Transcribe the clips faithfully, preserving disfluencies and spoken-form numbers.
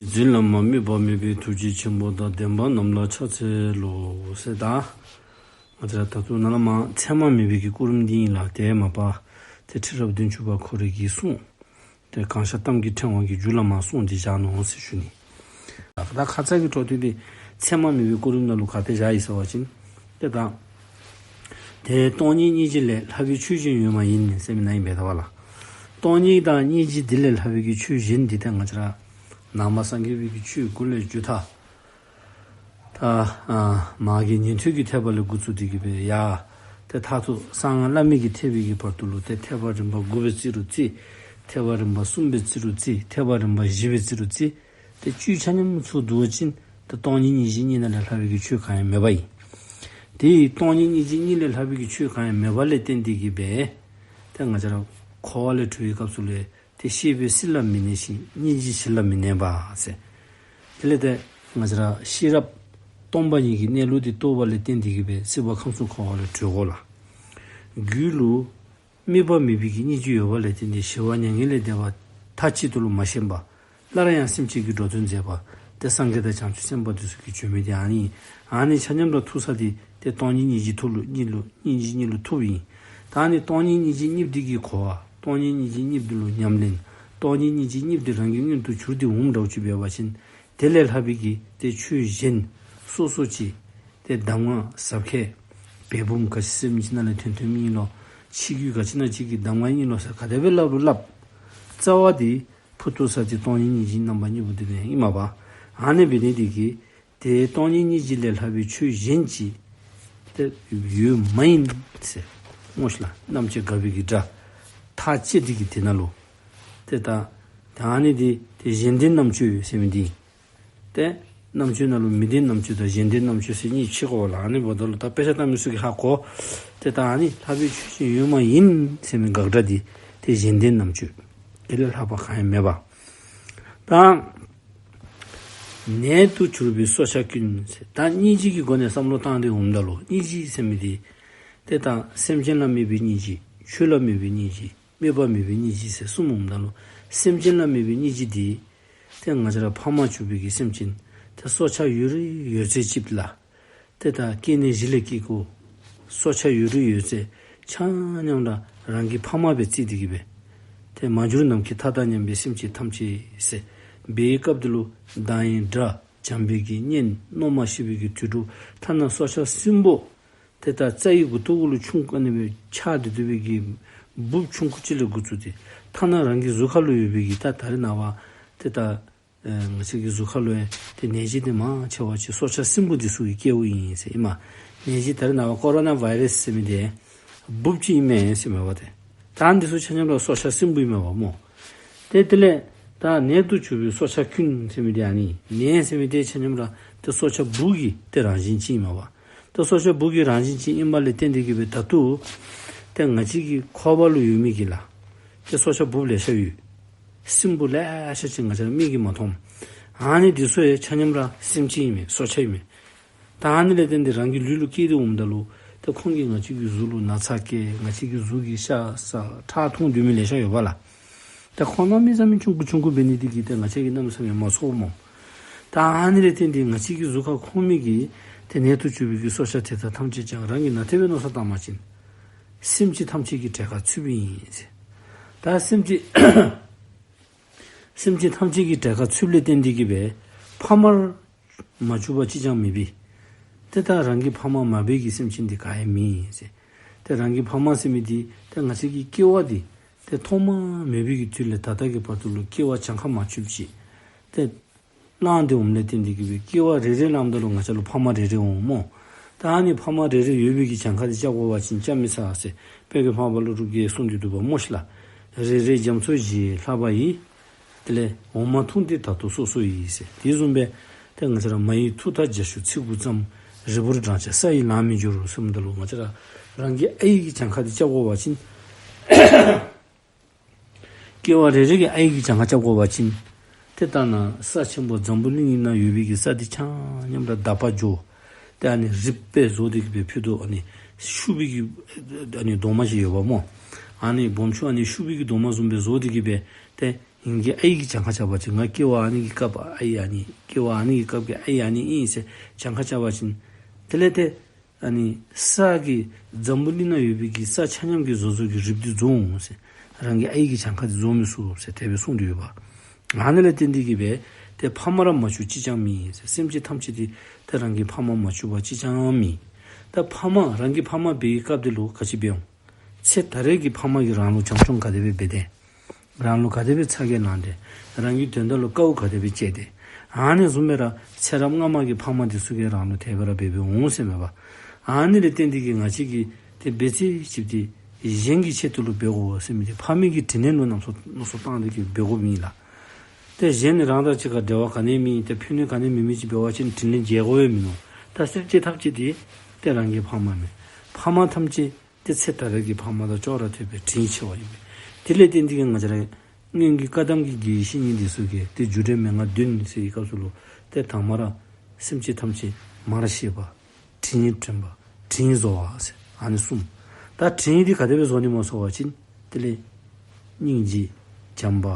རྗེ་བཙུན་བླ་མ་དམིགས་པ་མེད་པའི་ཐུགས་རྗེ་ཆེན་པོ་དང་། བདེན་པ་རྣམས་ལ་ཕྱག་འཚལ་ལོ་ཟེར། ད་ང་བཅས་ར་ད་དུང་ནཱ་ལས་མར་མཚན་མ་མེད་པའི་གི་སྐུ་རིམ་འདི་ཨིན་ལགས། ཏེ་མ་པ་ཏེ་ཁྲི་རབས་བདུན་ཅུ་པ་ཁོ་རའི་གི་གསུང་ཏེ་གང་ཤར་གཏམ་གྱི་ཕྲེང་བ་གི་མཇུག་ལས་མར་གསུངས་ཏེ་བཞག་ནུག་ཟེར་ཞུ་ནི། ད་ཁ་ཙ་གི་འཕྲོ་མཐུད་དེ་མཚན་མ་མེད་པའི་སྐུ་རིམ་ནང་ལུ་ག་ཏེ་བཞག་ཡི་ཟེར་བ་ཅིན་ཏེ་ད་ཏེ་སྟོང་ཉིད་སྙིང་རྗེ་ལས་ལྷག་པའི་ཆོས་གཞན་ཡོད་མ་ཡིན་ཟེར་མི་ནང་ཨིན་པས་ད་པ་ལགས། སྟོང་ཉིད་དང་སྙིང་རྗེ་འདི་ལས་ལྷག་པའི་གི་ཆོས་གཞན་འདི་ཏེ་ང་བཅས་ར་ནང་པ་སངས་རྒྱས་པའི་གི་ཆོས་དགུ་ལས་བརྒྱུད་ད་ད་ཨ་མ་གི་ཉན་ཐོས་ཀྱི་ཐེག་པ་ལས་འགོ་བཙུགས་ཏེ་གི་སྦེ་ཡར་ཏེ་མཐར་ཐུག་གསང་སྔགས་བླ་མེད་ཀྱི་ཐེག་པའི་གི་བར་དུ་ལུ་ཏེ་ཐེག་པ་རིམ་པ་དགུ་སྦེ་རྩིས་རུང་རྩི། ཐེག་པ་རིམ་པ་གསུམ་སྦེ་རྩིས་རུང་རྩི། ཐེག་པ་རིམ་པ་བཞི་སྦེ་རྩིས་རུང་རྩི། ཏེ་བཅུད་ཆ་མཉམ་ཚུར་བསྡུ་བ་ཅིན་ཏེ་སྟོང་ཉིད་སྙིང་རྗེ་གཉིས་ནང་ལས་ལྷག་པའི་གི་ཆོས་གང་ཡང་མེད་པ་ཨིན། ཏེ་སྟོང་ཉིད་སྙིང་རྗེ་གཉིས་ལས་ལྷག་པའི་གི་ཆོས་གང་ཡང་མེད་པ་ལས་བརྟེན་ཏེ་གི་སྦེ་ཏེ་ང་བཅས་ར་འཁོར་བ་ལས་གྲོལ་བའི་སྐབས་སུ་ལས་ཏེ་ཤེས་པས་སྲིད་ལ་མི་གནས་ཤིང་། སྙིང་རྗེས་གཞི་ལ་མི་གནས་པ་ཟེར། དེ་ལས་ཏེ་ང་བཅས་ར་ཤེས་རབ་སྟོང་པ་ཉིད་ཀྱི་གནས་ལུགས་འདི་རྟོགས་པ་ལས་བརྟེན་ཏེ་གི་སྦེ་སྲིད་པ་ཁམས་གསུམ་འཁོར་བ་ལས་གྲོལ་དགོ་ལགས། རྒྱུད་ལུ་དམིགས་པ་མེད་པའི་གི་སྙིང་རྗེ་ཡོད་པ་ལས་བརྟེན་ཏེ་ཞི་བ་མྱ་ངན་ལས་འདས་པ་མཐའ་གཅིག་ཏུ་ལུ་མ་ཞེན་པར་སླར་ཡང་སེམས་ཅན་གྱི་འགྲོ་དོན་མཛད་པ་ཏེ་སངས་རྒྱས་དང་བྱང་ཆུབ་སེམས་དཔའ་འདི་ཚུ་གིས་བྱོན་མི་འདི་ཨ་ནི་ཨིན། ཨ་ནི་ཆ་མཉམ་ར་ཐུག་ས་འདི་ཏེ་སྟོང་ཉིད་སྙིང་རྗེ་ཐུགས་ལུ་གཉིས་ལུ་སྙིང་རྗེ་གཉིས་ལུ་ཐུགཔ་ཨིན། ད་ཨ་ནི་སྟོང་ཉིད་སྙིང་རྗེ་གཉིསཔོ་འདི་གི་གོ་བ་སྟོང་ཉིད་སྙིང་རྗེ་གཉིསཔོ་འདི་ལུ་ཉམས་ལེན་སྟོང་ཉིད་སྙིང་རྗེ་གཉིསཔོ་འདི་རང་གི་མངོན་དུ་གྱུར་ཏེ་འོངམ་འདྲཝ་ཅིག་འབད་བ་ཅིན་དེ་ལས་ལྷག་པའི་གི་ཏེ་ཆོས་གཞན་སོ་སོ་ཅིག་ཏེ་གདམས་ངག་ཟབ་ཁས་བེ་བུམ་ག་ཅི་ཟེར་མི་ཅིག་ནང་ལས་ཐོན་ཐོན་མི་ཨིན་ལོ། ཆོས་བརྒྱུད་ག་ཅི་ནང་ཅིག་གི་གདམས་ངག་ཨིན་ལོ་ཟེར་ག་དེ་སྦེ་སླབ་རུང་སླབ། རྩ་བ་འདི་ཕུ་ཐུག་ས་འདི་སྟོང་ཉིད་སྙིང་རྗེ་རྣམ་པ་གཉིས་པོ་འདི་ཨིན་མས་པ། ཨ་ནི་འབད་ནི་འདི་གིས་ཏེ་སྟོང་ཉིད་སྙིང་རྗེ་ལས་ལྷག་པའི་ཆོས་གཞན་ཅིག་ཏེ་ཡོད་མ་ཡིན་ཟེར། སྨོ་ཤིག་ལགས། རྣམ་དཔྱོད་དགའ་བའི་གི་སྒྲ་ཐག་བཅད་དེ་གི་དེ་ནང་ལུ་ཏེ་ད་ད་ཨ་ནི་འདི་ཏེ་གཞན་ལྡན་རྣམ་དཔྱོད་ཟེར་མི་འདི་ཏེ་རྣམ་དཔྱོད་ནང་ལུ་མི་ལྡན་རྣམ་དཔྱོད་དང་གཞན་ལྡན་རྣམ་དཔྱོད་ཟེར་གཉིས་ཕྱེ་དགོ་ལགས། ཨ་ནི་འབདཝ་ད་ལུ་ད་དཔེ་ཆ་ལྟ་མི་ཚུ་གིས་ཧ་གོ། ཏེ་ད་ཨ་ནི་ལྷག་པའི་ཆོས་གཞན་ཡོད་མ་ཡིན་ཟེར་མི་དགག་སྒྲ་འདི་ཏེ་གཞན་ལྡན་རྣམ་དཔྱོད་དེ་ལས་ལྷག་པ་གང་ཡང་མེད་པ། ད་ནད་དུ་གྱུར་པའི་སྲོག་ཆགས་ཀུན་ཟེར། ད་སྙིང་རྗེ་གི་སྒོ་ནས་བསམ་བློ་བཏང་སྟེ་འོངམ་ད་ལུ་སྙིང་རྗེ་ཟེར་མི་འདི་ཏེ་ད་སེམས་ཅན་ལ་དམིགས་པའི་སྙིང་རྗེ་ཆོས་ལ་དམིགས་པའི་སྙིང་རྗེ་དམིགས་པ་མེད་པའི་སྙིང་རྗེ་ཟེར་གསུམ་འོངམ་ད་ལུ་སེམས་ཅན་ལ་དམིགས་པའི་སྙིང་རྗེ་འདི་ཏེ་ང་བཅས་ར་ཕ་མར་གྱུར་པའི་གི་སེམས་ཅན་ཏེ་སྲོག་ཆགས་ཡོད་རིགས་ཡོད་ཚད་ཅིག་ལགས། ཏེ་ད་སྐྱེ་གནས་བཞི་ལས་སྐྱེས་དགོ། སྲོག་ཆགས་ཡོད་རིགས་ཡོད་ཚད་ཆ་མཉམ་ར་རང་གི་ཕ་མ་སྦེ་བརྩི་སྟེ་གི་སྦེ་ཏེ་མ་གྱུར་ནམ་མཁའི་མཐའ་དང་མཉམ་པའི་སེམས་ཅན་ཐམས་ཅད་ཟེར་འབད་བའི་སྐབས་འདི་ལུ་མདངས་ཡི་སྒྲ་བྱམས་པའི་གི་སྙན་མནོ་མ་ཤེས་པའི་གི་དུད་འགྲོ་ཐ་ན་སྲོག་ཆགས་སྲིན་པོ་ཏེ་ད་རྩྭ་ཡི་མགུ་ཏོ་གུ་ལུ་ཆུང་ཀུ་ཨ་ནི་སྦེ་ཆགས་ཏེ་སྡོད་པའི་གི་འབུཔ་ཆུང་ཀུ་ཅིག་ལས་འགོ་བཙུགས་ཏེ་ཐ་ན་རང་གི་གཟུགས་ཁ་ལུ་ཡོད་པའི་གི་ད་ད་རེས་ནངས་པ་ཏེ་ད་ཨེ་ང་བཅས་ཀྱི་གཟུགས་ཁ་ལུ་ཡང་ཏེ་ནད་གཞི་འདི་མང་ཆེ་བ་ཅིག་སྲོག་ཆགས་སྲིན་པོ་འདི་ཚུ་གིས་བསྐྱེདཔ་ཨིན་ཟེར་ཨིན་མས། ནད་གཞི་ད་རེས་ནངས་པ་ཀོ་རོ་ན་བཱའི་རཱསི་ཟེར་མི་འདི་འབུཔ་ཅིག་ཨིན་མས་ཟེར་མས་པ། ཏེ་ད་ཨ་ནི་འདི་ཚུ་ཆ་མཉམ་ར་སྲོག་ཆགས་སྲིན་པོ་ཨིན་མས་པ་སྨོ། ཏེ་དེ་ལས་ད་ནད་དུ་གྱུར་པའི་སྲོག་ཆགས་ཀུན་ཟེར་མི་འདི་ཨ་ནི་ནད་ཟེར་མི་འདི་ཆ་མཉམ་ར་ཏེ་སྲོག་ཆགས་འབུ་གི་ཏེ་རང་བཞིན་ཅིག་ཨིན་མས་པ། ཏེ་སྲོག་ཆགས་འབུ་གི་རང་བཞིན་ཅིག་ཨིན་པ་ལས་བརྟེན་ཏེ་གི་སྦེ་ད་ལྟོ་ཏེ་ང་བཅས་ཀྱི་འཁོར་བ་ལུ་ཡོད་མི་གི་ལགས་ཏེ་སྲོག་ཆགས་འབུཔ་ལེ་ཤ་ཡོད། སྲིན་པོ་ལེ་ཤ་ཅིག་ང་བཅས་ར་མིག་གིས་མ་མཐོང་། ཨ་ནི་འདི་ཚུ་ཡང་ཆ་མཉམ་ར་སེམས་ཅན་ཨིན་མས། སྲོག་ཆགས་ཨིན་མས། ད་ཨ་ནི་ལས་བརྟེན་ཏེ་རང་གི་ལུས་ལུ་སྐྱེས་ཏེ་འོངམ་ད་ལུ་ཏེ་ཁོང་གིས་ང་བཅས་ཀྱི་གཟུགས་ལུ་ན་ཚ་བསྐྱེད། ང་བཅས་ཀྱི་གཟུགས་ཀྱི་ཤ་ཟ་ཁྲག་འཐུང་སྡོད་མི་ལེ་ཤ་ཡོད་པ་ལགས། ད་ཁོང་གནམ་མེད་ས་མེད་ཆུང་ཀུ་ཆུང་ཀུ་འབད་ནི་འདི་གིས་ཏེ་ང་བཅས་ཀྱིས་གནམ་མེད་ས་མེད་མ་ཚོརཝ་སྨོ། ད་ཨ་ནི་ལས་བརྟེན་ཏེ་ང་བཅས་ཀྱི་གཟུགས་ཁར་འཁོར་མི་གི་ཏེ་ནད་དུ་གྱུར་པའི་གི་སྲོག་ཆགས་དེ་དག་ཐམས་ཅད་ཀྱང་རང་གིས་ནན་ཏན་སྦེ་མནོ་བསམ་བཏང་བ་ཅིན་སེམས་ཅན་ཐམས་ཅད་ཀྱི་གྲལ་ཁར་ཚུདཔ་ཨིན་ཟེར། ད་སེམས་ཅན་སེམས་ཅན་ཐམས་ཅད་ཀྱི་གྲལ་ཁར་ཚུདཔ་ལས་བརྟེན་ཏེ་གི་སྦེ་ཕ་མར་མ་གྱུར་པ་གཅིག་ཀྱང་མེད་པའི་ཏེ་ད་རང་གི་ཕ་མ་མ་འབད་བའི་གི་སེམས་ཅན་འདི་ག་ཡང་མེད་ཟེར། ཏེ་རང་གི་ཕ་མ་ཟེར་མི་འདི་ཏེ་ང་བཅས་ཀྱི་སྐྱེ་བ་འདི་ཏེ་ཐོག་མ་མེད་པའི་གི་དུས་ལས་ད་ལྟ་གི་བར་དུ་ལུ་སྐྱེ་བ་གྱངས་ཁ་མ་ཆོདཔ་ཅིག་ཏེ་བླངས་ཏེ་འོངམ་ལས་བརྟེན་ཏེ་གི་སྦེ་སྐྱེ་བ་རེ་རེ་བླངམ་ད་ལུ་ང་བཅས་ལུ་ཕ་མ་རེ་རེ་འོང་སྨོ། ད་ཨ་ནི་ཕ་མ་རེ་རེ་ཡོད་པའི་གི་གྱངས་ཁ་འདི་རྐྱབ་དགོ་པ་ཅིན་རྐྱབ་མི་ཚར་ཟེར་དཔལ་ལྡན་འཕགས་པ་ཀླུ་སྒྲུབ་ཀྱིས་གསུངས་ཏེ་འདུག་པ་སྨོ་ཤིག་ལགས། རེ་རེ་རྒྱ་མཚོ་བཞིན་ལྷག་པ་ཡི། དེ་ལས་འོ་མ་འཐུང་སྟེ་ད་ལྟོ་སོ་སོ་ཡི་ཟེར། དེ་བཟུམ་སྦེ་ཏེ་ང་བཅས་ར་མ་ཡི་ཐུག་མཐའ་རྒྱ་ཤུག་ཚིག་དགུ་ཙམ། རིལ་བུར་བགྲང་བྱ་ས་ཡིས་ལང་མི་འགྱུར་གསུངམ་ད་ལུ་ང་བཅས་ར་རང་གི་ཨའི་གི་གྱངས་ཁ་འདི་རྐྱབ་དགོ་པ་ཅིན་སྐྱེ་བ་རེ་རེ་གི་ཨའི་གི་གྱངས་ཁ་རྐྱབ་དགོ་པ་ཅིན་ཏེ་ད་ནཱ་ས་ཆེན་པོ་འཛམ་བུ་གླིང་ནང་ཡོད་པའི་གི་ས་འདི་ཆ་མཉམ་ར་དག་པ་འགྱོ། ཏེ་ཨ་ནི་རིག་པས་བཟོ་སྟེ་གི་སྦེ་ཕུལ་དོ། ཨ་ནི་ཤུག་པའི་གི་ཨ་ནི་རྡོག་མ་ཅིག་ཡོད་པ་སྨོ། ཨ་ནི་སྦོམ་ཆུང་ཨ་ནི་ཤུག་པའི་གི་རྡོག་མ་བཟུམ་སྦེ་བཟོ་སྟེ་གི་སྦེ་ཏེ་ ངེ་གི་ཨའི་གི་གྱངས་ཁ་རྐྱབ་པ་ཅིན་ང་སྐྱེ་བ་ཨ་ནི་གི་སྐབས་ཨའི་ཨ་ནི་སྐྱེ་བ་ཨ་ནི་གི་སྐབས་ཀྱི་ཨའི་ཨ་ནི་ཨིན་ཟེར་གྱངས་ཁ་རྐྱབ་པ་ཅིན་དེ་ལས་ཏེ་ཨ་ནི་ས་གི་འཛམ་བུ་གླིང་ན་ཡོད་པའི་གི་ས་ཆ་མཉམ་གྱི་བཟོ་བཟོ་གི་རིགས་འདི་རྫོགས་འོང་ཟེར། རང་གི་ཨའི་གི་གྱངས་ཁ་འདི་རྫོགས་མི་ཚུགས་ཟེར་དེ་སྦེ་གསུངས་ཏེ་ཡོདཔ། ཨ་ནི་ལས་བརྟེན་ཏེ་གི་སྦེ་ཏེ་ཕ་མ་ར་མ་ཆུང་གཅིག་ཀྱང་མེད་ཟེར། སེམས་ཅན་ཐམས་ཅད་འདི་ཏེ་རང་གི་ཕ་མ་མ་ཆུང་བ་གཅིག་ཀྱང་མེད། ད་ཕ་མ་རང་གི་ཕ་མ་འབད་བའི་སྐབས་འདི་ལུ་ག་ཅི་འབད་འོང་། ཚེ་ད་རེས་ཀྱི་ཕ་མ་གིས་རང་ལུ་བྱམས་སྐྱོང་ག་དེ་སྦེ་འབད་དེ། རང་ལུ་ག་དེ་སྦེ་ཚ་གྱང་ལངས་ཏེ། རང་གི་དོན་དག་ལུ་དཀའཝ་ག་དེ་སྦེ་སྤྱད་དེ། ཨ་ནི་བཟུམ་སྦེ་ར་ཚེ་རབས་སྔ་མ་གི་ཕ་མ་འདི་ཚུ་གིས་རང་ལུ་དེ་སྦེ་ར་འབད་འབདཝ་འོང་ཟེར་མས་པ། ཨ་ནི་ལས་བརྟེན་ཏེ་གི་ང་བཅས་ཀྱིས་ཏེ་འབད་རྩོལ་ཅིག་འདི་གཞན་གྱི་ཆེད་དུ་ལུ་འབད་དགོ་ཟེར་མི་འདི་ཕ་མའི་གི་དྲིན་ལན་ལུ་མནོ་བསམ་མནོ་བསམ་བཏང་སྟེ་གི་འབད་དགོཔ་ཨིན་ལགས། ཏེ་གཞན་ནི་རང་དང་གཅིག་ཁར་འབྲེལ་བ་ག་ནི་མེད་ཏེ་ཕན་གནོད་ག་ནི་མེད་མི་ཅིག་འབད་བ་ཅིན་དྲིན་ལན་འཇལ་དགོཔ་སྦེ་མིན་ནུག། ད་སེམས་ཅན་ཐམས་ཅད་འདི་ཏེ་རང་གི་ཕ་མ་མས། ཕ་མ་ཐམས་ཅད་ཏེ་ཚེ་ད་རེས་ཀྱི་ཕ་མ་དང་ཅོག་ར་འཐདཔ་སྦེ་དྲིན་ཆེ་བ་ཨིན་པས། དེ་ལས་བརྟེན་ཏེ་གི་ང་བཅས་ར་སྔོན་གྱི་བཀའ་གདམས་ཀྱི་དགེ་བའི་བཤེས་གཉེན་འདི་ཚུ་གིས་ཏེ་རྒྱུ་འབྲས་མན་ངག་བདུན་ཟེར་བའི་སྐབས་སུ་ལུ་ཏེ་དང་པ་ར་སེམས་ཅན་ཐམས་ཅད་མ་ར་ཤེས་པ། དྲིན་དྲན་པ། དྲིན་གཟོ་བ་ཟེར་ཨ་ནི་གསུམ། ད་དྲིན་འདི་ག་དེ་སྦེ་གཟོ་ནི་སྨོ་ཟེར་བ་ཅིན་དེ་ལས་སྙིང་རྗེ་བྱམས་པ་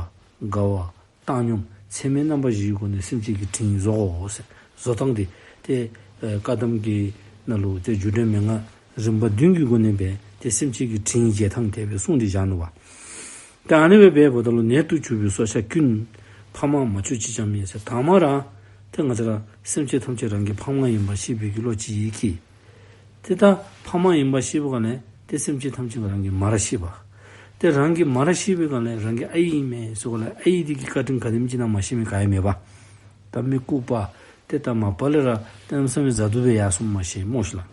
དགའ་བ་བཏང་སྙོམས་ཚད་མེད་རྣམ་པ་བཞིའི་སྒོ་ནས་སེམས་ཅན་གྱི་དྲིན་གཟོ་དགོ་ཟེར། བཟོ་ཐངས་འདི་ཏེ་ཨེ་བཀའ་གདམས་ཀྱི་ནང་ལུ་ཏེ་རྒྱུ་འབྲས་མན་ངག་རིམ་པ་བདུན་གྱི་སྒོ་ནས་སྦེ་ཏེ་སེམས་ཅན་གྱི་དྲིན་འཇལ་ཐངས་དེ་སྦེ་གསུངས་ཏེ་བཞག་ནུག་པ། ཏེ་ཨ་ནི་སྦེ་འབདཝ་ད་ལུ་ནད་དུ་གྱུར་པའི་སྲོག་ཆགས་ཀུན། ཕ་མ་མ་ཆུང་གཅིག་ཀྱང་མེད་ཟེར། དང་པ་ར་ཏེ་ང་བཅས་ར་སེམས་ཅན་ཐམས་ཅད་རང་གི་ཕ་མ་ཡིན་པ་ཤེས་པའི་གི་བློ་ཅིག་ཡོད་ཀྱི། ཏེ་ད་ཕ་མ་ཡིན་པ་ཤེས་པའི་སྒང་ལས་ཏེ་སེམས་ཅན་ཐམས་ཅད་རང་གིས་མ་ར་ཤེས་པ། ཏེ་རང་གིས་མ་ར་ཤེས་པའི་སྒང་ལས་རང་གི་ཨའི་ཨིན་མས་ཟེར་གོ་ལས་ཨའི་འདི་གི་བཀའ་དྲིན་ག་དེམ་ཅིག་ཨིན་ན་མ་ཤེས་མི་ག་ཡང་མེད་པ། ད་མི་ལྐུགས་པ་ཏེ་ད་མ་པ་ལས་ར་ཏེ་གནམ་མེད་ས་མེད་མཛའ་སྡུག་སྦེ་ཡར་སོངམ་མ་ཤེས་སྨོ་ཤིག་ལགས།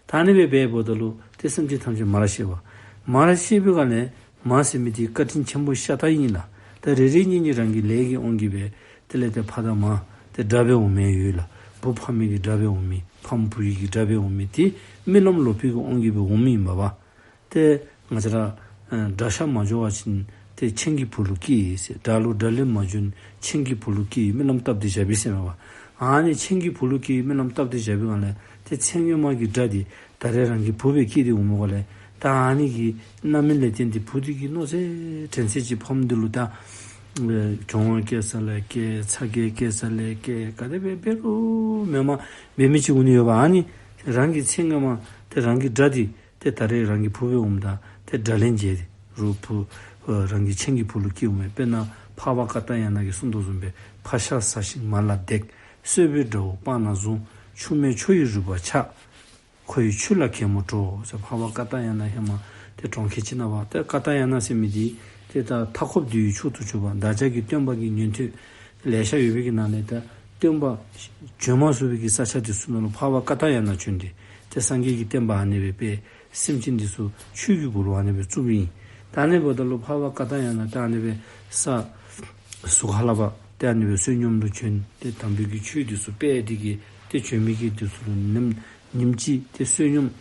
ད་ཨ་ནི་སྦེ་འབདཝ་ད་ལུ་ཏེ་སེམས་ཅན་ཐམས་ཅད་མ་ར་ཤེས་པ། མ་ར་ཤེས་པའི་སྒང་ལས་མ་ཟེར་མི་འདི་བཀའ་དྲིན་ཆེན་པོ་ཤ་སྟག་ཨིན་ལགས། ད་རེ་རེ་གཉིས་གཉིས་རང་གི་ལས་ཀྱི་དབང་གིས་སྦེ་དེ་ལས་ཏེ་ཕ་དང་མ་ཏེ་དགྲ་སྦེ་འོང་མི་ཡོད་ལགས། བུ་ཕ་མའི་གི་དགྲ་སྦེ་འོང་མི་ཕམ་བུ་ཡི་གི་དགྲ་སྦེ་འོང་མི་འདི་རྨི་ལམ་ལོག་པའི་གི་དབང་གིས་སྦེ་འོང་མི་ཨིན་པས། ཏེ་ང་བཅས་ར་ཨ་དགྲ་ཤ་མ་འཇོ་བ་ཅིན་ཏེ་ཆེན་གྱི་བུ་ལུ་སྐྱེ་ཟེར། དགྲ་ལུ་དགྲ་ལན་མ་འཇོན་ཆེན་གྱི་བུ་ལུ་སྐྱེ་རྨི་ལམ་བཏབ་སྟེ་བཞག་པས་ཟེར་མས་པ། ཨ་ནི་ཆེན་གྱི་བུ་ལུ་སྐྱེ་རྨི་ལམ་བཏབ་སྟེ་བཞག་པའི་སྒང་ལས་ཏེ་ཚེ་སྔོན་མ་གི་དགྲ་འདི་ད་རེས་རང་གི་བུ་སྦེ་སྐྱེས་ཏེ་འོངམ་ལས་ད་ཨ་ནི་གི་རྣམ་སྨིན་ལས་བརྟེན་ཏེ་བུ་འདི་གིས་མནོ་ཚད་དྲན་ཚད་ཅིག་ཕམ་འདི་ལུ་ད་ཨེ་གྱོང་བ་བཀལ་ས་ལས་བཀལ་ཚ་གྱང་བཀལ་ས་ལས་བཀལ་ག་དེ་སྦེ་འབད་རུང་མེནམ་འབད་མི་ཅིག་འོང་ནི་ཡོདཔ། ཨ་ནི་རང་གི་ཚེ་སྔོན་མ་ཏེ་རང་གི་དགྲ་འདི་ཏེ་ད་རེས་རང་གི་བུ་སྦེ་འོངམ་ད་ཏེ་དགྲ་ལན་འཇལ་ཏེ་རུང་བུ་ཨེ་རང་གི་ཆེན་གྱི་བུ་ལུ་སྐྱེ་འོང་མས། དཔེར་ན་འཕགས་པ་ཀ་ཏ་ཡ་ན་གིས་གསུངས་དོ་བཟུམ་སྦེ་ཕ་ཤ་ཟ་ཞིང་མ་ལ་བརྡེག། གསོད་པའི་དགྲ་བོ་སྤང་ན་བཟུང་། ཆུ་མེད་ཁྱོ་ཡི་རུས་པ་ཆག། ཁོ་ཡི་ཆུ་ལ་གད་མོ་བྲོ་ཟེར། འཕགས་པ་ཀ་ཏ་ཡ་ན་ཧེ་མ་ཏེ་གྲོང་ཁྱེར་ཅིག་ནང་པ། ཏེ་ཀ་ཏ་ཡ་ན་ཟེར་མི་འདི་ཏེ་ད་མཐའ་འཁོབ་འདུལ་བའི་མཆོག་ཏུ་གྱུར་པ་བདག་ཅག་གི་སྟོན་པ་གི་ཉན་ཐོས་ལེ་ཤ་ཡོད་པའི་གི་ནང་ལས་ད་སྟོན་པ་བྱོན་མ་ཚུགས་པའི་གི་ས་ཆ་འདི་ཚུ་ནང་ལུ་འཕགས་པ་ཀ་ཏ་ཡ་ན་བྱོན་ཏེ་ཏེ་སངས་རྒྱས་ཀྱི་བསྟན་པ་ཨ་ནི་སྦེ་སྤེལ། སེམས་ཅན་འདི་ཚུ་ཆོས་ཀྱི་གུ་རུ་ཨ་ནི་སྦེ་བཙུགསཔ་ཨིན། ད་ཨ་ནི་འབདཝ་ད་ལུ་འཕགས་པ་ཀ་ཏ་ཡ་ན་ད་ཨ་ནི་སྦེ་ས་ཟུར་ཁ་ལས་ཕར་ཏེ་ཨ་ནི་སྦེ་བསོད་སྙོམས་ལུ་བྱོན་ཏེ་དམ་པའི་གི་ཆོས་འདི་ཚུ་སྤེལ་ཏེ་གི་ཏེ་བྱོན་མི་གི་འདི་ཚུ་ལུ་ཉིནམ་ཉིནམ་གཅིག་ཏེ་བསོད་སྙོམས་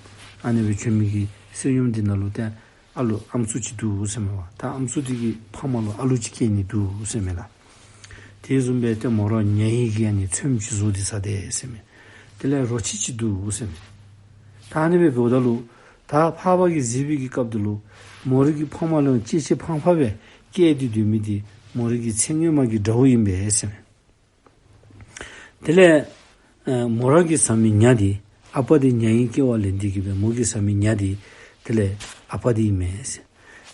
ཨ་ནི་སྦེ་བྱོན་མི་གི་བསོད་སྙོམས་འདི་ནང་ལུ་ཏེ་ཨ་ལུ་ཨམ་སྲུ་ཅིག་འདུག་ཟེར་མས་པ། ད་ཨམ་སྲུ་འདི་གི་ཕ་མ་ལུ་ཨ་ལུ་ཅིག་སྐྱེ་ནི་འདུག་ཟེར་མས་ལགས། དེ་བཟུམ་སྦེ་ཏེ་མོ་ར་ཉ་ཡི་གི་ཨ་ནི་ཚོདམ་ཅིག་བཟོ་སྟེ་ཟ་དེས་ཟེར་མས། དེ་ལས་རོ་ཁྱི་ཅིག་འདུག་ཟེར་མས། ད་ཨ་ནི་སྦེ་འབདཝ་ད་ལུ་ད་འཕགས་པ་གིས་གཟིགས་པའི་གི་སྐབས་འདི་ལུ་མོ་རའི་གི་ཕ་མ་ལུ་གཅེས་ཤིང་ཕངས་པ་སྦེ་བསྐྱལ་ཏེ་སྡོད་མི་འདི་མོ་རའི་གི་ཚེ་སྔོན་མ་གི་དགྲ་བོ་ཨིན་པས་ཟེར་མས། དེ་ལས་ཨ་མོ་ར་གིས་ཟ་མི་ཉ་འདི་ཨ་པ་འདི་ཉ་ཡི་སྐྱེ་བ་ལེན་ཏེ་གི་སྦེ་མོ་གིས་ཟ་མི་ཉ་འདི་དེ་ལས་ཨ་པ་འདི་ཨིན་མས་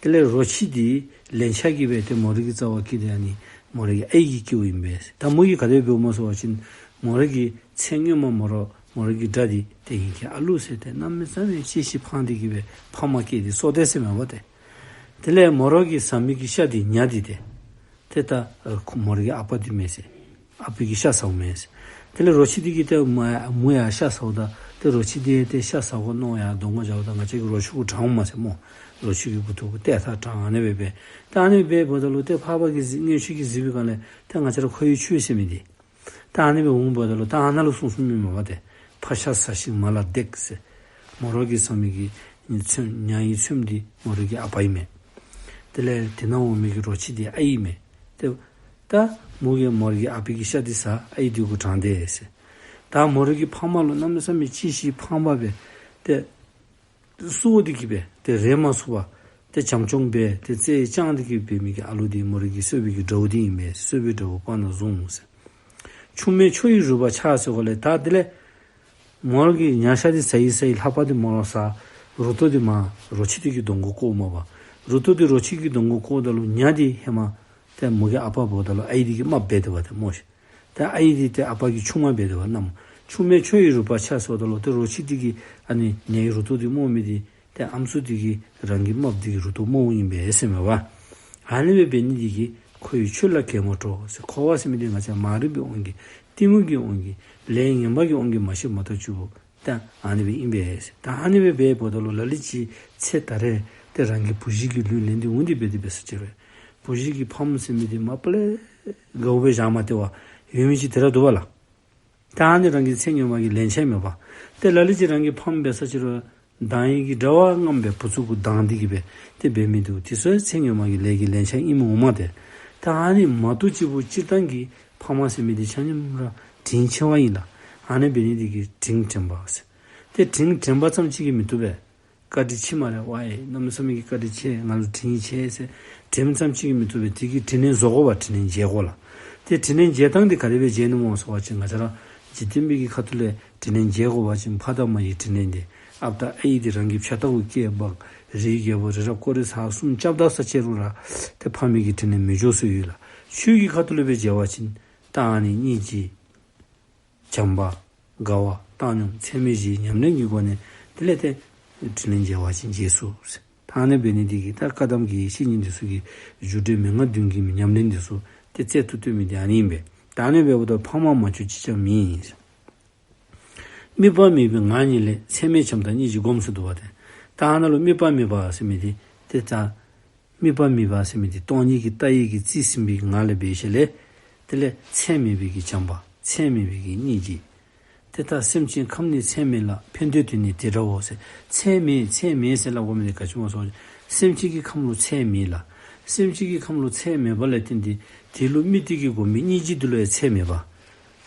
ཟེར། དེ་ལས་རོ་ཁྱི་འདི་ལན་ཆགས་ཀྱིས་སྦེ་ཏེ་མོ་རའི་གི་རྩ་བར་སྐྱེས་ཏེ་ཨ་ནི་མོ་རའི་གི་ཨའི་གི་སྐྱེཝ་ཨིན་པས། ད་མོ་གིས་ག་དེ་འབདཝ་སྨོ་ཟེར་བ་ཅིན་མོ་རའི་གི་ཚེ་སྔོན་མ་མོ་ར་མོ་རའི་གི་དགྲ་འདི་ཏེ་ངེ་གི་ཨ་ལུ་ཟེར་ཏེ་གནམ་མེད་ས་མེད་གཅེས་ཤིང་ཕངས་ཏེ་གི་སྦེ་ཕ་མ་བསྐྱལ་ཏེ་སོང་དེས་ཟེར་མས་པ་ཏེ། དེ་ལས་མོ་ར་གིས་ཟ་མི་གི་ཤ་འདི་ཉ་འདི་ཏེ་ཏེ་ད་ཨ་ཁོ་མོ་རའི་གི་ཨ་པ་འདི་མས་ཟེར། ཨ་པའི་གི་ཤ་ཟཝ་མས་ཟེར། དེ་ལས་རོ་ཁྱི་འདི་གིས་ཏེ་མོ་ཡང་ཤ་ཟཝ་ད་ཏེ་རོ་ཁྱི་འདི་ཏེ་ཤ་ཟ་དགོ་མནོ་ཡར་གདོང་ཁར་བཞགཔ་ད་ང་བཅས་ཀྱིས་རོ་ཁྱི་གུ་དྲངམ་མས་ཟེར་སྨོ། རོ་ཁྱི་གི་མགུ་ཏོ་གུ་ཏེ་ད་དྲངམ་ཨ་ནི་སྦེ་འབད། ད་ཨ་ནི་སྦེ་འབདཝ་ད་ལུ་ཏེ་འཕགས་པ་གིས་གཟིགས་མངོན་ཤེས་ཀྱིས་གཟིགས་པའི་སྒང་ལས་ཏེ་ང་བཅས་ར་ཁོ་ཡི་ཆུ་ཟེར་མི་འདི་ད་ཨ་ནི་སྦེ་འོངམ་ད་ལུ་ད་ཨ་ནཱ་ལུ་གསུངས་གསུངསམ་ཨིན་མས་པ་ཏེ། ཕ་ཤ་ཟ་ཞིང་མ་ལ་བརྡེག་ཟེར། མོ་ར་གིས་ཟ་མི་གི་ཚོདམ་ཉ་ཡི་ཚོདམ་འདི་མོ་རའི་གི་ཨ་པ་ཨིན་མས། དེ་ལས་དེ་ནང་འོང་མི་གི་རོ་ཁྱི་འདི་ཨའི་ཨིན་མས། ཏེ་ད་མོ་གིས་མོ་རའི་གི་ཨ་པའི་གི་ཤ་འདི་ཟ་ཨའི་འདི་གུ་དྲངས་དེས་ཟེར། ད་མོ་རའི་གི་ཕ་མ་ལུ་གནམ་མེད་ས་མེད་གཅེས་ཤིང་ཕངས་པ་སྦེ་ཏེ་གསོ་སྟེ་གི་སྦེ་ཏེ་རེ་མ་ཚུགས་པར་ ཏེ་བྱམས་སྐྱོང་འབད་དེ་རྩེ་བཅངས་ཏེ་གི་འབད་མི་གི་ཨ་ལུ་འདི་མོ་རའི་གི་གསོ་བའི་གི་དགྲ་བོ་འདི་ཨིན་པས། གསོ་བའི་དགྲ་བོ་པ་ན་བཟུང་ཟེར། ཆུང་མས་ཁྱོ་ཡི་རུས་པ་ཆག་ཟེར་གོ་ལས། ད་དེ་ལས་མོ་ར་གི་ཉ་ཤ་འདི་ཟ་ཡི་ཟ་ཡི་ལྷག་པ་འདི་མོ་ར་ཟ། རུ་ཏོ་འདི་མར་རོ་ཁྱི་འདི་གི་གདོང་གུ་བཀོ་མས་པ། རུ་ཏོ་འདི་རོ་ཁྱི་གི་གདོང་གུ་བཀོཝ་ད་ལུ་ཉ་འདི་ཧེ་མ་ཏེ་མོ་གི་ཨ་པ་འབདཝ་ད་ལུ་ཨའི་འདི་གི་རྨགཔ་འབད་དེ་འབད་དེ་སྨོ་ཤིག། ཏེ་ཨའི་འདི་ཏེ་ཨ་པ་གི་ཆུང་མ་འབད་དེ་འབད་ནམ། ཆུང་མས་ཁྱོ་ཡི་རུས་པ་ཆག་ཟེརཝ་ད་ལུ་ཏེ་རོ་ཁྱི་འདི་གིས་ཨ་ནི་ཉ་ཡི་རུ་ཏོ་འདི་རྨོ་མི་འདི་ཏེ་ཨམ་སྲུ་འདི་གིས་རང་གི་རྨགཔ་འདི་གི་རུ་ཏོ་རྨོཝ་ཨིན་པས་ཟེར་མས་པ། ཨ་ནི་སྦེ་འབད་ནི་འདི་གིས་འཁོར་བའི་ཆོས་ལ་གད་མོ་བྲོ་ཟེར། འཁོར་བ་ཟེར་མི་འདི་ང་བཅས་མ་རིག་པའི་དབང་གིས་གཏི་མུག་གི་དབང་གིས་ལས་ངན་པ་གི་དབང་གིས་མ་ཤེསཔ་མ་གཏོགས་ཅིག་པོ་ད་ཨ་ནི་སྦེ་ཨིན་པས། ད་ཨ་ནི་སྦེ་འབདཝ་ད་ལུ་ལ་ལུ་ཅིག་ཚེ་ད་རེས་ཏེ་རང་གི་བུ་གཞི་གི་ལུས་ལེན་ཏེ་འོང་སྟེ་འབད་དེ་འབད་ས་ཅིག་རུང་བུ་གཞི་གི་ཕམ་ཟེར་མི་འདི་མ་པ་ལས་དགའཝ་སྦེ་བཞག་མ་སྟེར་བར་ཡོད་མི་ཅིག་དེ་ར་འདུག་པ་ལགས། ད་ཨ་ནི་རང་གི་ཚེ་སྔོན་མ་གི་ལན་ཆགས་མས་པ། ཏེ་ལ་ལུ་ཅིག་རང་གི་ཕམ་འབད་ས་ཅིག་རུང་སྡང་ཡི་གི་དགྲ་བོ་རྔམ་སྦེ་བུ་ཚུ་གུ་སྡང་སྟེ་གི་སྦེ་ཏེ་འབད་མི་འདུག། དེ་ཚུ་ཚེ་སྔོན་མ་གི་ལས་ཀྱི་ལན་ཆགས་ཨིནམ་འོང་མས་ཏེ། ད་ཨ་ནི་མ་གཏོགས་ཅིག་པོ་སྤྱིར་བཏང་གི་ཕམ་ཟེར་མི་འདི་ཆ་མཉམ་ར་དྲིན་ཆེ་བ་ཨིན་ལགས། ཨ་ནི་འབད་ནི་འདི་གིས་དྲིན་དྲན་པ་ཟེར། ཏེ་དྲིན་དྲན་པ་ཙམ་ཅིག་གིས་མི་བཏུབ་པས། བཀའ་དྲིན་ཆེ་མ་རེ་ཝའི་གནམ་མེད་ས་མེད་ཀྱི་བཀའ་དྲིན་ཆེ། ང་ལུ་དྲིན་ཆེ་ཟེར་དྲན་ཙམ་ཅིག་གིས་མི་བཏུབ་པས། དེ་གི་དྲིན་ལན་གཟོ་དགོ་པ། དྲིན་ལན་འཇལ་དགོ་ལགས། ཏེ་དྲིན་ལན་འཇལ་ཐངས་འདི་ག་དེ་སྦེ་འཇལ་ནི་སྨོ་ཟེར་བ་ཅིན་ང་བཅས་ར་འཇིག་རྟེན་པའི་གི་ཁ་ཐུག་ལས་དྲིན་ལན་འཇལ་དགོ་པ་ཅིན་ཕ་དང་མ་གི་དྲིན་ལན་འདི་ཨཔ་དང་ཨའི་འདི་རང་གི་ཕྱག་ལྟག་གུ་སྐྱེལ་འབག། རིའི་རྒྱལ་པོ་རི་རབ་སྐོར་ར་ས་གསུམ་རྐྱབ་ད་ས་ཅིག་རུང་ར་ཏེ་ཕ་མའི་གི་དྲིན་ལན་མི་འཇལ་སྲོལ་ཡོད་ལགས། ཆོས་ཀྱི་ཁ་ཐུག་ལས་སྦེ་འཇལ་བ་ཅིན་ད་ཨ་ནི་སྙིང་རྗེ་བྱམས་པ་དགའ་བ་བཏང་སྙོམས་ཚད་མེད་བཞིའི་ཉམས་ལེན་གྱི་སྒོ་ནས་དེ་ལས་ཏེ་དྲིན་ལན་འཇལ་བ་ཅིན་འཇལ་ཚུགས་ཟེར། ད་ཨ་ནི་འབད་ནི་འདི་གིས་ད་བཀའ་གདམས་ཀྱི་བཤེས་གཉེན་འདི་ཚུ་གིས་རྒྱུ་འབྲས་མན་ངག་བདུན་གྱི་ཉམས་ལེན་འདི་ཚུ་ཏེ་རྩལ་དུ་བཏོན་མི་འདི་ཨ་ནི་ཨིན་པས། ད་ཨ་ནི་འབདཝ་ད་ཕམ་མ་བྱུང་ཅི་ཅང་མེད་ཟེར། དམིགས་པ་མེད་པའི་ངང་ཉིད་ལས། ཚད་མེད་བྱམས་དང་སྙིང་རྗེ་བསྒོམ་ཟེར་འདུག་པ་ཏེ། ད་ཨ་ནཱ་ལུ་དམིགས་པ་མེད་པ་ཟེར་མི་འདི་ཏེ་ད་དམིགས་པ་མེད་པ་ཟེར་མི་འདི་སྟོང་ཉིད་ཀྱི་ལྟ་བའི་གི་རྩིས་ཟིན་པའི་ངང་ལས་འབད་ཞིནམ་ལས་དེ་ལས་ཚད་མེད་པའི་གི་བྱམས་པ་ཚད་མེད་པའི་གི་སྙིང་རྗེ། ཏེ་ད་སེམས་ཅན་ཁམས་ནི་ཚད་མེད་ལ། ཕན་འདོད་དེ་ནི་དེ་འདྲའོ་ཟེར། ཚད་མེད་ཚད་མེད་ཟེར་སླབ་དགོ་མི་འདི་ག་ཅི་སྨོ་ཟེར་བ་ཅིན་སེམས་ཅན་གྱི་ཁམས་ལུ་ཚད་མེད་ལགས། སེམས་ཅན་གྱི་ཁམས་ལུ་ཚད་མེད་པ་ལས་བརྟེན་ཏེ་དེ་ལུ་དམིགས་ཏེ་གི་སྒོམ་པའི་སྙིང་རྗེ་འདི་ལུ་ཡང་ཚད་མེད་པ།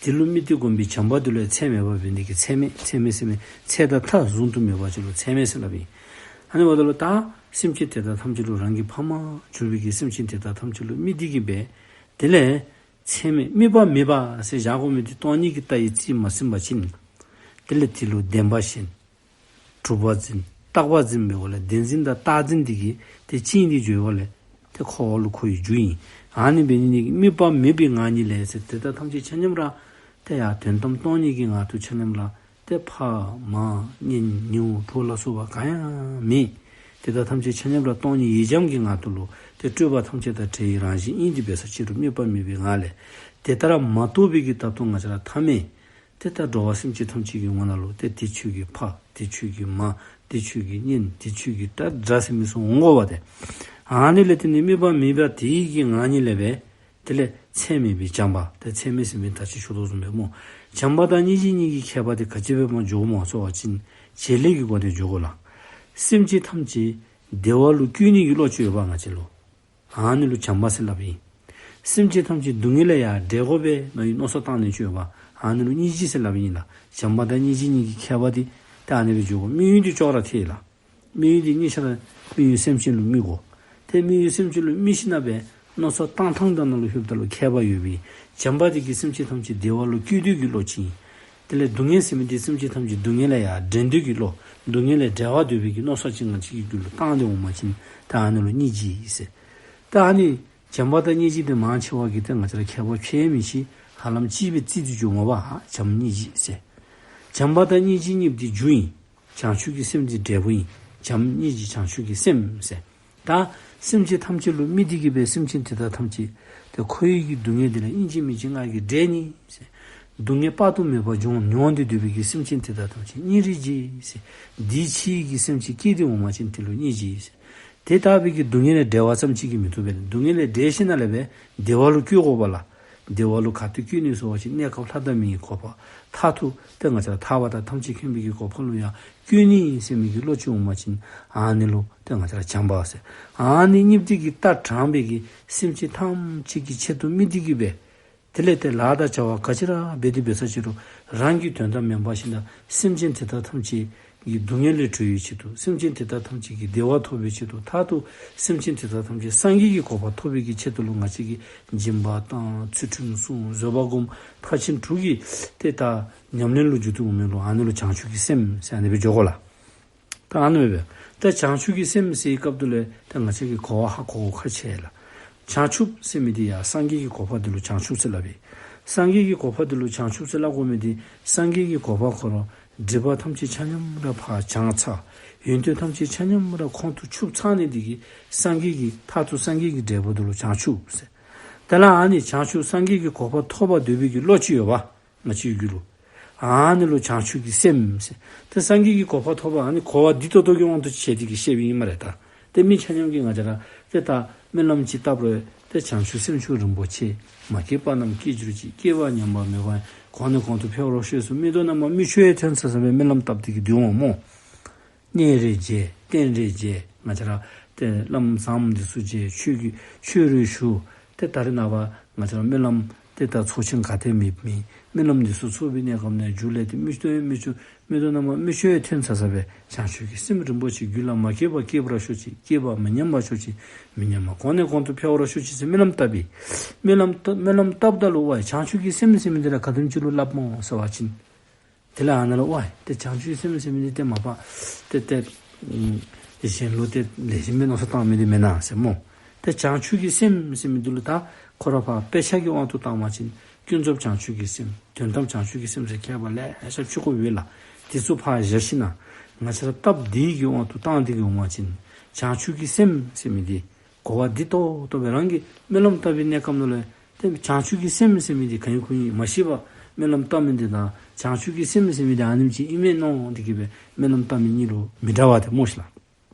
དེ་ལུ་དམིགས་ཏེ་སྒོམ་པའི་བྱམས་པ་འདི་ལུ་ཡང་ཚད་མེད་པ་འབད་ནི་འདི་གིས་ཚད་མེད་ཚད་མེད་ཟེར་མི་ཚད་དང་མཐའ་བཟུང་དུ་མེད་པ་ཅིག་ལུ་ཚད་མེད་ཟེར་སླབ་ཨིན། ཨ་ནི་འབདཝ་ད་ལུ་ད་སེམས་ཅན་དེ་དག་ཐམས་ཅད་ལུ་རང་གི་ཕ་མར་གྱུར་པའི་གི་སེམས་ཅན་དེ་དག་ཐམས་ཅད་ལུ་དམིགས་ཏེ་གི་སྦེ་དེ་ལས་ཚད་མེད་དམིགས་པ་མེད་པ་ཟེར་བཞག་དགོ་མི་འདི་སྟོང་ཉིད་ཀྱི་ལྟ་བའི་རྩིས་མ་ཟིན་པ་ཅིན་དེ་ལས་དེ་ལུ་བདེན་པ་བཞིན་གྲུབ་པ་འཛིན་རྟག་པ་འཛིན་འབད་བ་ལས་བདེན་འཛིན་དང་རྟག་འཛིན་འདི་གིས་ཏེ་བཅིངས་ཏེ་འགྱོ་བ་ལས་ཏེ་འཁོར་བ་ལུ་འཁོར་བའི་རྒྱུ་ཨིན། ཨ་ནི་འབད་ནི་འདི་གིས་དམིགས་པ་མེད་པའི་ངང་ཉིད་ལས་ཟེར་དེ་དག་ཐམས་ཅད་ཆ་མཉམ་ར་ཏེ་ཡར་དོན་དམ་སྟོང་ཉིད་ཀྱི་ངང་དུ་ཆ་མཉམ་ར་ཏེ་ཕ་མ་གཉེན་ཉེཝ་གྲོགས་ལ་སོགས་པ་གང་ཡང་མེད། དེ་དག་ཐམས་ཅད་ཆ་མཉམ་ར་སྟོང་ཉིད་ཡེ་འབྱམས་ཀྱི་ངང་དུ་ལུ་ཏེ་སྤྲོས་པ་ཐམས་ཅད་དང་བྲལ་བའི་རང་བཞིན་ཨིན། དེ་འབད་ས་ཅིག་རུང་དམིགས་པ་མེད་པའི་ངང་ལས་དེ་ལྟར་མ་རྟོགས་པའི་གི་ད་ལྟོ་ང་བཅས་ར་ཐ་མལ་ཏེ་ད་འགྲོ་བ་སེམས་ཅན་ཐམས་ཅད་ཀྱི་ངོ་ན་ལུ་ཏེ་དེ་ཁྱོད་ཀྱི་ཕ་དེ་ཁྱོད་ཀྱི་མ་དེ་ཁྱོད་ཀྱི་གཉེན་དེ་ཁྱོད་ཀྱི་ད་དགྲ་ཟེར་མི་ཚུ་འོང་དགོ་པ་ཏེ། ཨ་ནི་ལས་བརྟེན་ནས་དམིགས་པ་མེད་པ་དེ་གི་ངང་ཉིད་ལས་སྦེ་དེ་ལས་ཚད་མེད་པའི་བྱམས་པ་ཏེ་ཚད་མེད་ཟེར་མི་ད་ཅི་ཞུ་དོ་བཟུམ་སྦེ་སྨོ། བྱམས་པ་དང་སྙིང་རྗེ་གཉིས་ཀྱི་ཁྱད་པར་དེ་ག་ཅི་སྦེ་སྨོ་འཇོག་སྨོ་ཟེར་བ་ཅིན་བྱེད་ལས་ཀྱི་སྒོ་ནས་འཇོག་དགོ་ལགས། སེམས་ཅན་ཐམས་ཅད་བདེ་བ་ལུ་བཀོད་ནི་གི་བློ་ཅིག་ཡོད་པ་ང་བཅས་ལུ། ཨ་ནི་ལུ་བྱམས་པ་ཟེར་སླབ་ཨིན། སེམས་ཅན་ཐམས་ཅད་སྡུག་བསྔལ་ལས་ཡར་བསྒྲལ་དགོ་པས་མནོ་བའི་མནོ་བསམ་བཏང་ནི་ཅིག་ཡོད་པ། ཨ་ནི་ལུ་སྙིང་རྗེ་ཟེར་སླབ་ཨིན་ལགས། བྱམས་པ་དང་སྙིང་རྗེ་གཉིས་ཀྱི་ཁྱད་པར་འདི་ད་ཨ་ནི་སྦེ་འཇོག་དགོ། དམིགས་ཡུལ་འདི་ཅོག་ར་འཐད་ལགས། དམིགས་ཡུལ་འདི་གཉིས་ཆ་ར་དམིགས་ཡུལ་སེམས་ཅན་ལུ་དམིགས་དགོ། ཏེ་དམིགས་ཡུལ་སེམས་ཅན་ལུ་དམིགས་ཞིནམ་ལས་མནོ་བསམ་བཏང་ཐངས་དང་ནང་ལུ་ལྷོདཔ་ད་ལུ་ཁྱད་པར་ཡོད་པས། བྱམས་པ་འདི་གིས་སེམས་ཅན་ཐམས་ཅད་བདེ་བ་ལུ་བཀོད་འདོད་ཀྱི་བློ་ཅིག་ཨིན། དེ་ལས་སྡུག་བསྔལ་ཟེར་མི་འདི་སེམས་ཅན་ཐམས་ཅད་སྡུག་བསྔལ་ལས་ཡར་བསྒྲལ་འདོད་ཀྱི་བློ། སྡུག་བསྔལ་ལས་བསྒྲལ་བར་འདོད་པའི་གི་མནོ་བསམ་ཅིག་ང་བཅས་ཀྱི་རྒྱུད་ལུ་བཏང་སྟེ་འོང་པ་ཅིན་ད་ཨ་ནི་ལུ་སྙིང་རྗེ་ཟེར། ད་ཨ་ནི་བྱམས་པ་དང་སྙིང་རྗེ་འདི་མང་ཆེ་བ་གིས་ད་ང་བཅས་ར་ཁྱད་པར་ཕྱེ་མི་ཤེས། ཧ་ལམ་གཅིག་སྦེ་བརྩི་སྟེ་འགྱོཝ་མས་པ། བྱམས་སྙིང་རྗེ་ཟེར། བྱམས་པ་དང་སྙིང་རྗེ་གཉིས་འདི་རྒྱུ་ཨིན། བྱང་ཆུབ་ཀྱི་སེམས་འདི་འབྲས་བུ་ཨིན། བྱམས་སྙིང་རྗེ་བྱང་ཆུབ་ཀྱི་སེམས་ཟེར། ད་སེམས་ཅན་ཐམས་ཅད་ལུ་དམིགས་ཏེ་གི་སྦེ་སེམས་ཅན་དེ་དག་ཐམས་ཅད་ཏེ་འཁོར་བའི་གི་སྡུག་བསྔལ་འདི་ལས་ཨིན་ཅི་མིན་ཅི་ང་གིས་བསྒྲལ་ནི་ཟེར། སྡུག་བསྔལ་དཔག་ཏུ་མེད་པ་མྱོང་མྱོང་སྟེ་སྡོད་པའི་གི་སེམས་ཅན་དེ་དག་ཐམས་ཅད་སྙིང་རྗེ་ཟེར། འདི་ཕྱིའི་གི་སེམས་ཅན་སྐྱེས་ཏེ་འོང་པ་ཅིན་དེ་ལུ་སྙིང་རྗེ་ཟེར། དེ་ལྟ་བུའི་གི་སྡུག་བསྔལ་ལས་བསྒྲལ་བ་ཙམ་ཅིག་གིས་མི་བཏུབ་པས། སྡུག་བསྔལ་ལས་བསྒྲལ་ཞིནམ་ལས་སྦེ་བདེ་བ་ལུ་བཀོད་དགོ་པས་ལགས། བདེ་བ་ལུ་ག་ཏེ་བཀོད་ནི་ཟེར་བ་ཅིན་གནས་སྐབས་ལྷ་དང་མིའི་གོ་འཕང་མཐར་ཐུག་ཏེ་ང་བཅས་ར་ཐར་པ་དང་ཐམས་ཅད་མཁྱེན་པའི་གི་གོ་འཕང་ལུ་ཡང་བཀོད་ནི་ཟེར་མི་གི་བློ་ཅིག་འོང་པ་ཅིན་ཨ་ནི་ལུ་ཏེ་ང་བཅས་ར་བྱམས་པ་ཟེར། ཨ་ནི་གཉིས་འདི་གིས་ལྟ་དྲངས་པའི་གི་སེམས་ཅན་ཐམས་ཅད་ཀྱི་ཆེད་དུ་དམིགས་ཏེ་གི་སྦེ་དེ་ལས་ཏེ་ལཱ་དང་བྱ་བ་ག་ཅི་ར་འབད་དེ་འབད་ས་ཅིག་རུང་རང་གི་དོན་དག་མེན་པར་ཞིནམ་ལས་སེམས་ཅན་དེ་དག་ཐམས་ཅད་ གི་སྡུག་བསྔལ་ལས་གྲོལ་བའི་ཆེད་དུ། སེམས་ཅན་དེ་དག་ཐམས་ཅད་ཀྱི་བདེ་བ་ཐོབ་པའི་ཆེད་དུ། མཐར་ཐུག་སེམས་ཅན་དེ་དག་ཐམས་ཅད་སངས་རྒྱས་ཀྱི་གོ་འཕང་ཐོབ་པའི་གི་ཆེད་དུ་ལུ་ང་བཅས་ཀྱིས་སྦྱིན་པ་བཏང་། ཚུལ་ཁྲིམས་སྲུང་། བཟོད་པ་སྒོམ། མཐར་ཕྱིན་དྲུག་གི་ཏེ་ད་ཉམས་ལེན་ལུ་འཇུག་སྟེ་འོང་མི་ལུ་ཨ་ནི་ལུ་བྱང་ཆུབ་ཀྱི་སེམས་ཟེར་ཨ་ནི་སྦེ་འགྱོ་དགོ་ལགས། ད་ཨ་ནི་སྦེ་ད་བྱང་ཆུབ་ཀྱི་སེམས་ཟེར་བའི་སྐབས་དེ་ལུ་ད་ང་བཅས་ཀྱིས་གོ་བ་ཧ་གོ་དགོཔ་ཁག་ཆེ་ལགས། བྱང་ཆུབ་ཟེར་མི་འདི་ཡང་སངས་རྒྱས་ཀྱི་གོ་འཕང་འདི་ལུ་བྱང་ཆུབ་ཟེར་སླབ་ཨིན། སངས་རྒྱས་ཀྱི་གོ་འཕང་འདི་ལུ་བྱང་ཆུབ་ཟེར་སླབ་དགོ་མི་འདི་སངས་རྒྱས་ཀྱི་གོ་འཕང་ཁོ་ར་སྒྲིབ་པ་ཐམས་ཅད་ཆ་མཉམ་ར་ཕར་བྱང་ཚར། ཡོན་ཏན་ཐམས་ཅད་ཆ་མཉམ་ར་ཁོང་དུ་ཆུད་ཚར་ནི་འདི་གིས་སངས་རྒྱས་ཀྱི་མཐར་ཐུག་སངས་རྒྱས་ཀྱི་འབྲས་བུ་འདི་ལུ་བྱང་ཆུབ་ཟེར། དེ་ལས་ཨ་ནི་བྱང་ཆུབ་སངས་རྒྱས་ཀྱི་གོ་འཕང་ཐོབ་པར་འདོད་པའི་གི་བློ་ཅིག་ཡོད་པ། ང་བཅས་རྒྱུད་ལུ། ཨ་ནི་ལུ་བྱང་ཆུབ་ཀྱི་སེམས་ཟེར། ཏེ་སངས་རྒྱས་ཀྱི་གོ་འཕང་ཐོབ་པ་ཨ་ནི་གོ་བ་འདི་ཏོག་ཏོ་གི་དབང་དུ་བྱས་ཏེ་གི་བཤདཔ་ཨིན་སྨ་རེ་ད། ཏེ་མི་ཆ་མཉམ་གྱིས་ང་བཅས་ར་ཏེ་ད་སྨོན་ལམ་ཅིག་བཏབ་རུང་ཏེ་བྱང་ཆུབ་སེམས་མཆོག་རིན་པོ་ཆེ། མ་སྐྱེས་པ་རྣམས་སྐྱེ་གྱུར་ཅིག། སྐྱེས་པ་ཉམས་པ་མེད་པ། གོང་ནས་གོང་དུ་འཕེལ་བར་ཤོག་ཟེར། མིག་ཏོ་རྣམས་མིག་ཆུ་ཡང་ཐོན་ཚར་ཚར་སྦེ་སྨོན་ལམ་བཏབ་སྟེ་གི་འདུག་འོང་སྨོ། གཉེན་རེ་མཇལ། རྟེན་རེ་མཇལ། ང་བཅས་ར་ཏེ་བླམ་བཟངམོ་འདི་ཚུ་མཇལ། ཆོས་ཀྱི་ཆོས་རེ་ཞུ། ཏེ་ད་རེས་ནངས་པ་ང་བཅས་ར་སྨོན་ལམ་ཏེ་ད་ཚོགས་ཆེན་ག་ཏེ་མེད་མི་སྨོན་ལམ་འདི་ཚུ་ཚོགས་པའི་གནས་སྐབས་ནང་མཇུག་ལས་ཏེ་མིག་ཏོ་མིག་ཆུ་མིག་ཏོ་རྣམས་མིག་ཆུ་ཡང་ཐོན་ཚར་ཚར་སྦེ་བྱང་ཆུབ་ཀྱི་སེམས་རིན་པོ་ཆེ་རྒྱུད་ལ་མ་སྐྱེས་པ་སྐྱེས་པར་ཤོག་ཅིག། སྐྱེས་པ་མི་ཉམས་པར་ཤོག་ཅིག། མི་ཉམས་པ་གོང་ནས་གོང་དུ་འཕེལ་བར་ཤོག་ཅིག་ཟེར་སྨོན་ལམ་བཏབ་པས། སྨོན་ལམ་བཏབ་སྨོན་ལམ་བཏབ་ད་ལུ་ཝའི་བྱང་ཆུབ་ཀྱི་སེམས་ཟེར་མི་འདི་ར་ག་དེམ་ཅིག་ལུ་སླབ་སྨོ་ཟེར་བ་ཅིན། དེ་ལས་ཨ་ནཱ་ལུ་ཝའི་ཏེ་བྱང་ཆུབ་སེམས་ཟེར་མི་འདི་ཏེ་མ་པ་ཏེ་ཏེ་ཨམ་གཞན་ལུ་ཏེ་ལེགས་ཤོམ་སྦེ་མནོ་བསམ་བཏང་མི་འདི་མེན་ན་ཟེར་སྨོ། ཏེ་བྱང་ཆུབ་ཀྱི་སེམས་ཟེར་མི་འདི་ལུ་ད་ཁོ་ར་ཕར་དཔེ་ཆ་གི་དབང་དུ་བཏང་བ་ཅིན་ཀུན་རྫོབ་བྱང་ཆུབ་ཀྱི་སེམས་དོན་དམ་བྱང་ཆུབ་ཀྱི་སེམས་ཟེར་ཁྱད་པར་ལེ་ཤ་ཕྱེ་དགོཔ་ཡོད་ལགས། དེ་ཚུ་ཕར་བཞག་ཞིནམ་ལས་ང་བཅས་ར་སྟབས་བདེ་གི་དབང་དུ་བཏང་སྟེ་གི་འོང་བ་ཅིན་བྱང་ཆུབ་ཀྱི་སེམས་ཟེར་མི་འདི་གོ་བ་འདི་ཏོག་ཏོ་སྦེ་རང་གིས་སྨོན་ལམ་བཏབ་པའི་གནས་སྐབས་ནང་ལུ་ཏེ་བྱང་ཆུབ་ཀྱི་སེམས་ཟེར་མི་འདི་ག་ཨིན་ཁུངས་ཨིན་མ་ཤེས་པར་སྨོན་ལམ་བཏབ་མི་འདི་དང་བྱང་ཆུབ་ཀྱི་སེམས་ཟེར་མི་འདི་ཨ་ནེམ་ཅིག་ཨིན་མས་མནོ་སྟེ་གི་སྦེ་སྨོན་ལམ་བཏབ་མི་གཉིས་ལུ་མི་འདྲ་བ་ཏེ་སྨོ་ཤིག་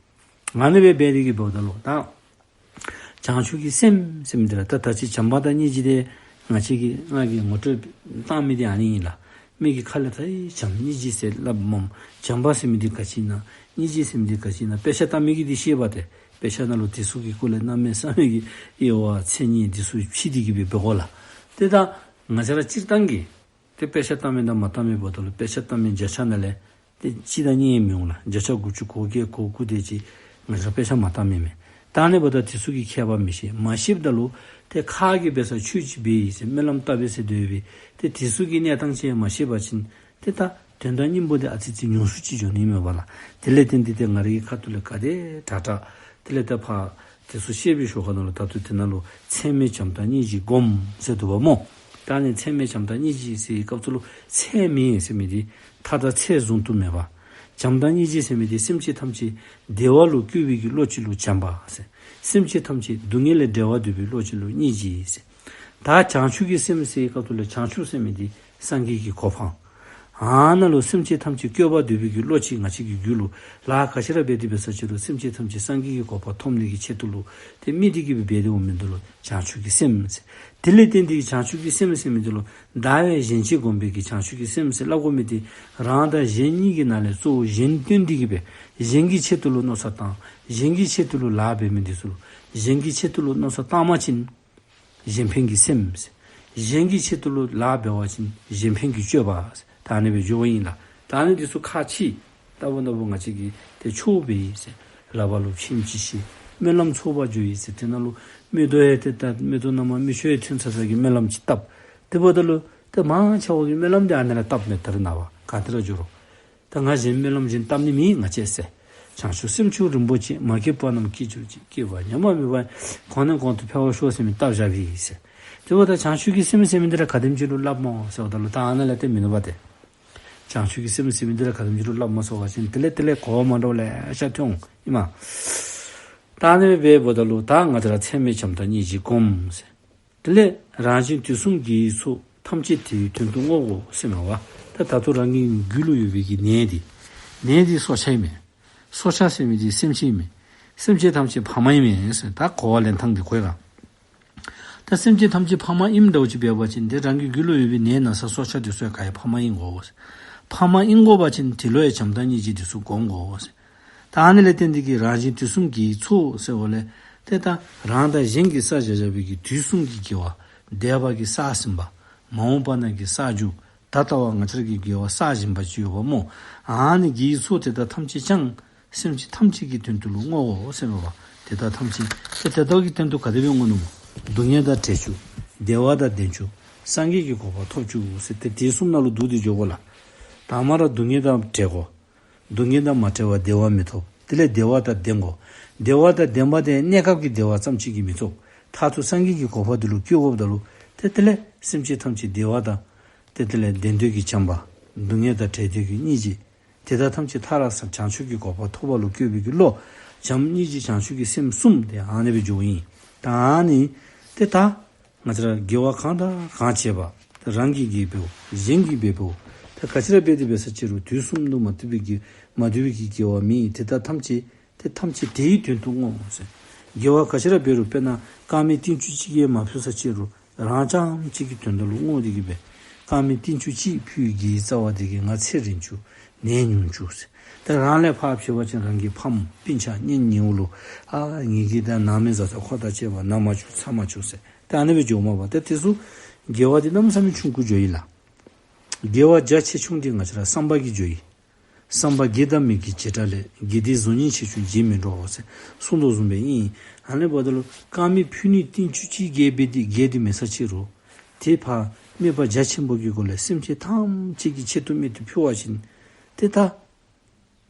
ལགས། ཨ་ནི་སྦེ་འབད་དེ་གི་འབདཝ་ད་ལུ་ད་བྱང་ཆུབ་ཀྱི་སེམས་ཟེར་མི་འདི་ར་ད་ད་ཅི་བྱམས་པ་དང་སྙིང་རྗེ་འདི་ང་བཅས་ཀྱིས་ང་གིས་ངོ་སྤྲོད་བཏང་མི་འདི་ཨ་ནི་ཨིན་ལགས། མི་གི་ཁ་ལས་ད་ཨེ་བྱམས་སྙིང་རྗེ་ཟེར་སླབ་སྨོ། བྱམས་པ་ཟེར་མི་འདི་ག་ཅི་ཨིན་ན། སྙིང་རྗེ་ཟེར་མི་འདི་ག་ཅི་ཨིན་ན། དཔེ་ཆ་ལྟ་མི་གིས་འདི་ཤེས་པས་ཏེ། དཔེ་ཆ་ནང་ལུ་དེ་ཚུ་གི་སྐོར་ལས་གནམ་མེད་ས་མེད་ཀྱི་དབྱེ་བ་མཚན་ཉིད་འདི་ཚུ་ཕྱེ་སྟེ་གི་སྦེ་འབད་དགོ་ལགས། ཏེ་ད་ང་བཅས་ར་སྤྱིར་བཏང་གི་ཏེ་དཔེ་ཆ་ལྟ་མི་དང་མ་ལྟ་མི་འབདཝ་ད་ལུ་དཔེ་ཆ་ལྟ་མི་བརྒྱ་ཆ་ནང་ལས་ཏེ་གཅིག་དང་གཉིས་མི་འོང་ལགས། བརྒྱ་ཆ་དགུ་བཅུ་གོ་བརྒྱད་གོ་དགུ་དེ་ཅིག་ང་བཅས་ར་དཔེ་ཆ་མ་ལྟ་མི་མས། ད་ཨ་ནི་འབདཝ་ད་དེ་ཚུ་གི་ཁྱད་པར་མི་ཤེས། མ་ཤེསཔ་ད་ལུ་ཏེ་ཁ་གིས་འབད་ས་ཆོས་ཅིག་འབད་ཡི་ཟེར་སྨོན་ལམ་བཏབ་པས་ཟེར་སྡོད་པས། ཏེ་དེ་ཚུ་གི་གནས་སྟངས་ཅིག་མ་ཤེས་པ་ཅིན་ཏེ་ད་དོན་དག་སྙིང་པོ་འདི་ཨ་ཙི་ཅིག་ཉུང་སུ་ཅིག་འགྱོ་ནི་མས་པ་ལགས། དེ་ལས་བརྟེན་ཏེ་ཏེ་ང་རའི་ཁ་ཐུག་ལས་ག་དེ་དྲག་དྲག་དེ་ལས་ད་ཕར་དེ་ཚུ་བཤད་པའི་ཞོར་ཁ་ནང་ལུ་ད་ལྟོ་དེ་ནང་ལུ་ཚད་མེད་བྱམས་དང་སྙིང་རྗེ་སྒོམ་ཟེར་འདུག་པ་སྨོ། ད་ཨ་ནི་ཚད་མེད་བྱམས་དང་སྙིང་རྗེ་ཟེར་བའི་སྐབས་སུ་ལུ་ཚད་མེད་ཟེར་མི་འདི་མཐའ་དང་ཚད་བཟུང་དུ་མེད་པ། བྱམས་དང་སྙིང་རྗེ་ཟེར་མི་འདི་སེམས་ཅན་ཐམས་ཅད་བདེ་བ་ལུ་བཀོད་པའི་གི་བློ་ཅིག་ལུ་བྱམས་པ་ཟེར། སེམས་ཅན་ཐམས་ཅད་སྡུག་བསྔལ་ལས་བསྒྲལ་བར་འདོད་པའི་བློ་ཅིག་ལུ་སྙིང་རྗེ་ཟེར། ད་བྱང་ཆུབ་ཀྱི་སེམས་ཟེར་བའི་སྐབས་སུ་ལུ་བྱང་ཆུབ་ཟེར་མི་འདི་སངས་རྒྱས་ཀྱི་གོ་འཕང་། ཨ་ནཱ་ལུ་སེམས་ཅན་ཐམས་ཅད་བཀོད་པར་འདོད་པའི་གི་བློ་ཅིག་ང་བཅས་ཀྱི་རྒྱུད་ལུ་ལཱ་ག་ཅི་ར་འབད་དེ་འབད་ས་ཅི་རུང་སེམས་ཅན་ཐམས་ཅད་སངས་རྒྱས་ཀྱི་གོ་འཕང་ཐོབ་ནི་གི་ཆེད་དུ་ལུ་ཏེ་དམིགས་ཏེ་གི་སྦེ་འབད་དེ་འོང་མི་འདི་ལུ་བྱང་ཆུབ་ཀྱི་སེམས་ཟེར། དེ་ལས་བརྟེན་ཏེ་བྱང་ཆུབ་ཀྱི་སེམས་ཟེར་མི་འདི་ལུ་བདག་བས་གཞན་གཅེས་བསྒོམས་པའི་གི་བྱང་ཆུབ་ཀྱི་སེམས་ཟེར་སླབ་དགོ་མི་འདི་རང་དང་གཞན་གཉིས་ཀྱི་ནང་ལས་གཙོ་བོ་གཞན་བཏོན་ཏེ་གི་སྦེ་གཞན་གྱི་ཆེད་དུ་ལུ་མནོ་བསམ་བཏང་། གཞན་གྱི་ཆེད་དུ་ལུ་ལཱ་འབད་མི་འདི་ཚུ་ལུ་གཞན་གྱི་ཆེད་དུ་ལུ་མནོ་བསམ་བཏང་བ་ཅིན་གཞན་ཕན་གྱི་སེམས་ཟེར། གཞན་གྱི་ཆེད་དུ་ལུ་ལཱ་འབད་བ་ཅིན་གཞན་ཕན་གྱི་སྤྱོད་པ་ཟེར། ད་ཨ་ནི་སྦེ་འགྱོཝ་ཨིན་ལགས། ད་ཨ་ནི་འདི་ཚུ་ཁག་ཆེ། ལྟ་བུ་ན་བུ་ང་བཅས་ཀྱིས་ཏེ་ཆོས་འབད་ཡི་ཟེར། ལག་པ་ལུ་ཕྱིན་ཅི་ཤེས། སྨོན་ལམ་ཚོགས་པར་འགྱོ་ཡི་ཟེར། དེ་ནང་ལུ་མིག་ཏོ་ཡང་ཏེ་ད་མིག་ཏོ་རྣམས་མིག་ཆུ་ཡང་ཐོན་ཚར་ཚར་གྱི་སྨོན་ལམ་ཅིག་བཏབ། དེ་འབདཝ་ད་ལུ་ཏེ་མང་ཆེ་བ་གིས་སྨོན་ལམ་འདི་ཨ་ནི་ར་བཏབ་མས། ད་རེས་ནངས་པ་ག་ཏེ་ར་འགྱོ་རུང་། ད་ང་གཞན་སྨོན་ལམ་གཞན་བཏབ་ནི་མེད་ང་བཅས་ཟེར། བྱང་ཆུབ་སེམས་མཆོག་རིན་པོ་ཆེ། མ་སྐྱེས་པ་རྣམས་སྐྱེ་གྱུར་ཅིག། སྐྱེས་པ་ཉམས་པ་མེད་པ། གོང་ནས་གོང་དུ་འཕེལ་བར་ཤོག་ཟེར་མི་བཏབ་བཞག་པས་ཟེར། དེ་འབདཝ་ད་བྱང་ཆུབ་ཀྱི་སེམས་ཟེར་མི་འདི་ར་ག་དེམ་ཅིག་ལུ་སླབ་སྨོ་ཟེརཝ་ད་ལུ་ད་ཨ་ནཱ་ལས་ཏེ་མི་ནུས་པ་ཏེ། བྱང་ཆུབ་ཀྱི་སེམས་ཟེར་མི་འདི་ར་ག་དེམ་ཅིག་ལུ་སླབ་སྨོ་ཟེར་བ་ཅིན་དེ་ལས་དེ་ལས་གོ་བ་མ་འདྲཝ་ལེ་ཤ་ཐོན་འོང་ཨིན་མས། ད་ཨ་ནི་སྦེ་འབདཝ་ད་ལུ་ད་ང་བཅས་ར་ཚད་མེད་བྱམས་དང་སྙིང་རྗེ་སྒོམ་ཟེར། དེ་ལས་རང་གཞན་དུས་གསུམ་དགེ་བའི་ཚོགས། ཐམས་ཅད་དེ་ཡི་དོན་དུ་བསྔོ་བ་ཟེར་མས་པ། ད་ད་ལྟོ་རང་གི་རྒྱུད་ལུ་ཡོད་པའི་གི་ནད་འདི། ནད་འདི་སྲོག་ཆགས་ཨིན་མས། སྲོག་ཆགས་ཟེར་མི་འདི་སེམས་ཅན་ཨིན་མས། སེམས་ཅན་ཐམས་ཅད་ཕ་མ་ཨིན་མས་ཟེར། ད་གོ་བ་ལེན་ཐངས་འདི་གོ་ཡི་ག། ད་སེམས་ཅན་ཐམས་ཅད་ཕ་མ་ཨིནམ་འདྲཝ་ཅིག་འབད་བ་ཅིན་ཏེ་རང་གི་རྒྱུད་ལུ་ཡོད་པའི་ནད་ན་ཚ་སྲོག་ཆགས་འདི་ཚུ་ཡང་ག་ར་ཕ་མ་ཨིན་དགོ་ཟེར། ཕ་མ་ཨིན་དགོ་པ་ཅིན་དེ་ལུ་ཡང་བྱམས་དང་སྙིང་རྗེ་འདི་ཚུ་སྒོམ་དགོ་ཟེར། ད་ཨ་ནི་ལས་བརྟེན་ཏེ་གི་རང་གཞན་དུས་གསུམ་དགེ་བའི་ཚོགས་ཟེརཝ་ལས་ཏེ་ད་རང་དང་གཞན་གྱི་བསགས་བཞག་བཞག་པའི་གི་དུས་གསུམ་གྱི་དགེ་བ། འདས་པ་གི་བསགས་ཟིན་པ། མ་འོངས་པ་ན་གི་བསགས་རྒྱུ། ད་ལྟ་བ་ང་བཅས་ར་གིས་དགེ་བ་བསགས་བཞིན་པ་ཅིག་ཡོདཔ་སྨོ། ཨ་ནི་དགེ་བའི་ཚོགས་དེ་དག་ཐམས་ཅད་ཀྱང་སེམས་ཅན་ཐམས་ཅད་ཀྱི་དོན་དུ་ལུ་བསྔོའོ་ཟེར་མས་པ། དེ་དག་ཐམས་ཅད་ཏེ་དེ་དག་གི་དོན་དུ་ག་དེ་སྦེ་བསྔོ་ནི་སྨོ། སྡུག་བསྔལ་དང་བྲལ་བཅུག། བདེ་བ་དང་ལྡན་བཅུག། སངས་རྒྱས་ཀྱི་གོ་འཕང་ཐོབ་བཅུག་ཟེར་ཏེ་དེ་གསུམ་ནང་ལུ་འདུ་སྟེ་འགྱོ་དགོ་ལགས། དང་པ་ར་སྡུག་བསྔལ་དང་བྲལ་དགོ། སྡུག་བསྔལ་དང་མ་བྲལ་བར་བདེ་བ་མི་ཐོབ། དེ་ལས་བདེ་བ་དང་ལྡན་དགོ། བདེ་བ་དང་ལྡན་པ་དེ་གནས་སྐབས་ཀྱི་བདེ་བ་ཙམ་ཅིག་གིས་མི་ཚུགས། མཐར་ཐུག་སངས་རྒྱས་ཀྱི་གོ་འཕང་དེ་ལུ་བཀོད་དགོཔ་ད་ལུ་ཏེ་དེ་ལས་སེམས་ཅན་ཐམས་ཅད་བདེ་བ་དང་ཏེ་དེ་ལས་ལྡན་འདོད་ཀྱི་བྱམས་པ། སྡུག་བསྔལ་དང་བྲལ་འདོད་ཀྱི་སྙིང་རྗེ། དེ་དག་ཐམས་ཅད་མཐར་ར་བྱང་ཆུབ་ཀྱི་གོ་འཕང་ཐོབ་པ་ལུ་བཀོད་པའི་གི་བློ། བྱམས་སྙིང་རྗེ་བྱང་ཆུབ་ཀྱི་སེམས་གསུམ་དེ་ཨ་ནི་སྦེ་འགྱོཝ་ཨིན། ད་ཨ་ནི་ཏེ་ད་ང་བཅས་ར་དགེ་བ་གང་དང་གང་བྱས་པ། ཏེ་རང་གིས་དགེ་འབདཝ། གཞན་གྱིས་འབད་འབདཝ། ཏེ་ག་ཅི་ར་འབད་དེ་འབད་ས་ཅིག་རུང་དུས་གསུམ་དུ་མ་བཏུབ་པའི་གི་མ་བཏུབ་པའི་གི་དགེ་བ་མེད། དེ་དག་ཐམས་ཅད་ཏེ་ཐམས་ཅད་དེའི་དོན་དུ་བསྔོའོ་ཟེར། དགེ་བ་ག་ཅི་ར་འབད་རུང་དཔེར་ན་དཀར་མེ་ཏིལ་ཅུ་གཅིག་ཡང་མ་ཕུལ་ས་ཅིག་རུང་རང་རྐྱངམ་གཅིག་གི་དོན་དག་ལུ་བསྔོ་སྟེ་གི་སྦེ། དཀར་མེ་ཏིལ་ཅུ་གཅིག་ཕུལ་བའི་རྩ་བ་དེ་གིས་ང་ཚེ་རིང་བཅུག། ནད་ཉུང་བཅུག་ཟེར། ཏེ་རང་ལས་ཕར་ཕྱེ་བ་ཅིན་རང་གི་ཕམ་སྤུན་ཆ་གཉེན་ཉེཝ་ལུ་ཨ་ངེ་གི་ད་ནང་མི་བཟའ་ཚང་ཁོ་དང་བཅས་པ་ན་མ་བཅུག་ཚ་མ་བཅུག་ཟེར། ཏེ་ཨ་ནི་སྦེ་འགྱོཝ་མས་པ། ཏེ་དེ་ཚུ་དགེ་བ་དེ་གནམ་མེད་ས་མེད་ཆུང་ཀུ་འགྱོཝ་ཨིན་ལགས། དགེ་བ་རྒྱ་ཆེ་ཆུང་དེ་ང་བཅས་ར་བསམ་པ་གིས་འགྱོཝ་ཨིན། བསམ་པ་དགེ་དང་མི་དགེའི་བྱེ་བྲག་ལས། དགེ་སྡིག་གཟུགས་བརྙན་ཆེ་ཆུང་རྗེས་མི་འགྲོ་ཟེར་གསུངས་དོ་བཟུམ་སྦེ་ཨིན། ཨ་ནི་འབདཝ་ད་ལུ་དཀར་མེ་ཕུལ་ནི་ཏིལ་ཅུ་གཅིག་བརྒལ་སྦེ་དེ་བརྒལ་ཏེ་མེད་ས་ཅིག་རུང་ཏེ་ཕར་དམིགས་པ་རྒྱ་ཆེན་པོ་གི་སྒོ་ལས་སེམས་ཅན་ཐམས་ཅད་ཀྱི་ཆེད་དུ་དམིགས་ཏེ་ཕུལ་བ་ཅིན་ཏེ་ད་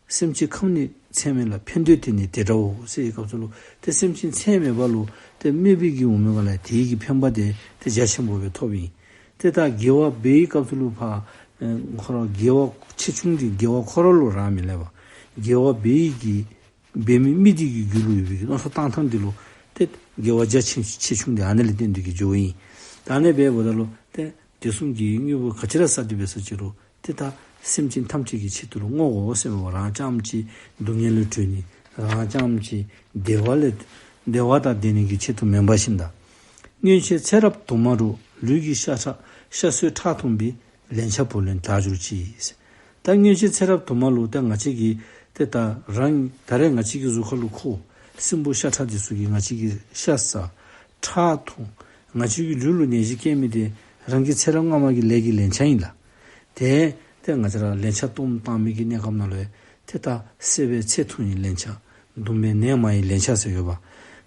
སེམས་ཅན་ཁམས་ནི་ཚད་མེད་ལ། ཕན་འདོད་དེ་ནི་དེ་འདྲའོ་ཟེར་བའི་སྐབས་སུ་ལུ་ཏེ་སེམས་ཅན་ཚད་མེད་པ་ལུ་ཏེ་དམིགས་པའི་གི་འོང་མི་ག་ལས་དེའི་གི་ཕན་པ་དེ་ཏེ་རྒྱ་ཆེན་པོ་སྦེ་ཐོབ་ཨིན། ཏེ་ད་དགེ་བ་འབད་བའི་སྐབས་སུ་ལུ་ཕར་ཨེ་ཁོ་ར་དགེ་བ་ཆེ་ཆུང་དེ་དགེ་བ་ཁོ་ར་ལུ་རག་མི་ལས་པ། དགེ་བ་འབད་བའི་གི་འབད་མི་མི་དེ་གི་རྒྱུད་ལུ་ཡོད་པའི་གི་མནོ་བསམ་བཏང་ཐངས་དེ་ལུ་ཏེ་དགེ་བ་རྒྱ་ཆེ་ཆེ་ཆུང་དེ་ཨ་ནི་ལས་བརྟེན་ཏེ་གི་འགྱོཝ་ཨིན། ད་ཨ་ནི་སྦེ་འབདཝ་ད་ལུ་ཏེ་དེ་གསུམ་གྱི་དངོས་པོ་ག་ཅི་ར་བསགས་ཏེ་འབད་ས་ཅིག་རུང་ཏེ་ད་སེམས་ཅན་ཐམས་ཅད་ཀྱི་ཆེད་དུ་ལུ་བསྔོ་དགོ་ཟེར་མས་པ། རང་རྐྱངམ་གཅིག་སྡུག་བསྔལ་ལས་གྲོལ་ནི། རང་རྐྱངམ་གཅིག་བདེ་བ་ལས་བདེ་བ་དང་ལྡན་ནི་གི་ཆེད་དུ་མེན་པ་ཤིག་ད། སྔོན་ཆད་ཚེ་རབས་དུ་མ་རུ། ལུས་ཀྱི་ཤ་ཁྲག་ཤ་གསོས་ཁྲག་འཐུང་བའི། ལན་ཆགས་བུ་ལོན་དག་གྱུར་ཅིག། ད་སྔོན་ཆད་ཚེ་རབས་དུ་མ་ལུ་ཏེ་ང་བཅས་ཀྱིས་ཏེ་ད་རང་ད་རེས་ང་བཅས་ཀྱི་གཟུགས་ཁ་ལུ་ཁོ་སྲིན་བུ་ཤ་ཁྲག་དེ་ཚུ་གིས་ང་བཅས་ཀྱི་ཤ་ཟ་ཁྲག་འཐུང་ང་བཅས་ཀྱི་ལུས་ལུ་ནད་གཞི་བསྐྱལ་མི་དེ་རང་གི་ཚེ་རབས་སྔ་མ་གི་ལས་ཀྱི་ལན་ཆགས་ཨིན་ལགས། ཏེ་ཏེ་ང་བཅས་ར་ལན་ཆགས་སྡོམ་བཏང་མི་གི་གནས་སྐབས་ནང་ལུ་ཡང་ཏེ་ད་བསད་པའི་ཚེ་ཐུང་བའི་ལན་ཆགས། བརྡུང་པའི་ནད་མང་བའི་ལན་ཆགས་ཟེར་ཡོདཔ།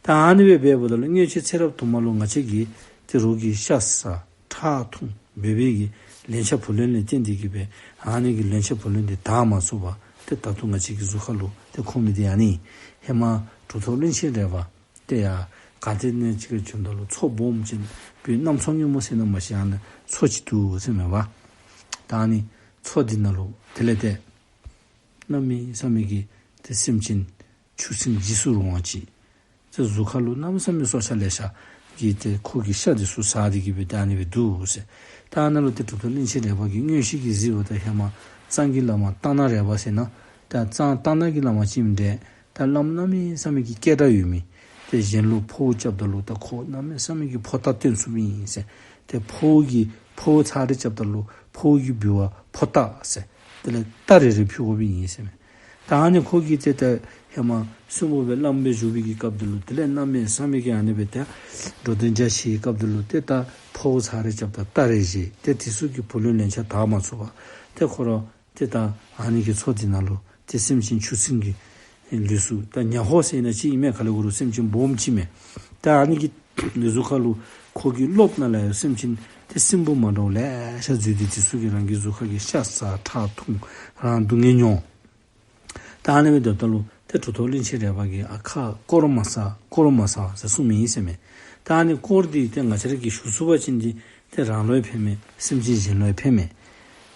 ད་ཨ་ནི་སྦེ་འབདཝ་ད་ལུ་སྔོན་ཆད་ཚེ་རབས་དུ་མ་ལུ་ང་བཅས་ཀྱིས་ཏེ་རོགས་ཀྱི་ཤ་ཟ་ཁྲག་འཐུང་འབད་བའི་གི་ལན་ཆགས་བུ་ལོན་ལས་བརྟེན་ཏེ་གི་སྦེ་ཨ་ནི་གི་ལན་ཆགས་བུ་ལོན་དེ་དག་མ་ཚུགས་པར་ཏེ་ད་ལྟོ་ང་བཅས་ཀྱི་གཟུགས་ཁ་ལུ་ཏེ་འཁོར་མི་དེ་ཨ་ནི་ཧེ་མ་གྲུབ་ཐོབ་གླིང་ཆེན་རས་པ་ཏེ་ཡར་ག་ཏེ་ནས་ཅིག་བྱོནམ་ད་ལུ་མཚོ་སྦོམ་ཅིག་བོད་གནམ་མཚོ་སྔོན་མོ་ཟེར་ན་མ་ཤེས། ཨ་ནི་མཚོ་ཅིག་འདུག་ཟེར་མས་པ། ད་ཨ་ནི་མཚོ་འདི་ནང་ལུ་དེ་ལས་ཏེ་གནམ་མེད་ས་མེད་ཀྱི་ཏེ་སེམས་ཅན་ཆུ་སྲིན་འཇིགས་སུ་རུང་བ་ཅིག་ཏེ་གཟུགས་ཁ་ལུ་གནམ་མེད་ས་མེད་སྲོག་ཆགས་ལེ་ཤ་གིས་ཏེ་ཁོ་གི་ཤ་དེ་ཚུ་ཟ་སྟེ་གི་སྦེ་ཏེ་ཨ་ནི་སྦེ་འདུག་ཟེར། ད་ཨ་ནཱ་ལུ་ཏེ་གྲུབ་ཐོབ་གླིང་ཆེན་རས་པ་གིས་མངོན་ཤེས་ཀྱིས་གཟིགས་པ་ད་ཧེ་མ་གཙང་གི་བླ་མ་སྟག་སྣ་རས་པ་ཟེར་ན་ད་གཙང་སྟག་སྣ་གི་བླ་མ་ཅིག་ཨིནམ་འདྲས། ད་བླམ་གནམ་མེད་ས་མེད་ཀྱི་སྐད་གྲགས་ཡོད་མི་ཏེ་གཞན་ལུ་འཕོ་བ་རྐྱབ་ད་ལུ་ད་ཁོ་གནམ་མེད་ས་མེད་ཀྱི་འཕོ་རྟགས་སྟོན་ཚུགས་མི་ཨིན་ཟེར། ཏེ་འཕོ་བ་གི་འཕོ་བ་ཚར་རེ་རྐྱབ་ད་ལུ་འཕོ་བ་གི་འབུལ་བ་འཕོ་རྟགས་ཟེར་དེ་ལས་རྟ་རེ་རེ་ཕུལ་དགོ་པའི་ཨིན་ཟེར་མས། ད་ཨ་ནི་ཁོ་གིས་ཏེ་ད་ཧེ་མ་གསོན་པོ་སྦེ་བླམ་སྦེ་བཞུགས་པའི་གི་སྐབས་དེ་ལུ་དེ་ལས་གནམ་མེད་ས་མེད་ཀྱི་ཨ་ནི་སྦེ་ཏེ་འགྲོ་དོན་རྒྱ་ཆེ་བའི་སྐབས་དེ་ལུ་ཏེ་ད་འཕོ་བ་ཚར་རེ་རྐྱབ་ད་རྟ་རེ་བཞེས། ཏེ་དེ་ཚུ་གི་བུ་ལོན་ལན་ཆགས་དག་མ་ཚུགས་པར་ཏེ་ཁོ་ར་ཏེ་ད་ཨ་ནི་གི་མཚོ་འདི་ནང་ལུ་ཏེ་སེམས་ཅན་ཆུ་སྲིན་གྱི་ལུས་སུ་ད་ཉ་ཧོ་ཟེར་ན་ཅིག་ཨིན་མས། ག་ལས་འོང་རུང་སེམས་ཅན་སྦོམ་ཅིག་མས། ད་ཨ་ནི་གི་ལུས་གཟུགས་ཁ་ལུ་ཁོ་གི་རློབ་ནང་ལས་ཡང་སེམས་ཅན་ཏེ་སྲིན་བུ་མ་འདྲཝ་ལེ་ཤ་འཛུལ་ཏེ་དེ་ཚུ་གིས་རང་གི་གཟུགས་ཁ་གི་ཤ་ཟ་ཁྲག་འཐུང་རང་སྡུག་བསྔལ་མྱོང་། ད་ཨ་ནི་སྦེ་སྡོདཔ་ད་ལུ་ཏེ་གྲུབ་ཐོབ་གླིང་ཆེན་རས་པ་གིས་ཨ་ཁ་བསྐོར་མ་ཟ་བསྐོར་མ་ཟ་ཟེར་གསུངས་མི་ཨིན་ཟེར་མས། ད་ཨ་ནི་བསྐོར་ཏེ་ཏེ་ང་བཅས་ར་གིས་ཞུ་ཚུགས་པ་ཅིན་ཏེ་ཏེ་རང་ལུ་ཡང་ཕན་མས། སེམས་ཅན་གཞན་ལུ་ཡང་ཕན་མས།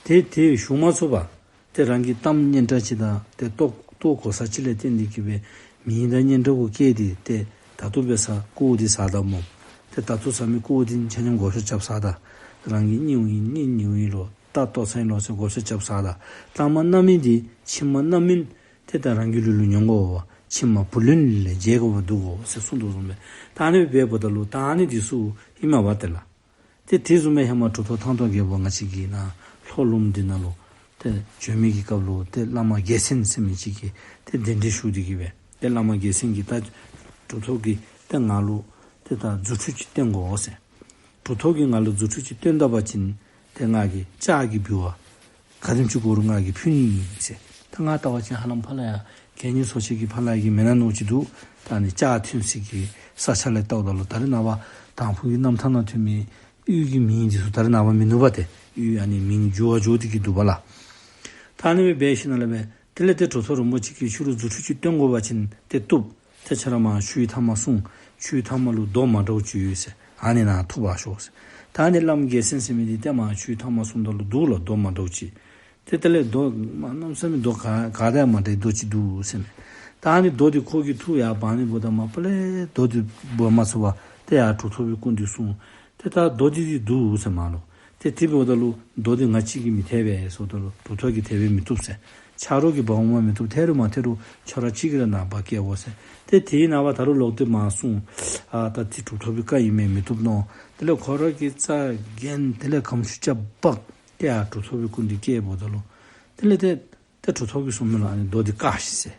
ཏེ་དེ་ཞུ་མ་ཚུགས་པར་ཏེ་རང་གི་གཏམ་སྙན་གྲགས་ཅིག་དང་ཏེ་ལྟོ་ལྟོ་གོ་ས་ཅིག་ལས་བརྟེན་ཏེ་གི་སྦེ་མིང་དང་སྙན་གྲགས་གུ་བཀལ་ཏེ་ཏེ་ད་ལྟོ་འབད་ས་ཀོཝ་འདི་ཟ་ད་སྨོ། ཏེ་ད་ལྟོ་ཟ་མི་ཀོཝ་འདི་ཆ་མཉམ་བགོ་བཤའ་རྐྱབ་ཟ་ད། རང་གི་སྙིང་ཨིན་སྙིང་ཉེཝ་ཨིན་ལོ་རྟ་ལྟོ་ཚང་ཨིན་ལོ་ཟེར་བགོ་བཤའ་རྐྱབ་ཟ་ད། ལྟག་མ་རྣམ་སྨིན་འདི་ཕྱི་མ་རྣམ་སྨིན་ཏེ་ད་རང་གི་ལུས་ལུ་མྱོང་དགོ་པས། ཕྱི་མ་བུ་ལོན་ལས་འཇལ་དགོ་པས་འདུག་གོ་ཟེར་གསུངས་དོ་བཟུམ་སྦེ། ད་ཨ་ནི་སྦེ་འབདཝ་ད་ལུ་ད་ཨ་ནི་འདི་ཚུ་ཨིན་མས་པ་ཏེ་ལགས། ཏེ་དེ་བཟུམ་སྦེ་ཧེ་མ་གྲུབ་ཐོབ་ཐང་སྟོང་རྒྱལ་པོ་ང་བཅས་ཀྱི་ནཱ་ལྷོ་ལུངམ་འདི་ནང་ལུ་ཏེ་བྱོན་མི་གི་སྐབས་ལུ་ཏེ་བླ་མ་རྒྱལ་མཚན་ཟེར་མི་ཅིག་གིས་ཏེ་གདན་འདྲེན་ཞུ་སྟེ་གི་སྦེ་ཏེ་བླ་མ་རྒྱལ་མཚན་གྱིས་ད་གྲུབ་ཐོབ་ཀྱིས་ཏེ་ང་ལུ་ཏེ་ད་རྫུ་འཕྲུལ་ཅིག་སྟོན་དགོ་ཟེར། གྲུབ་ཐོབ་ཀྱིས་ང་ལུ་རྫུ་འཕྲུལ་ཅིག་སྟོན་ད་པ་ཅིན་ཏེ་ ཏེ་ང་གིས་ལྕགས་ཀྱི་འབུལ་བ་ག་དེམ་ཅིག་དགོ་རུང་ང་གིས་ཕུལ་ནི་ཨིན་ཟེར། ད་ང་བལྟ་བ་ཅིན་ཧ་ལམ་ཕར་ལས་ཡར་གད་སྙིགས་བཟོ་ཅིག་གི་ཕར་ལས་ཡར་གྱི་མེན་ན་མནོ་ཅིག་འདུག། ད་ཨ་ནི་ལྕགས་ཐོན་སའི་གི་ས་ཆ་ལས་བལྟཝ་ད་ལུ་ད་རེས་ནངས་པ་དང་ཕུ་གི་གནམ་ཐང་ནང་ཐོན་མི་གཡུས་ཀྱི་མིང་འདི་ཚུ་ད་རེས་ནངས་པ་མིན་ནུག་པ། ཏེ་གཡུས་ཨ་ནི་མིང་འགྱུར་བ་འགྱོ་སྟེ་གི་འདུག་པ་ལགས། ད་ཨ་ནི་སྦེ་འབད་ཞིནམ་ལས་སྦེ་དེ་ལས་ཏེ་གྲུབ་ཐོབ་རིན་པོ་ཆེ་གིས་ཁྱོད་ར་རྫུ་འཕྲུལ་ཅིག་སྟོན་དགོ་པ་ཅིན་ཏེ་བཏུབ། ཏེ་ཁྱོད་ར་མར་ཆུའི་མཐའ་མར་སོང་། ཆུའི་མཐའ་མ་ལུ་རྡོ་མ་འདྲཝ་ཅིག་ཡོད་ཟེར། ཨ་ནི་ནང་འཐུ་འབག་ཤོག་ཟེར། ད་ཨ་ནི་བླམ་རྒྱལ་མཚན་ཟེར་མི་འདི་ཏེ་མར་ཆུའི་མཐའ་མར་སོངམ་ད་ལུ་འདུག་ལགས། རྡོ་མ་འདྲཝ་ཅིག། ཏེ་དེ་ལས་རྡོ་མ་གནམ་མེད་ས་མེད་རྡོ་ག་ག་དང་ཡང་མ་འདྲ་བའི་རྡོ་ཅིག་འདུག་ཟེར་མས། ད་ཨ་ནི་རྡོ་འདི་ཁོ་གིས་འཐུ་ཡར་འབག་ནི་འབདཝ་ད་མ་པ་ལས་རྡོ་འདི་འབག་མ་ཚུགས་པར་ཏེ་ཡར་གྲུབ་ཐོབ་ཀྱི་སྐུ་མདུན་སོང་། ཏེ་ད་རྡོ་འདི་འདི་འདུག་ཟེར་མས་ལོ། ཏེ་དེ་འབདཝ་ད་ལུ་རྡོ་འདི་ང་གཅིག་གིས་མི་ཐེག་པས་ཟེརཝ་ད་ལུ་གྲུབ་ཐོབ་ཀྱིས་དེ་སྦེ་མི་བཏུབ་ཟེར། ཆ་རོགས་ཀྱིས་འབག་འོང་མ་མི་བཏུབ། ཐེག་རུང་མ་ཐེག་རུང་ཁྱོད་ར་གཅིག་གིས་ར་ནཱ་འབག་བསྐྱལ་དགོ་ཟེར། ཏེ་དེའི་ནངས་པ་ད་རུང་ལོག་སྟེ་མར་སོང་། ཨ་ད་འདི་གྲུབ་ཐོབ་ཀྱི་བཀའ་ཨིན་མས། མི་བཏུབ་མནོ། དེ་ལས་ཁོ་ར་གིས་རྩ་འགེངས། དེ་ལས་གམ་ཤུ་རྐྱབ་འབག་སྟེ་ཡར་གྲུབ་ཐོབ་ཀྱི་སྐུ་མདུན་བསྐྱལཝ་ད་ལུ་དེ་ལས་ཏེ་ཏེ་གྲུབ་ཐོབ་ཀྱིས་གསུངས་མས་ལགས། ཨ་ནི་རྡོ་འདི་བཀག་ཤིག་ཟེར།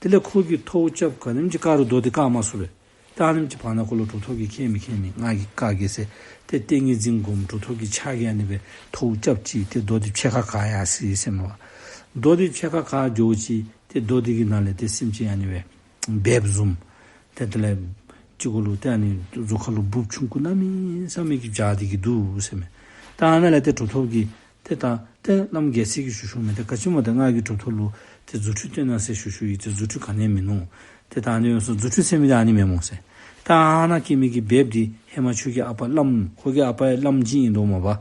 དེ་ལས་ཁོ་གིས་ཐོཝ་རྐྱབ་ག་དེམ་ཅིག་བཀག་རུང་རྡོ་འདི་བཀག་མ་ཚུགས་པས། ད་ཨ་ནེམ་ཅིག་བར་ན་ཁོ་ལུ་གྲུབ་ཐོབ་ཀྱིས་ཁྱད་མི་ཁྱད་ནི། ང་གིས་བཀག་གེ་ཟེར། ཏེ་ཏིང་ངེ་འཛིན་སྒོམ། གྲུབ་ཐོབ་ཀྱི་ཕྱག་གིས་ཨ་ནི་སྦེ་ཐོཝ་རྐྱབ་ཅི། ཏེ་རྡོ་འདི་ཕྱེད་ཀ་བཀག་ཡར་སོ་ཡི་ཟེར་མས་པ། རྡོ་འདི་ཕྱེད་ཀ་བཀག་འགྱོ་ཅི། ཏེ་རྡོ་འདི་གི་ནང་ལས་ཏེ་སེམས་ཅན་ཨ་ནི་སྦེ་སྦལཔ་བཟུམ། ཏེ་དེ་ལས་ཅིག་གུ་ལུ་ཏེ་ཨ་ནི་གཟུགས་ཁ་ལུ་འབུཔ་ཆུང་ཀུ་གནམ་མེད་ས་མེད་ཀྱི་འཇའ་འདི་གིས་འདུག་ཟེར་མས། ད་ཨ་ནཱ་ལས་ཏེ་གྲུབ་ཐོབ་ཀྱིས་ཏེ་ད་ཏེ་བླམ་རྒྱལ་མཚན་གྱིས་ཞུ་ཞུཝ་མས། ཏེ་ག་ཅི་སྨོ་ཏེ་ང་གིས་གྲུབ་ཐོབ་ལུ་ཏེ་རྫུ་འཕྲུལ་སྟོན་གནང་ཟེར་ཞུ་ཞུ་ཡི། ཏེ་རྫུ་འཕྲུལ་ག་ནི་ཡང་མིན་ནུག། ཏེ་ད་ཨ་ནི་ཡོངས་སུ་རྫུ་འཕྲུལ་ཟེར་མི་འདི་ཨ་ནི་མེན་སྨོ་ཟེར། ད་ཨ་ནཱ་སྐྱེ་མི་གི་སྦལཔ་འདི་ཧེ་མ་ཁྱོད་ཀྱི་ཨ་པ་བླམ་ཁོ་གི་ཨ་པ་ཡང་བླམ་ཅིག་ཨིན་དོ་མས་པ།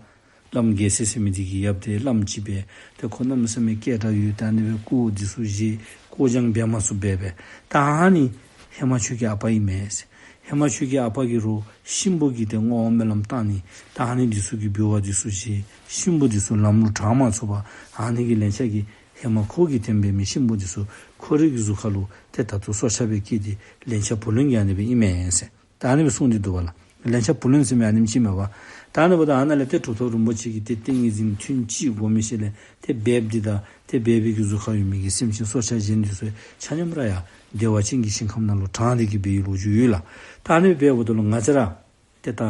བླམ་རྒྱལ་མཚན་ཟེར་མི་འདི་གི་ཡབ་འདི་བླམ་ཅིག་སྦེ་ཏེ་ཁོ་གནམ་མེད་ས་མེད་སྐད་གྲགས་ཡོད། ད་ཨ་ནི་སྦེ་སྐོར་འདི་ཚུ་བཞེས། སྐོར་སྦྱང་འབད་མ་ཚུགས་པས་པས། ད་ཨ་ནི་ཧེ་མ་ཁྱོད་ཀྱི་ཨ་པ་ཨིན་མས་ཟེར། ཧེ་མ་ཁྱོད་ཀྱི་ཨ་པ་གིས་རོགས་གཤིན་པོ་གི་ཏེ་བསྔོ་བ་སྨོན་ལམ་བཏང་ནི། ད་ཨ་ནི་འདི་ཚུ་གི་འབུལ་བ་འདི་ཚུ་བཞེས། གཤིན་པོ་འདི་ཚུ་ལམ་ལུ་དྲངས་མ་ཚུགས་པར་ཨ་ནི་གི་ལན་ཆགས་ཀྱིས་ཧེ་མ་ཁོ་གིས་འཐེན་འབད་མི་གཤིན་པོ་འདི་ཚུ་ཁོ་རའི་གི་གཟུགས་ཁ་ལུ་ཏེ་ད་ལྟོ་སྲོག་ཆགས་སྦེ་སྐྱེས་ཏེ་ལན་ཆགས་བུ་ལོན་གྱི་ཨ་ནི་སྦེ་ཨིན་མས་ཟེར། ད་ཨ་ནི་སྦེ་གསུངས་ཏེ་འདུག་པ་ལགས། ལན་ཆགས་བུ་ལོན་ཟེར་མི་ཨ་ནེམ་ཅིག་མས་པ། ད་ཨ་ནི་འབདཝ་ད་ཨ་ནཱ་ལས་ཏེ་གྲུབ་ཐོབ་རིན་པོ་ཆེ་གིས་ཏེ་ཏིང་ངེ་འཛིན་ཐུན་གཅིག་བསྒོམ་མི་ཤེས་ལས་ཏེ་སྦལཔ་འདི་དང་ཏེ་སྦལཔ་གི་གཟུགས་ཁར་ཡོད་མི་གི་སེམས་ཅན་སྲོག་ཆགས་གཞན་འདི་ཚུ་ཆ་མཉམ་ར་ཡར་བདེ་བ་ཅན་གྱི་ཞིང་ཁམས་ནང་ལུ་དྲངས་ཏེ་གི་སྦེ་ཡོད་ལོ་རྒྱུས་ཡོད་ལགས། ད་ཨ་ནི་སྦེ་འབདཝ་ད་ལུ་ང་བཅས་ར་ཏེ་ད་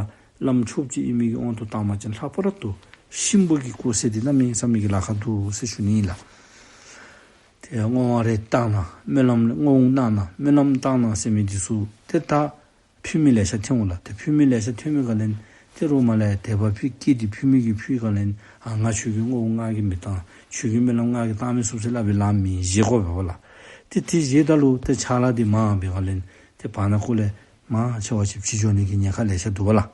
བླམ་ཆོསཔ་ཅིག་ཨིན་མི་གི་དབང་དུ་བཏང་བ་ཅིན་ལྷག་པར་དུ་གཤིན་པོ་གི་སྐོར་ཟེར་འདི་གནམ་མེད་ས་མེད་ཀྱི་ལཱ་ཁག་འདུག་ཟེར་ཞུ་ནི་ཨིན་ལགས། ཏེ་བསྔོ་བ་རེ་བཏང་གནང་། སྨོན་ལམ་བསྔོ་བ་གནང་གནང་། སྨོན་ལམ་བཏང་གནང་ཟེར་མི་འདི་ཚུ་ཏེ་ད་ཕུལ་མི་ལེ་ཤ་ཐོན་འོང་ལགས། ཏེ་ཕུལ་མི་ལེ་ཤ་ཐོན་མི་ག་ལས་ཏེ་རོགས་མར་ལས་དད་པ་ཕུལ་སྐྱེས་ཏེ་ཕུལ་མི་གིས་ཕུལ་ག་ལས་ཨ་ང་ཁྱོད་ཀྱི་བསྔོ་བ་ང་གིས་མི་བཏང་། ཁྱོད་ཀྱི་སྨོན་ལམ་ང་གིས་བཏང་མི་ཚུགས་ཟེར་སླབ་པའི་ལཱ་མེན། བཞེས་དགོ་པས་པ་ལགས། ཏེ་དེ་བཞེས་ད་ལུ་ཏེ་ཕྱག་ལཱ་འདི་མང་འབད་ག་ལས་ཏེ་བར་ན་ཁོ་ལས་མང་ཆེ་བ་ཅིག་ཕྱིས་འགྱོ་ནི་གི་ཉེན་ཁ་ལེ་ཤ་འདུག་པ་ལགས།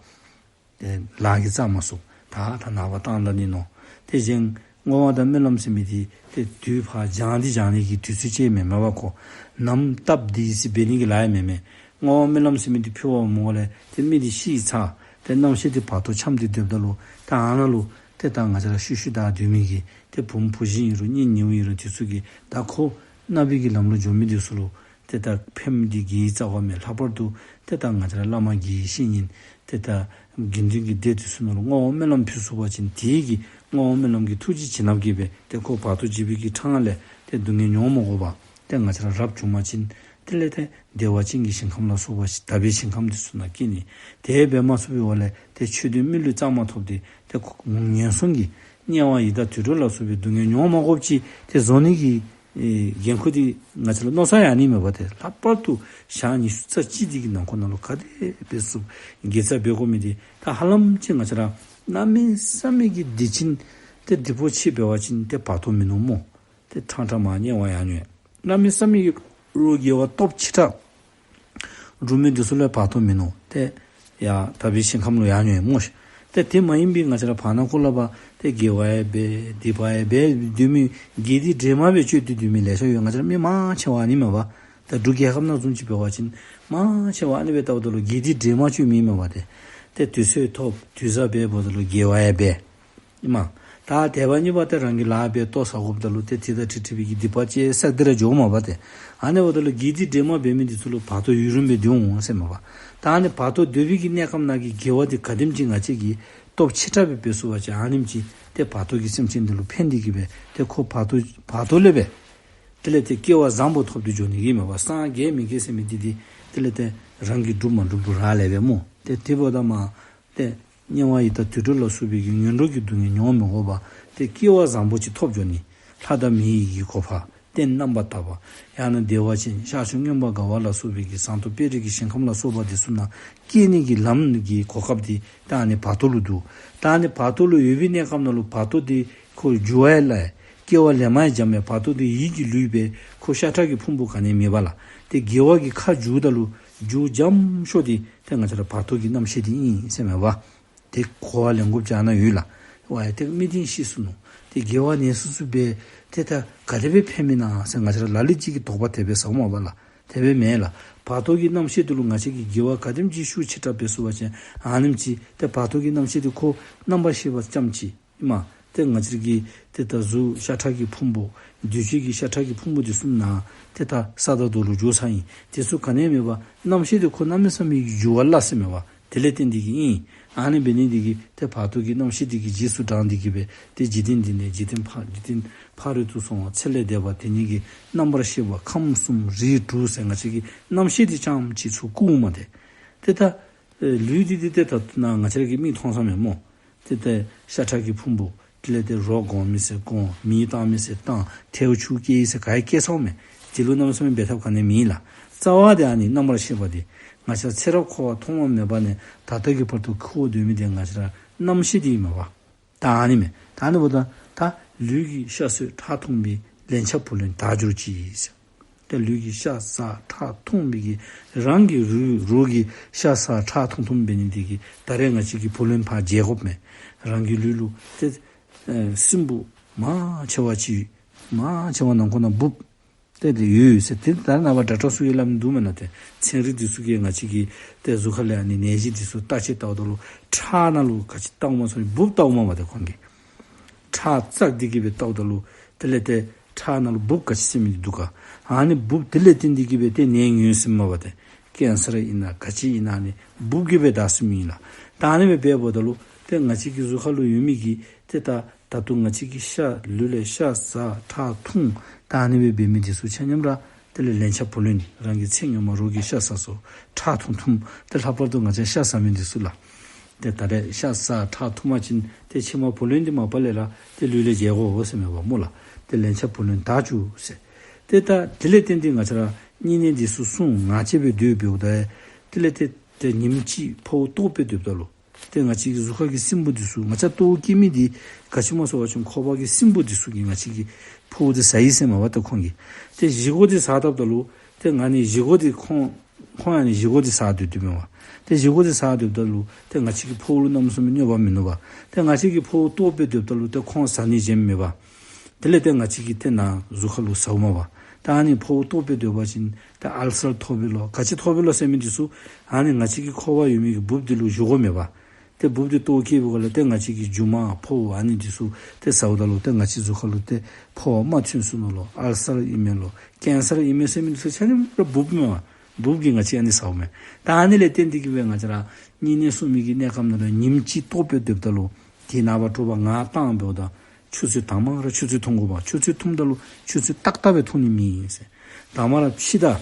ཏེ་ལཱ་གིས་བཙག་མ་ཚུགས། ད་ད་ནངས་པ་བཏང་ད་ནི་མནོ། ཏེ་གཞན་བསྔོ་བ་དང་སྨོན་ལམ་ཟེར་མི་འདི་ཏེ་དུས་ཕར་སྦྱང་སྟེ་སྦྱང་ནི་གི་དུས་ཚོད་ཅིག་མེན་མས་པ། ཁོ་ནམ་སྟབས་བདེ་ཡི་སི་འབད་ནི་གི་ལཱ་ཡང་མེན་མས། བསྔོ་བ་སྨོན་ལམ་ཟེར་མི་འདི་ཕུལ་བ་སྨོ་ལས་ཏེ་མི་འདི་ཤི་ཚར། ཏེ་རྣམ་ཤེས་འདི་བར་དོ་འཁྱམས་ཏེ་སྡོདཔ་ད་ལུ་ད་ཨ་ནཱ་ལུ་ཏེ་ད་ང་བཅས་ར་ཤུལ་ཤུལ་བདའ་སྡོད་མི་གི་ཏེ་བུམོ་བུ་གཞི་ཨིན་རུང་གཉེན་ཉེཝ་ཨིན་རུང་དེ་ཚུ་གིས་ད་ཁོ་ནག་པོའི་གི་ལམ་ལུ་འགྱོ་མི་འདི་ཚུ་ལུ་ཏེ་ད་ཕནམ་འདི་དགེ་བའི་རྩ་བ་མས། ལྷག་པར་དུ་ཏེ་ད་ང་བཅས་ར་བླ་མ་དགེ་བའི་བཤེས་གཉེན་ཏེ་ད་དགེ་འདུན་གྱི་སྡེ་འདི་ཚུ་ནང་ལུ་བསྔོ་བ་སྨོན་ལམ་ཕུལ་ཚུགས་པ་ཅིན་དེ་གི་བསྔོ་བ་སྨོན་ལམ་གྱི་ཐུགས་རྗེ་བྱིན་རླབས་ཀྱིས་སྦེ་ཏེ་ཁོ་བར་དོ་འཇིགས་པའི་གི་འཕྲང་ལས་ཏེ་སྡུག་བསྔལ་མྱོང་མ་དགོ་པར་ཏེ་ང་བཅས་ར་རབ་བྱུང་པ་ཅིན་དེ་ལས་ཏེ་བདེ་བ་ཅན་གྱི་ཞིང་ཁམས་ལ་སོགས་པ་དག་པའི་ཞིང་ཁམས་འདི་ཚུ་ནང་སྐྱེ་ནི། དེ་སྦེ་མ་ཚུགས་པའི་འོག་ལས་ཏེ་ཆོས་དོན་མི་ལུས་གཙང་མ་ཐོབ་སྟེ་ཏེ་ཁོ་ངན་སོང་གི་དམྱལ་བ་ཡི་དྭགས་དུད་འགྲོ་ལ་སོགས་པའི་སྡུག་བསྔལ་མྱོང་མ་དགོཔ་ཅིག་ཏེ་བཟོ་ནི་གི་ཨེ་འགན་ཁུར་འདི་ང་བཅས་ལུ་མནོ་བསམ་ཡང་ཨ་ནི་མས་པ། ཏེ་ལྷག་པར་དུ་ཞག་ཉི་ཤུ་རྩ་གཅིག་འདི་གི་ནང་འཁོད་ནང་ལུ་ག་དེ་སྦེ་ཚུགས་དགེ་རྩ་འབད་དགོ་མི་འདི་ད་ཧ་ལམ་ཅིག་ང་བཅས་ར་གནམ་མེད་ས་མེད་ཀྱི་སྡིག་ཅན་ཏེ་སྡིག་པོ་ཆེ་འབད་བ་ཅིན་ཏེ་བར་དོ་མིན་ནུག་སྨོ། ཏེ་ཕྲང་ཕྲང་མར་དམྱལ་བ་ཡར་འགྱོ་ཡི། གནམ་མེད་ས་མེད་ཀྱི་རོགས་དགེ་བ་སྟོབས་ཆེ་དྲགས་སྒྲུབ་མི་འདི་ཚུ་ལུ་བར་དོ་མིན་ནུག། ཏེ་ཡར་དག་པའི་ཞིང་ཁམས་ལུ་ཡར་འགྱོ་ཡི་སྨོ་ཤིག། ཏེ་དེ་མ་ཡིན་པའི་ང་བཅས་ར་བར་ན་ཁོ་ལ་བ་ཏེ་དགེ་བ་ཡང་འབད་སྡིག་པ་ཡང་འབད་སྡོད་མི་དགེ་སྡིག་འདྲེས་མ་སྦེ་སྤྱོད་དེ་སྡོད་མི་ལེ་ཤ་ཡོད། ང་བཅས་ར་མི་མང་ཆེ་བ་ཨ་ནི་མས་པ། ད་འབྲུག་རྒྱལ་ཁབ་ནང་བཟུམ་ཅིག་འབད་བ་ཅིན་མང་ཆེ་བ་ཨ་ནི་སྦེ་བལྟཝ་ད་ལུ་དགེ་སྡིག་འདྲེས་མ་སྤྱོད་མི་མས་པ། ཏེ་ཏེ་དུས་ཚོད་ཐོབ་དུས་བཟང་འབད་འབདཝ་ད་ལུ་དགེ་བ་ཡང་འབད་ཨིན་མས། ད་དེ་བ་གཉིས་པ་ཏེ་རང་གི་ལཱ་འབད་ལྟོ་བཟའ་དགོཔ་ད་ལུ་ཏེ་དེ་དང་འཁྲིལ་འཁྲིལ་བའི་གི་སྡིག་པ་ཅིག་བསགས་ཏེ་ར་འགྱོཝ་མས་པ། ཏེ་ཨ་ནི་འབདཝ་ད་ལུ་དགེ་སྡིག་འདྲེས་མ་འབད་མི་འདི་ཚུ་ལུ་བར་དོ་ཡུན་རིངམོ་སྦེ་སྡོད་འོང་ཟེར་མས་པ། ད་ཨ་ནི་བར་དོ་སྡོད་པའི་གི་གནས་སྐབས་ནང་གི་དགེ་བ་འདི་ག་དེམ་ཅིག་ང་བཅས་ཀྱིས་སྟོབས་ཆེ་དྲགས་སྦེ་འབད་ཚུགས་པ་ཅིན་ཨ་ནེམ་ཅིག་ཏེ་བར་དོ་གི་སེམས་ཅན་འདི་ལུ་ཕན་ཏེ་གི་སྦེ་ཏེ་ཁོ་བར་དོ་བར་དོ་ལས་སྦེ་དེ་ལས་ཏེ་སྐྱེ་བ་བཟང་པོ་ཐོབ་སྟེ་འགྱོ་ནི་གི་མས་པ། སངས་རྒྱས་མི་རྒྱས་ཟེར་མི་འདི་འདི་དེ་ལས་ཏེ་རང་གིས་སྒྲུབ་མ་སྒྲུབ་ལུ་རག་ལས་པས་སྨོ། ཏེ་དེ་འབདཝ་ད་མ་ཏེ་ དམྱལ་བ་ཡི་དྭགས་དུད་འགྲོ་ལ་སོགས་པའི་གི་ངན་འགྲོ་གི་སྡུག་བསྔལ་མྱོང་མི་དགོ་པར་ཏེ་སྐྱེ་བ་བཟང་པོ་ཅིག་ཐོབ་འགྱོ་ནི། ལྷ་དང་མི་ཡི་གི་གོ་འཕང་རྟེན་རྣམ་པར་དག་པ། ཡང་ན་བདེ་བ་ཅན་ཤར་ཕྱོགས་མངོན་པར་དགའ་བ་ལ་སོགས་པའི་གི་ཟངས་མདོག་དཔལ་རི་གི་ཞིང་ཁམས་ལ་སོགས་པ་དེ་ཚུ་ནང་སྐྱེ་ནི་གི་ལམ་གྱི་གོ་སྐབས་དེ་ད་ཨ་ནི་བར་དོ་ལུ་འདུག། ད་ཨ་ནི་བར་དོ་ལུ་ཡོད་པའི་གནས་སྐབས་ནང་ལུ་བར་དོ་དེ་ཁོ་འགྱུར་བ་ཡང་སྐྱེ་བ་ལེན་མ་ཡང་འཇམ་མས། བར་དོ་དེ་ཡིད་ཀྱི་ལུས་པས་ཁོ་ཤ་ཁྲག་གི་ཕུང་པོ་ག་ནི་མེད་པ་ལགས། ཏེ་དགེ་བ་གི་ཁ་འགྱུར་ད་ལུ་རྒྱུ་འཇམ་ཤོས་དེ་ཏེ་ང་བཅས་ར་བར་དོ་གི་རྣམ་ཤེས་དེ་ཨིན་ཟེར་མས་པ། ཏེ་གོ་བ་ལེན་དགོཔ་ཅིག་ཨ་ནཱ་ཡོད་ལགས། ཝའི་ཏེ་མི་དེ་ཤི་སོ་ནུག། ཏེ་དགེ་བ་ནི་སོ་སོ་འབད་ཏེ་ད་ག་དེ་སྦེ་ཕན་མི་ན་ཟེར་ང་བཅས་ར་ལ་ལུ་ཅིག་གིས་དོགས་པ་དེ་སྦེ་ཟཝ་མས་པ་ལགས། དེ་སྦེ་མེན་ལགས། བར་དོ་གི་རྣམ་ཤེས་དེ་ལུ་ང་བཅས་ཀྱིས་དགེ་བ་ག་དེམ་ཅིག་ཤུགས་ཆེ་དྲགས་འབད་ཚུགས་པ་ཅིན་ཨ་ནེམ་ཅིག་ཏེ་བར་དོ་གི་རྣམ་ཤེས་དེ་ཁོ་རྣམ་པར་ཤེས་པ་ཙམ་ཅིག་ཨིན་མས། ཏེ་ང་བཅས་ཀྱི་ཏེ་ད་གཟུགས་ཤ་ཁྲག་གི་ཕུང་པོ་འདུས་བྱས་ཀྱི་ཤ་ཁྲག་གི་ཕུང་པོ་དེ་ཚུ་ནང་ཏེ་ད་ས་དང་རྡོ་ལུ་འགྱུར་ཚར་ཡི། དེ་ཚུ་ག་ནི་ཡང་མེད་པར་རྣམ་ཤེས་དེ་ཁོ་གནམ་མེད་ས་མེད་ཀྱི་འགྱུར་བ་སླ་ཟེར་མས་པ། དེ་ལས་བརྟེན་ཏེ་གིས་ཨིན། ཨ་ནི་འབད་ནི་དེ་གིས་ཏེ་བར་དོ་གི་རྣམ་ཤེས་དེ་གིས་རྗེས་སུ་འབྲང་སྟེ་གིས་སྦེ་ཏེ་འཇིག་རྟེན་འདི་ནས་འཇིག་རྟེན་ཕ་འཇིག་རྟེན་ཕ་རོལ་ཏུ་སོང་བ་ཚེ་ལས་འདས་པ་དེ་ཉིད་ཀྱི་རྣམ་པར་ཤེས་པ་ཁམས་གསུམ་རིགས་དྲུག་ཟེར་ང་བཅས་ཀྱི་རྣམ་ཤེས་དེ་རྐྱངམ་ཅིག་ཚུར་བཀུག་མས་ཏེ། ཏེ་ད་ལུས་འདི་ཏེ་ཏེ་ད་ནཱ་ང་བཅས་ཀྱི་མིག་མཐོང་ས་མེད་མོ། ཏེ་ཏེ་ཤ་ཁྲག་གི་ཕུང་པོ་དེ་ལས་ཏེ་རོ་སྒོམ་མི་ཚེ་སྒོམ། མེ་བཏང་མི་ཚེ་བཏང་། ཐལཝ་ཆུ་བཀལ་ཡི་ཟེར་ག་ཡང་བཀལ་ཚརཝ་མས། དེ་ལུ་གནམ་མེད་ས་མེད་འབད་ཐབས་ག་ནི་མེད་ལགས། རྩ་བ་དེ་ཨ་ནི་རྣམ་པར་ཤེས་པ་དེ་ང་བཅས་ཚེ་རབས་འཁོར་བ་ཐོག་མ་མེད་པ་ནས་ད་ལྟ་གི་བར་དུ་འཁོར་སྡོད་མི་དེ་ང་བཅས་ར་རྣམ་ཤེས་དེ་ཨིན་མས་པ། ད་ཨ་ནི་མས། ད་ཨ་ནི་འབདཝ་ད་ད་ལུས་ཀྱི་ཤ་ཟོས་ཁྲག་འཐུང་བའི་ལན་ཆགས་བུ་ལོན་དག་གྱུར་ཅིག་ཟེར། ཏེ་ལུས་ཀྱི་ཤ་ཟ་ཁྲག་འཐུང་བའི་གི་རང་གི་རུས་རོ་གི་ཤ་ཟ་ཁྲག་འཐུང་འཐུང་འབད་ནི་དེ་གིས་ད་རེས་ང་བཅས་ཀྱིས་བུ་ལོན་ཕར་འཇལ་དགོཔ་མས། རང་གི་ལུས་ལུ་ཏེ་ཨེ་སྲིན་འབུ་མང་ཆེ་བ་ཅིག་མང་ཆེ་བ་ནང་ཁོ་ན་འབུཔ་ཏེ་དེ་ཡོད་ཟེར། ཏེ་ད་ནངས་པ་ཌོག་ཊར་ཚུ་གིས་སླབ་མི་འདུག་མེན་ན། ཏེ་ཚན་རིག་འདི་ཚུ་གིས་ང་བཅས་ཀྱི་ཏེ་གཟུགས་ཁ་ལས་ཨ་ནི་ནད་གཞི་འདི་ཚུ་བརྟག་དཔྱད་བལྟཝ་ད་ལུ་ཁྲག་ནང་ལུ་ག་ཅི་བལྟཝ་མས་ཟེར་འབུཔ་བལྟཝ་མས་པ་ཏེ་ཁོང་གིས། ཁྲག་བཙགས་ཏེ་གིས་སྦེ་བལྟཝ་ད་ལུ་དེ་ལས་ཏེ་ཁྲག་ནང་ལུ་འབུཔ་ག་ཅི་ཟེར་མི་འདི་འདུག་ག། ཨ་ནི་འབུཔ་དེ་ལས་བརྟེན་ཏེ་གིས་སྦེ་ཏེ་ནད་ཡོད་ཟེར་མས་པ་ཏེ། ཀེན་སར་ཨིན་ན་ག་ཅི་ཨིན་ན་ཨ་ནི་འབུཔ་གིས་སྦེ་དག་ཟེར་མི་ཨིན་ལགས། ད་ཨ་ནི་སྦེ་འབདཝ་ད་ལུ་ཏེ་ང་བཅས་ཀྱི་གཟུགས་ཁ་ལུ་ཡོད་མི་གི་ཏེ་ད་ད་དུང་ང་བཅས་ཀྱི་ཤ་ལུས་ལས་ཤ་ཟ་ཁྲག་འཐུང་ད་ཨ་ནི་སྦེ་འབད་མི་འདི་ཚུ་ཆ་མཉམ་ར་དེ་ལས་ལན་ཆགས་བུ་ལོན། རང་གི་ཚེ་སྔོན་མ་རོགས་ཀྱི་ཤ་ཟ་སོ་ཁྲག་འཐུང་འཐུངམ། ཏེ་ལྷག་པར་དུ་ང་བཅས་ཤ་ཟ་མི་འདི་ཚུ་ལགས། ཏེ་ད་རེས་ཤ་ཟ་ཁྲག་འཐུང་པ་ཅིན་ཏེ་ཕྱི་མ་བུ་ལོན་འདི་མ་པ་ལས་ར་ཏེ་ལུས་ལས་འཇལ་དགོ་ཟེར་མས་པ་སྨོ་ལགས། ཏེ་ལན་ཆགས་བུ་ལོན་དག་བཅུག་ཟེར། ཏེ་ད་དེ་ལས་བརྟེན་ཏེ་ང་བཅས་ར་བསྙེན་གནས་འདི་ཚུ་བསྲུང་ང་བཅས་སྦེ་སྡོད་འབདཝ་ད་དེ་ལས་ཏེ་ཏེ་ཉིནམ་གཅིག་ཕོཝ་ལྟོཝ་སྦེ་སྡོདཔ་ད་ལུ་ཏེ་ང་བཅས་ཀྱི་གཟུགས་ཁ་གི་སྲིན་འབུ་འདི་ཚུ་ང་བཅས་ལྟོཝ་བཀྱེས་མི་འདི་ག་ཅི་སྨོ་ཟེར་བ་ཅིན་ཁོག་པ་གི་སྲིན་འབུ་འདི་ཚུ་གིས་ང་བཅས་ཀྱི་ཕོཝ་འདི་ཟ་ཡི་ཟེར་མས་པ་ཏེ་ཁོང་གིས། ཏེ་བཞེས་སྒོ་འདི་ཟ་བཏབ་ད་ལུ་ཏེ་ང་ནི་བཞེས་སྒོ་འདི་ཁོང་ཁོང་ཡང་ནི་བཞེས་སྒོ་འདི་ཟ་སྡོད་སྡོདཔ་མས་པ། ཏེ་བཞེས་སྒོ་འདི་ཟ་སྡོདཔ་ད་ལུ་ཏེ་ང་བཅས་ཀྱི་ཕོཝ་ལུ་གནམ་མེད་ས་མེད་གནོད་པ་མིན་ནུག་པ། ཏེ་ང་བཅས་ཀྱི་ཕོཝ་ལྟོཝ་སྦེ་སྡོདཔ་ད་ལུ་ཏེ་ཁོང་ཟ་ནི་བྱིནམ་མས་པ། དེ་ལས་ཏེ་ང་བཅས་ཀྱི་ཏེ་ནཱ་གཟུགས་ཁ་ལུ་ཟཝ་མས་པ། ད་ཨ་ནི་ཕོཝ་ལྟོཝ་སྦེ་སྡོད་པ་ཅིན་ཏེ་ཨལ་སར་ཐོབ་པས་ལོ་ག་ཅི་ཐོབ་པས་ལོ་ཟེར་མི་འདི་ཚུ་ཨ་ནི་ང་བཅས་ཀྱི་ཁོག་པར་ཡོད་མི་གི་འབུཔ་འདི་ལུ་བཞེས་སྒོ་མས་པ། ཏེ་འབུཔ་འདི་ལྟོཝ་བཀྱེས་པའི་སྒང་ལས་ཏེ་ང་བཅས་ཀྱི་རྒྱུ་མ་ཕོཝ་ཨ་ནི་འདི་ཚུ་ཏེ་ཟཝ་ད་ལུ་ཏེ་ང་བཅས་གཟུགས་ཁ་ལུ་ཏེ་ཕོཝ་མ་ཐོན་ཚུགས་ནུག་ལོ། ཨལ་སར་ཨིན་མས་ལོ། ཀེན་སར་ཨིན་མས་ཟེར་མི་འདི་ཚུ་ཆ་མཉམ་ར་འབུཔ་མས་པ། འབུཔ་གིས་ང་བཅས་ཨ་ནི་ཟཝ་མས། ད་ཨ་ནི་ལས་བརྟེན་ཏེ་གིས་སྦེ་ང་བཅས་ར་བསྙེན་གནས་བསྲུང་མི་གི་གནས་སྐབས་ནང་ལུ་ཉིནམ་གཅིག་ལྟོཝ་སྦེ་སྡོདཔ་ད་ལུ་དེ་ནངས་པ་དྲོ་པ་ངར་བཏང་འབདཝ་ད་ཆུ་ཚོད་དང་པ་ར་ཆུ་ཚོད་འཐུང་དགོ་པ། ཆུ་ཚོད་འཐུངམ་ད་ལུ་ཆུ་ཚོད་ཏག་ཏག་སྦེ་འཐུང་ནི་མེད་ཟེར། དང་པ་ར་ཕྱི་ཟླ་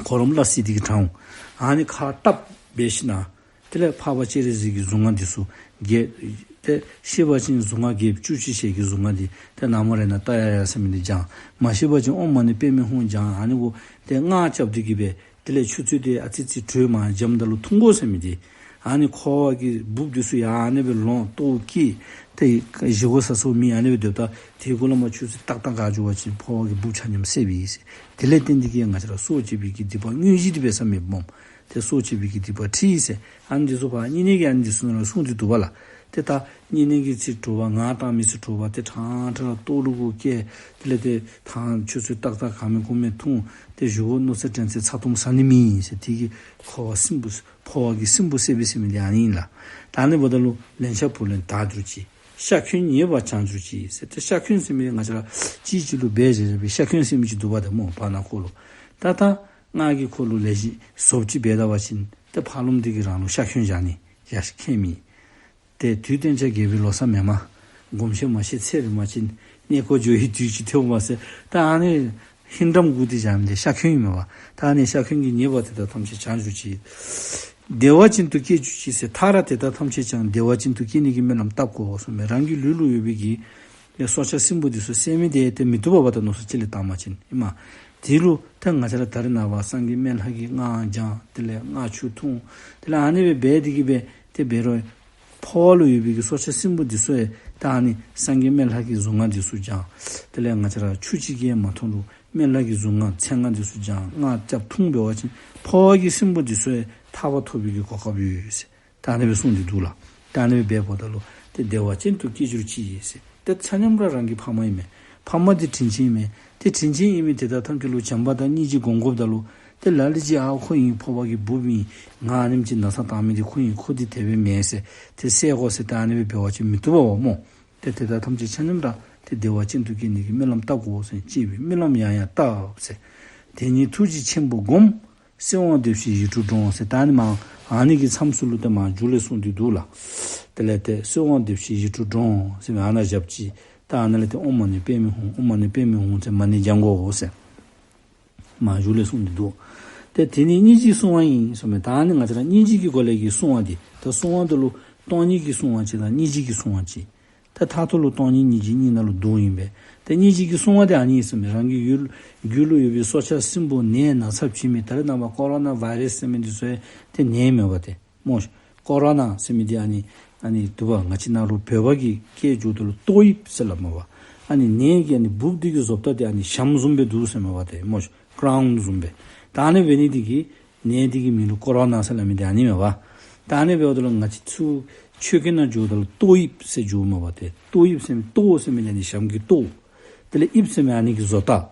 གོ་རམས་སླ་བསྲེ་འདི་གིས་དྲངས། ཨ་ནི་ཁ་བཏབ་འབད་ཞིནམ་དེ་ལས་འཕགས་པ་སྤྱན་རས་གཟིགས་ཀྱི་གཟུངས་སྔགས་འདི་ཚུ་རྒྱས། ཏེ་ཤེས་པ་ཅིན་གཟུངས་སྔགས་རྒྱས་བཅུ་གཅིག་ཞལ་གྱི་གཟུངས་སྔགས་འདི་ཏེ་ནངས་མོ་རེ་ནཱ་ཏདྱ་ཐཱ་ཟེར་མི་འདི་བགྱང་། མ་ཤེས་པ་ཅིན་ཨོཾ་མ་ཎི་པདྨེ་ཧཱུྃ་བགྱང་། ཨ་ནི་གུ་ཏེ་སྔགས་རྐྱབ་སྟེ་གིས་སྦེ་དེ་ལས་ཆུ་ཚོད་དེ་ཨ་ཙི་ཙི་དྲོས་མར་འཇམ་ད་ལུ་འཐུང་དགོ་ཟེར་མི་འདི། ཨ་ནི་ཁོག་པ་གི་འབུཔ་འདི་ཚུ་ཡང་ཨ་ནི་སྦེ་ལོང་ལྟོཝ་བཀྱེས་ཏེ་བཞེས་སྒོ་ཟ་སོ་མེད། ཨ་ནི་སྦེ་སྡོདཔ་ད་དེ་གུ་ལས་མར་ཆུ་ཚོད་ཏག་ཏག་ག་འགྱོ་བ་ཅིན་ཁོག་པ་གི་འབུཔ་ཆ་མཉམ་སེལ་བས་ཟེར། དེ་ལས་བརྟེན་ཏེ་གིས་ང་བཅས་ར་སྲོག་བཅད་པའི་གི་སྡིག་པ་དངོས་གཞི་འདི་འབད་ས་མེད་སྨོ། ཏེ་སྲོག་བཅད་པའི་གི་སྡིག་པ་ཁྲིད་ཟེར། ཨ་ནི་འདི་ཚུ་ཕར་བསྙེན་གནས་ཀྱི་ཨ་ནི་འདི་ཚུ་ནང་ལུ་གསུངས་ཏེ་འདུག་པ་ལགས། ཏེ་ད་བསྙེན་གནས་ཀྱི་ཚེ་དྲོ་པ་ངར་བཏང་མི་ཚེ་དྲོ་པ་ཏེ་ཕྲང་ཕྲང་ལྟོ་ལུ་གུ་བཀལ། དེ་ལས་ཏེ་ཐང་ཆུ་ཚོད་ཏག་ཏག་གང་མེད་གུང་མེད་འཐུང་། ཏེ་བཞེས་སྒོ་སྣུབས་ཚར་དྲན་ཚེ་ཚ་ཏོམ་ཟ་ནི་མེད་ཟེར། དེ་གིས་ཁོག་པ་སྲིན་འབུ་ཕོཝ་གི་སྲིན་འབུ་བསད་པས་ཟེར་མི་འདི་ཨ་ནི་ཨིན་ལགས། ད་ཨ་ནི་འབདཝ་ད་ལུ་ལན་ཆགས་བུ་ལོན་དག་གྱུར་ཅིག། ཤ་འཁོན་ཉེས་པ་བྱང་གྱུར་ཅིག་ཟེར། ཏེ་ཤ་འཁོན་ཟེར་མི་ང་བཅས་ར་གཅིག་གཅིག་ལུ་འབད་བཞག་བཞག་པའི་ཤ་འཁོན་ཟེར་མི་ཅིག་འདུག་པ་ཏེ་སྨོ། བར་ན་ཁོ་ལུ་ད་ད་ང་གིས་ཁོ་ལུ་ལས་ཀྱི་བཟོཔ་ཅིག་འབད་ད་པ་ཅིན་ཏེ་ཕར་ལོགམ་འདི་གིས་རང་ལུ་ཤ་འཁོན་བཞག་ནི་ཡང་ཤ་འཁོན་མི། ཏེ་དུས་སྟོན་ཆ་རྒྱལ་པོའི་ལོ་གསར་མེ་མ། སྒོམ་ཆེན་མ་ཤེས་ཚེ་རིང་མ་ཅིན། གནས་སྐོར་འགྱོ་བའི་དུས་ཅིག་ཐེབས་མ་ཟེར། ད་ཨ་ནི་ཧིང་འགྲམ་སྒུག་སྟེ་བཞག་མི་འདི་ཤ་འཁོན་ཨིན་མས་པ། ད་ཨ་ནི་ཤ་འཁོན་གྱི་ཉེས་པ་དེ་དག་ཐམས་ཅད་བྱང་གྱུར་ཅིག། བདེ་བ་ཅན་དུ་སྐྱེ་གྱུར་ཅིག་ཟེར། མཐར་དེ་དག་ཐམས་ཅད་ཀྱང་བདེ་བ་ཅན་དུ་སྐྱེ་ནི་གི་སྨོན་ལམ་བཏབ་དགོ་གསུངས་མས། རང་གི་ལུས་ལུ་ཡོད་པའི་གི་ཡ་སྲོག་ཆགས་སྲིན་པོ་འདི་ཚུ་བསད་མི་དེ་ཏེ་མི་བཏུབ་པས་པ་ད་མནོ་བསམ་ཅིག་ལས་བཏང་པ་ཅིན་ཨིན་མས། དེ་ལུ་ད་ང་བཅས་ར་ད་རེས་ནངས་པ་སངས་རྒྱས་སྨན་ལྷ་གི་སྔགས་བགྱང་། དེ་ལས་སྔགས་ཆུ་འཐུང་། དེ་ལས་ཨ་ནི་སྦེ་འབད་དེ་གིས་སྦེ་ཏེ་འབད་རུང་ཕོཝ་ལུ་ཡོད་པའི་གི་སྲོག་ཆགས་སྲིན་པོ་འདི་ཚུ་ཡང་ད་ཨ་ནི་སངས་རྒྱས་སྨན་ལྷ་གི་གཟུངས་སྔགས་འདི་ཚུ་བགྱང་། དེ་ལས་ང་བཅས་ར་ཆུ་ཅིག་གིས་མ་འཐུང་རུང་སྨན་བླ་གི་གཟུངས་སྔགས་མཚན་སྔགས་འདི་ཚུ་བགྱང་སྔགས་རྐྱབ་འཐུང་འབད་བ་ཅིན་ཕོཝ་གི་སྲིན་པོ་འདི་ཚུ་ཡང་ཐར་པ་ཐོབ་པའི་གི་གོ་སྐབས་ཡོད་ཟེར། ད་ཨ་ནི་སྦེ་གསུངས་ཏེ་འདུག་ལགས། ད་ཨ་ནི་སྦེ་འབདཝ་ད་ལུ་ཏེ་བདེ་བ་ཅན་དུ་སྐྱེ་གྱུར་ཅིག་ཟེར། ཏེ་ཆ་མཉམ་ར་རང་གི་ཕ་མ་ཨིན་མས། ཕ་མ་འདི་དྲིན་ཅན་ཨིན་མས། ཏེ་དྲིན་ཅན་ཨིན་མི་དེ་དག་ཐམས་ཅད་ལུ་བྱམས་པ་དང་སྙིང་རྗེ་སྒོམ་དགོཔ་ད་ལུ་ཏེ་ལ་ལུ་ཅིག་ཨ་ཁོ་ཨིན་ཕོཝ་གི་འབུཔ་ཨིན། ང་ཨ་ནེམ་ཅིག་ན་ཚ་བཏང་མི་འདི་ཁོ་ཨིན། ཁོ་འདི་དེ་སྦེ་མེན་ཟེར་ཏེ་བསད་དགོ་ཟེར་ད་ཨ་ནི་སྦེ་འབད་བ་ཅིན་མི་བཏུབ་པས་སྨོ། ཏེ་དེ་དག་ཐམས་ཅད་ཆ་མཉམ་ར་ཏེ་བདེ་བ་ཅན་དུ་སྐྱེ་ནི་གི་སྨོན་ལམ་བཏབ་དགོ་ཟེར། སྤྱི་བོའི་སྨོན་ལམ་ཡང་ཡང་བཏབ་ཟེར། དེ་ཉིད་ཐུགས་རྗེ་ཆེན་པོས་བསྒོམ། གསོལ་བ་འདེབས་ཤིང་ཡིད་འཕྲོག་འགྲོ་ཟེར། ད་ཨ་ནི་མར་ཨ་ནི་གི་མཚམས་སུ་ལུ་ཏེ་མར་མཇུག་ལས་གསུངས་ཏེ་འདུག་ལགས། དེ་ལས་ཏེ་གསོལ་བ་འདེབས་ཤིང་ཡིད་འཕྲོག་འགྲོ་ཟེར་མི་ཨ་ནཱ་བཞགཔ་ཅིག་ད་ཨ་ནཱ་ལས་ཏེ་ཨོཾ་མ་ཎི་པདྨེ་ཧཱུྃ་ཨོཾ་མ་ཎི་པདྨེ་ཧཱུྃ་ཟེར་མ་ཎི་བགྱང་དགོ་ཟེར། མར་མཇུག་ལས་གསུངས་ཏེ་འདུག། ཏེ་དེ་ནི་སྙིང་རྗེའི་བསྲུང་བ་ཡིན་གསུངས་མས། ད་ཨ་ནི་ང་བཅས་ར་སྙིང་རྗེ་གི་སྒོ་ལས་ཀྱི་བསྲུང་བ་འདི་ད་བསྲུང་བ་འདི་ལུ་སྟོང་ཉིད་ཀྱི་བསྲུང་བ་ཅིག་དང་སྙིང་རྗེ་གི་བསྲུང་བ་ཅིག། ད་མཐར་ཐུག་ལུ་སྟོང་ཉིད་སྙིང་རྗེ་གཉིས་ནང་ལུ་འདུཝ་ཨིན་པས། ཏེ་སྙིང་རྗེ་གི་བསྲུང་བ་འདི་ཨ་ནི་ཨིན་ཟེར་མས། རང་གི་ཡུལ་རྒྱུད་ལུ་ཡོད་པའི་སྲོག་ཆགས་སྲིན་པོ་ནད་ན་ཚ་བྱེད་མི་ད་རེས་ནངས་པ་ཀོ་རོ་ན་བཱའི་རཱསི་ཟེར་མི་འདི་ཚུ་ཡང་ཏེ་ནད་མས་པ་ཏེ་སྨོ། ཀོ་རོ་ན་ཟེར་མི་འདི་ཨ་ནི་ཨ་ནི་འདུག་པ། ང་བཅས་ནཱ་ལུ་བོད་པ་གི་སྐད་བརྗོད་ད་ལུ་ཏོག་དབྱིབས་ཟེར་སླབ་མས་པ། ཨ་ནི་ནད་ཀྱི་ཨ་ནི་འབུཔ་འདི་གི་བཟོ་ལྟ་འདི་ཨ་ནི་ཞྭམོ་བཟུམ་སྦེ་འདུག་ཟེར་མས་པ་ཏེ་སྨོ། ཀ་རའུན་བཟུམ་སྦེ། ད་ཨ་ནི་འབད་ནི་འདི་གིས་ནད་འདི་གི་མིང་ལུ་ཀོ་རོ་ན་ཟེར་སླབ་མི་འདི་ཨ་ནི་མས་པ། ད་ཨ་ནི་འབདཝ་ད་ལུ་ང་བཅས་ཚུ་ཆོས་སྐད་ནང་བརྗོད་ད་ལུ་ཏོག་དབྱིབས་ཟེར་བརྗོད་མས་པ་ཏེ། ཏོག་དབྱིབས་ཟེར་མི་ཏོག་ཟེར་མི་འདི་ཨ་ནི་ཞྭམོ་གི་ཏོག། དེ་ལས་དབྱིབས་ཟེར་མི་ཨ་ནི་གི་བཟོ་ལྟ།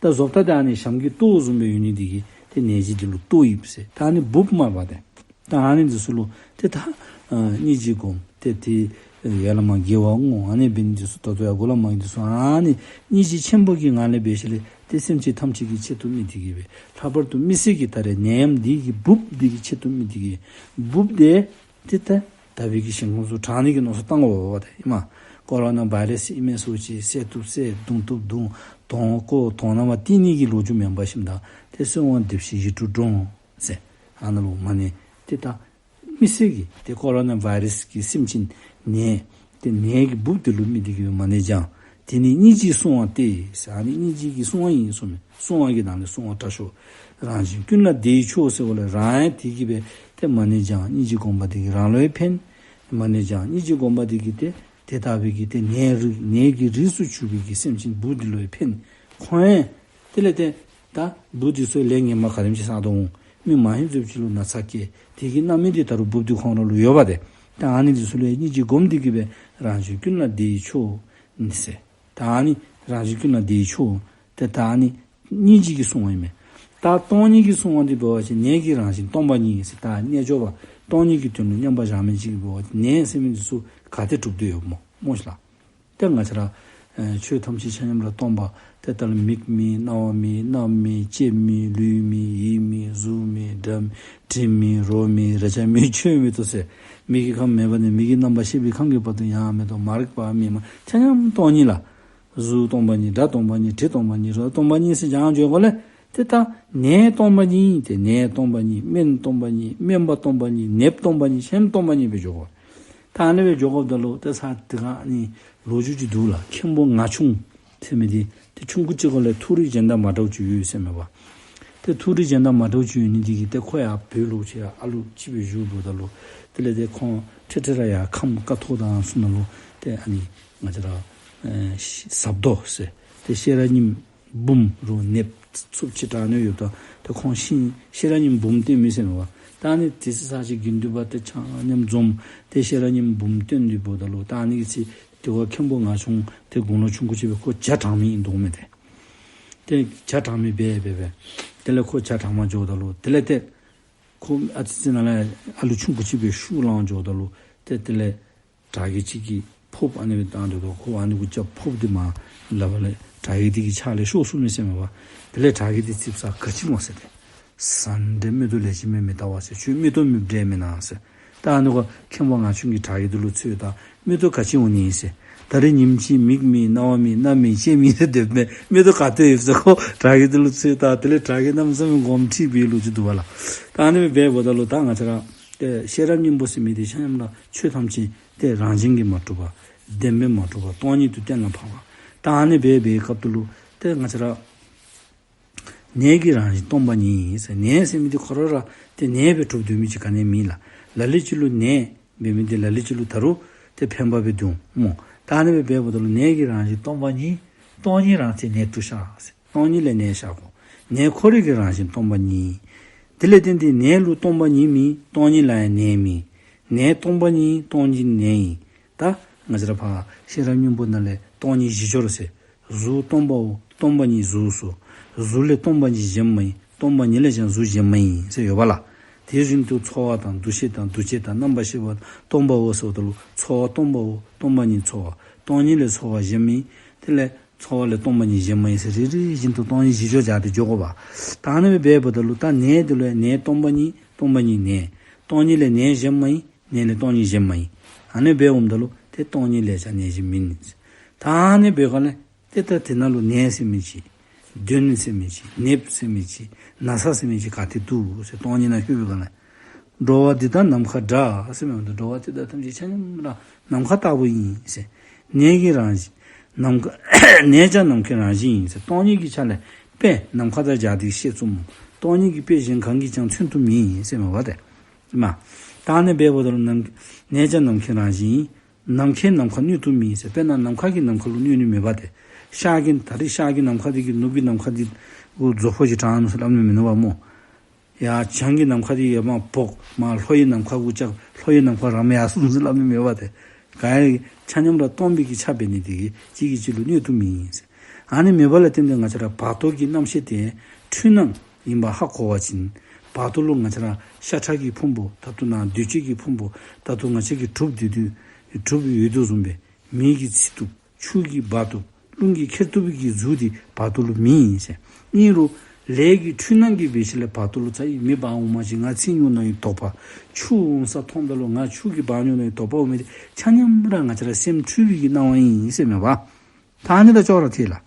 ད་བཟོ་ལྟ་འདི་ཨ་ནི་ཞྭམོ་གི་ཏོག་བཟུམ་སྦེ་ཡོད་ནི་འདི་གིས་ཏེ་ནད་གཞི་འདི་ལུ་ཏོག་དབྱིབས་ཟེར། ད་ཨ་ནི་འབུཔ་མས་པ་ཏེ། ད་ཨ་ནི་འདི་ཚུ་ལུ་ཏེ་ད་ཨ་སྙིང་རྗེ་སྒོམ་ཏེ་ཏེ་ཡར་ལས་མར་དགེ་བ་བསྔོ། ཨ་ནི་འབད་ནི་འདི་ཚུ་ད་ལྟོ་ཡང་འགོ་ལས་མར་འདི་ཚུ་ཨ་ནི་སྙིང་རྗེ་ཆེན་པོ་གི་ངང་ལས་འབད་ཞིནམ་ལས་ཏེ་སེམས་ཅན་ཐམས་ཅད་ཀྱི་ཆེད་དུ་དམིགས་ཏེ་གིས་སྦེ་ལྷག་པར་དུ་མི་སེར་གྱི་ད་རེས་ནད་ཡམས་འདི་གི་འབུཔ་འདི་གི་ཆེད་དུ་དམིགས་ཏེ་གིས་འབུཔ་འདི་ཏེ་ད་དག་པའི་གི་ཞིང་ཁམས་སུ་དྲག་ནི་གི་མནོ་བསམ་བཏང་དགོ་པ་ཏེ་ཨིན་མས། ཀོ་རོ་ན་བཱའི་རཱསི་ཨིན་མས་ཟེར་ཅིག་བསད་བཏུབ་བསད་བརྡུང་བཏུབ་བརྡུང་དོང་བརྐོ་དོང་ནང་མར་བཏིང་ནི་གི་ལོ་རྒྱུས་མེན་པར་ཞིནམ་ད་ཏེ་གསོལ་བ་འདེབས་ཤིང་ཡིད་འཕྲོག་འགྲོ་ཟེར། ཨ་ནཱ་ལུ་མ་ཎི་ཏེ་ད་མི་སེར་གྱི་ཏེ་ཀོ་རོ་ན་བཱའི་རཱསི་གི་སེམས་ཅན་ནད་ཏེ་ནད་ཀྱི་འབུཔ་འདི་ལུ་དམིགས་ཏེ་གིས་སྦེ་མ་ཎི་བགྱང་། དེ་ནི་སྙིང་རྗེའི་བསྲུང་བ་སྟེ་ཟེར། ཨ་ནི་སྙིང་རྗེ་གི་བསྲུང་བ་ཡིན་གསུངས་མས། བསྲུང་བ་གི་ནང་ལས་བསྲུང་བ་དྲག་ཤོས། རང་གཞན་ཀུན་ལ་བདེ་བའི་མཆོག་ཟེར་བ་ལས་རང་ཡང་དེ་གིས་སྦེ་ཏེ་མ་ཎི་བགྱང་། སྙིང་རྗེ་སྒོམ་པ་འདི་གིས་རང་ལུ་ཡང་ཕན། མ་ཎི་བགྱང་སྙིང་རྗེ་སྒོམ་པ་འདི་གིས་ཏེ་དེ་ལྟ་བུའི་གི་ཏེ་ནད་རིགས་ནད་ཀྱི་རིགས་སུ་གྱུར་པའི་གི་སེམས་ཅན་འབུཔ་འདི་ལུ་ཡང་ཕན། ཁོང་ཡང་དེ་ལས་ཏེ་ད་འབུཔ་འདི་ཚུ་ལས་ངན་པ་ག་དེམ་ཅིག་བསགས་དོ་འོང་། མི་མ་ཧན་ཙིགཔ་ཅིག་ལུ་ན་ཚ་སྐྱེ། དེ་གི་རྣམ་སྨིན་འདི་ད་རུང་འབུཔ་འདི་ཁོང་ར་ལུ་ཡོད་པ་ཏེ། ད་ཨ་ནི་འདི་ཚུ་ལུ་ཡང་སྙིང་རྗེ་སྒོམ་འདི་གིས་སྦེ་རང་གཞན་ཀུན་ལ་བདེ་བའི་མཆོག་ཨིན་ཟེར། ད་ཨ་ནི་རང་གཞན་ཀུན་ལ་བདེ་བའི་མཆོག་ཏེ་ད་ཨ་ནི་སྙིང་རྗེ་གི་བསྲུང་བ་ཨིན་མས། ད་སྟོང་ཉིད་ཀྱི་བསྲུང་བ་འདི་འབད་བ་ཅིན་ནད་ཀྱི་རང་བཞིན་སྟོང་པ་ཉིད་ཟེར། ད་རྣལ་འབྱོར་པ་སྟོང་ཉིད་ཀྱི་དོན་ལུ་མཉམ་པར་བཞག་མི་ཅིག་འབད་བ་ཅིན་ནད་ཟེར་མི་འདི་ཚུ་ག་ཏེ་གྲུབ་སྡོད་ཡོདཔ་སྨོ་སྨོ་ཤིག་ལགས། ཏེ་ང་བཅས་ར་ཨེ་ཆོས་ཐམས་ཅད་ཆ་མཉམ་ར་སྟོང་པ། ཏེ་ད་ལུ་མིག་མེད་རྣ་བ་མེད་སྣ་མེད་ལྕེ་མེད་ལུས་མེད་ཡིད་མེད་གཟུགས་མེད་སྒྲ་མེད་དྲི་མེད་རོ་མེད་རེག་བྱ་མེད་ཆོས་མེད་དོ་ཟེར། མིག་གི་ཁམས་མེད་པ་ནས་མིག་གི་རྣམ་པར་ཤེས་པའི་ཁམས་ཀྱི་བར་དུ་ཡང་མེད་དོ། མ་རིག་པ་མེད་མ་ཆ་མཉམ་སྟོང་ཉིད་ལགས། གཟུགས་སྟོང་པ་ཉིད་སྒྲ་སྟོང་པ་ཉིད་དྲི་སྟོང་པ་ཉིད་རོ་སྟོང་པ་ཉིད་ཟེར་བགྱང་འགྱོ་དགོ་ལགས། ཏེ་ད་ནད་སྟོང་པ་ཉིད་ཏེ་ནད་སྟོང་པ་ཉིད་སྨན་སྟོང་པ་ཉིད་སྨན་པ་སྟོང་པ་ཉིད་ནདཔ་སྟོང་པ་ཉིད་ཆ་མཉམ་སྟོང་པ་ཉིད་སྦེ་འགྱོ་དགོ། ད་ཨ་ནི་སྦེ་འགྱོ་དགོཔ་ད་ལུ་ཏེ་ས་དེ་ག་ནི་ལོ་རྒྱུས་ཅིག་འདུག་ལགས། མཁན་པོ་ངག་ཆུང་ཟེར་མི་འདི་ཏེ་ཆུང་ཀུ་ཅིག་སྒང་ལས་ཐུགས་རིག་གཞན་དང་མ་འདྲཝ་ཅིག་ཡོད་ཟེར་མས་པ། ཏེ་ཐུགས་རིག་གཞན་དང་མ་འདྲཝ་ཅིག་ཡོད་ནི་འདི་གིས་ཏེ་ཁོ་ཡང་བོད་ལུ་ཅིག་ཡང་ཨ་ལུ་ཅིག་སྦེ་བཞུགསཔ་ད་ལུ་དེ་ལས་ཏེ་ཁོང་འཕྲལ་འཕྲལ་ར་ཡར་ཁམས་ཀཿཐོག་དང་ཚུ་ནང་ལུ་ཏེ་ཨ་ནི་ང་བཅས་ར་ཨེ་ཟབ་རྡོ་ཟེར་ཏེ་ཤེས་རབ་སྙིང་འབུམ་རུང་ནདཔ་ཚུ་ཅིག་དྲག་ནི་ཡོདཔ་ད་ཏེ་ཁོང་ཤིང་ཤེས་རབ་སྙིང་འབུམ་བཏོན་མི་ཟེར་མས་པ། ད་ཨ་ནི་དེ་ཚེ་ས་ཅིག་དགེ་འདུན་པ་ཏེ་ཆ་མཉམ་འཛོམས་ཏེ་ཤེས་རབ་སྙིང་འབུམ་བཏོན་ཏེ་འབདཝ་ད་ལུ་ད་ཨ་ནི་གི་ཚེ་དེ་ཁོ་མཁན་པོ་ངག་ཆུང་ཏེ་དགུང་ལོ་ཆུང་ཀུ་ཅིག་སྦེ་ཁོ་ཇ་དྲང་མི་ཨིན་འདུག་མས་ཏེ། ཏེ་ཇ་དྲང་མི་སྦེ་སྦེ་སྦེ་དེ་ལས་ཁོ་ཇ་དྲང་མར་འགྱོཝ་ད་ལུ་དེ་ལས་ཏེ་ཁོ་ཨ་ཙི་ཅིག་ནང་ལས་ཨ་ལུ་ཆུང་ཀུ་ཅིག་སྦེ་ཤུགས་བླངས་འགྱོཝ་ད་ལུ་ཏེ་དེ་ལས་དྲག་གི་ཅིག་གིས་ཕོརཔ་ཨ་ནི་སྦེ་བཏང་སྟེ་འདུག། ཁོ་ཨ་ནི་གུ་རྐྱབ་ཕོརཔ་འདི་མར་ལག་པ་ལས་དྲག་གི་འདི་གིས་ཕྱག་ལས་ཤོར་སོང་མི་ཟེར་མས་པ། དེ་ལས་དྲག་གི་འདི་ཙིགཔ་ཟ་ག་ཅི་སྨོ་ཟེར་ཏེ། ཟ་འདྲེ་མིག་ཏོ་ལས་ཅི་མི་མི་ལྟ་བ་ཟེར། ཁྱོད་མིག་ཏོ་མི་འདྲེ་མེན་ན་ཟེར། ད་ཨ་ནི་གུ་མཁན་པོ་ངག་ཆུང་གིས་དྲག་གི་འདི་ལུ་འཚོལ་ད་མིག་ཏོ་ག་ཅི་འོང་ནི་ཟེར། ད་རེས་ཉིནམ་གཅིག་མིག་མེད་རྣ་བ་མེད་སྣ་མེད་ལྕེ་མེད་ཟེར་སྡོདཔ་མས། མིག་ཏོ་ག་ཏེ་ཡོད་ཟེར་ཁོ་དྲག་གི་འདི་ལུ་འཚོལ་ད་དེ་ལས་དྲག་གི་གནམ་མེད་ས་མེད་དགོངསམ་ཁྲེལ་བའི་ལོ་རྒྱུས་འདུག་པ་ལགས། ད་ཨ་ནི་སྦེ་འབདཝ་ད་ལུ་ད་ང་བཅས་ར་ ཏེ་ཤེས་རབ་སྙིང་པོ་ཟེར་མི་འདི་ཆ་མཉམ་ར་ཆོས་ཐམས་ཅད་ཏེ་རང་བཞིན་གྱིས་མ་གྲུབ་པ། བདེན་པས་མ་གྲུབ་པ། སྟོང་ཉིད་དུ་གཏན་ལ་ཕབ་པ། ད་ཨ་ནི་སྦེ་འབད་བའི་སྐབས་དུ་ལུ་ཏེ་ང་བཅས་ར་ནས་ཀྱི་རང་བཞིན་སྟོང་པ་ཉིད་ཟེར། ནས་ཟེར་མི་འདི་ཁོ་ར་ར་ཏེ་ནས་སྦེ་གྲུབ་སྡོད་མི་ཅིག་ག་ནི་མེད་ལགས། ལ་ལུ་ཅིག་ལུ་ནས་འབད་མི་འདི་ལ་ལུ་ཅིག་ལུ་ད་རུང་ཏེ་ཕན་པ་སྦེ་འདུག་སྨོ། ད་ཨ་ནི་སྦེ་འབདཝ་ད་ལུ་ནས་ཀྱི་རང་བཞིན་སྟོང་པ་ཉིད། སྟོང་ཉིད་རང་ཚད་ནས་དུ་ཤར་ཟེར། སྟོང་ཉིད་ལས་ནས་ཤར་གོ། ནས་ཁོ་རའི་གི་རང་བཞིན་སྟོང་པ་ཉིད། དེ་ལས་བརྟེན་ཏེ་ནས་ལུ་སྟོང་པ་ཉིད་མིན། སྟོང་ཉིད་ལ་ཡང་ནས་མིན། ནས་སྟོང་པ་ཉིད། སྟོང་ཉིད་ནས་ཡིན། ད་ང་བཅས་ར་ཕར་ཤེས་རབ་སྙིང་པོ་ནང་ལས་སྟོང་ཉིད་བཞི་སྦྱོར་ཟེར། གཟུགས་སྟོང་པའོ། སྟོང་པ་ཉིད་གཟུགས་སོ། གཟུགས་ལས་སྟོང་པ་ཉིད་གཞན་མ་ཡིན། སྟོང་པ་ཉིད་ལས་ཀྱང་གཟུགས་གཞན་མ་ཡིན་ཟེར་ཡོད་པ་ལགས། དེ་བཞིན་དུ་ཚོར་བ་དང་འདུ་ཤེས་དང་འདུ་བྱེད་དང་རྣམ་པར་ཤེས་པ་སྟོང་པའོ་ཟེརཝ་ད་ལུ་ཚོར་བ་སྟོང་པའོ། སྟོང་པ་ཉིད་ཚོར་བ། སྟོང་ཉིད་ལས་ཚོར་བ་གཞན་མིན། དེ་ལས་ཚོར་བ་ལས་སྟོང་པ་ཉིད་གཞན་མ་ཡིན་ཟེར་རེ་རེ་བཞིན་དུ་སྟོང་ཉིད་བཞི་སྦྱོར་སྦྱར་ཏེ་འཇོག་དགོ་པ། ད་ཨ་ནི་སྦེ་འབདཝ་ད་ལུ་ད་ནས་འདི་ལུ་ནས་སྟོང་པ་ཉིད། སྟོང་པ་ཉིད་ནས། སྟོང་ཉིད་ལས་ནས་གཞན་མ་ཡིན། ནས་ལས་སྟོང་ཉིད་གཞན་མ་ཡིན། ཨ་ནི་སྦེ་འོངམ་ད་ལུ་ཏེ་སྟོང་ཉིད་ལས་ཀྱང་ནས་གཞན་མིན། ད་ཨ་ནི་སྦེ་ག་ལས་ཏེ་ད་དེ་ནང་ལུ་ནས་ཟེར་མི་ཅིག། གདོན་ཟེར་མི་ཅིག། ནདཔ་ཟེར་མི་ཅིག། ན་ཚ་ཟེར་མི་ཅིག་ག་ཏེ་འདུག་ཟེར། སྟོང་ཉིད་ནང་ལྷོད་པའི་སྒང་ལས། འགྲོ་བ་འདི་དག་ནམ་མཁའ་འདྲ་ཟེར་མི་འདི་འགྲོ་བ་འདི་དག་ཐམས་ཅད་ཆ་མཉམ་ར་ནམ་མཁའ་ལྟ་བུ་ཨིན་ཟེར། ནས་ཀྱི་རང་བཞིན་ནམ་མཁའ་ནས་ཀྱང་ནམ་མཁའི་རང་བཞིན་ཡིན་ཟེར། སྟོང་ཉིད་ཀྱི་ཆ་ལས་དཔེ་ནམ་མཁའ་དང་སྦྱར་ཏེ་བཤད་ཚུགས་སྨོ། སྟོང་ཉིད་ཀྱི་དཔེ་གཞན་གང་གིས་ཀྱང་མཚོན་དུ་མེད་ཟེར་མས་པ་ཏེ། མ། ད་ཨ་ནི་སྦེ་འབདཝ་ད་ལུ་ནམ་ནས་ཀྱང་ནམ་མཁའི་རང་བཞིན་ཡིན། ནམ་མཁས་ནམ་མཁའ་གནོད་དུ་མེད་ཟེར། དཔེར་ན་ནམ་མཁའ་གིས་ནམ་མཁའ་ལུ་གནོད་ནི་མེད་པ་ཏེ། ཤར་གྱི་ད་རེས་ཤར་གྱི་ནམ་མཁའ་འདི་གིས་ནུབ་ཀྱི་ནམ་མཁའ་འདི་གུ་རྫོགས་པོ་ཅིག་དྲངས་ནུག་ཟེར་སླབ་ནི་མིན་ནུག་པ་སྨོ། ཡར་བྱང་གི་ནམ་མཁའ་འདི་ཡར་མར་འབོག་མར་ལྷོ་ཡི་ནམ་མཁའ་གུ་བཅག། ལྷོ་ཡི་ནམ་མཁའ་རམ་ཡར་སོང་ཟེར་སླབ་ནི་མེད་པ་ཏེ། ག་ཡང་ཆ་མཉམ་ར་སྟོང་པའི་གི་ཆ་འབད་ནི་འདི་གིས་གཅིག་གིས་གཅིག་ལུ་གནོད་དུ་མེད་ཟེར། ཨ་ནི་མེད་པ་ལ་བརྟེན་ཏེ་ང་བཅས་ར་བར་དོ་གི་རྣམ་ཤེས་དེ་འཁྲུལ་སྣང་ཡིན་པ་ཧ་གོ་བ་ཅིན། བར་དོ་ལུ་ང་བཅས་ར་ཤ་ཁྲག་གི་ཕུང་པོ་ད་ལྟོ་ནང་འདུས་བྱས་ཀྱི་ཕུང་པོ་ད་ལྟོ་ང་བཅས་ཀྱིས་གྲུབ་སྡོད་དུས་གྲུབ་ཡོད་དོ་བཟུམ་སྦེ་མེ་གིས་འཚིག་བཏུབ། ཆུ་གིས་འབག་བཏུབ། རླུང་གིས་ཁྱེར་བཏུབ་པའི་གི་གཟུགས་འདི་བར་དོ་ལུ་མེད་ཟེར། ཨིན་རུང་ལས་ཀྱི་འཁྲུལ་སྣང་གིས་འབད་ཞིནམ་ལས་བར་དོ་ལུ་ཚ་ཡི་མེ་འབག་འོང་མ་ཅིག་ང་འཚིག་འོང་ནི་ཡི་དོགས་པ། ཆུ་འོང་ས་མཐོངམ་ད་ལུ་ང་ཆུ་གིས་འབག་འོང་ནི་ཡི་དོགས་པ་འོང་མི་འདི་ཆ་མཉམ་ར་ང་བཅས་ར་སེམས་འཁྲུལ་པའི་གི་སྣང་བ་ཨིན་ཟེར་མས་པ། ད་ཨ་ནི་དང་ཅོག་ར་འཐད་ལགས།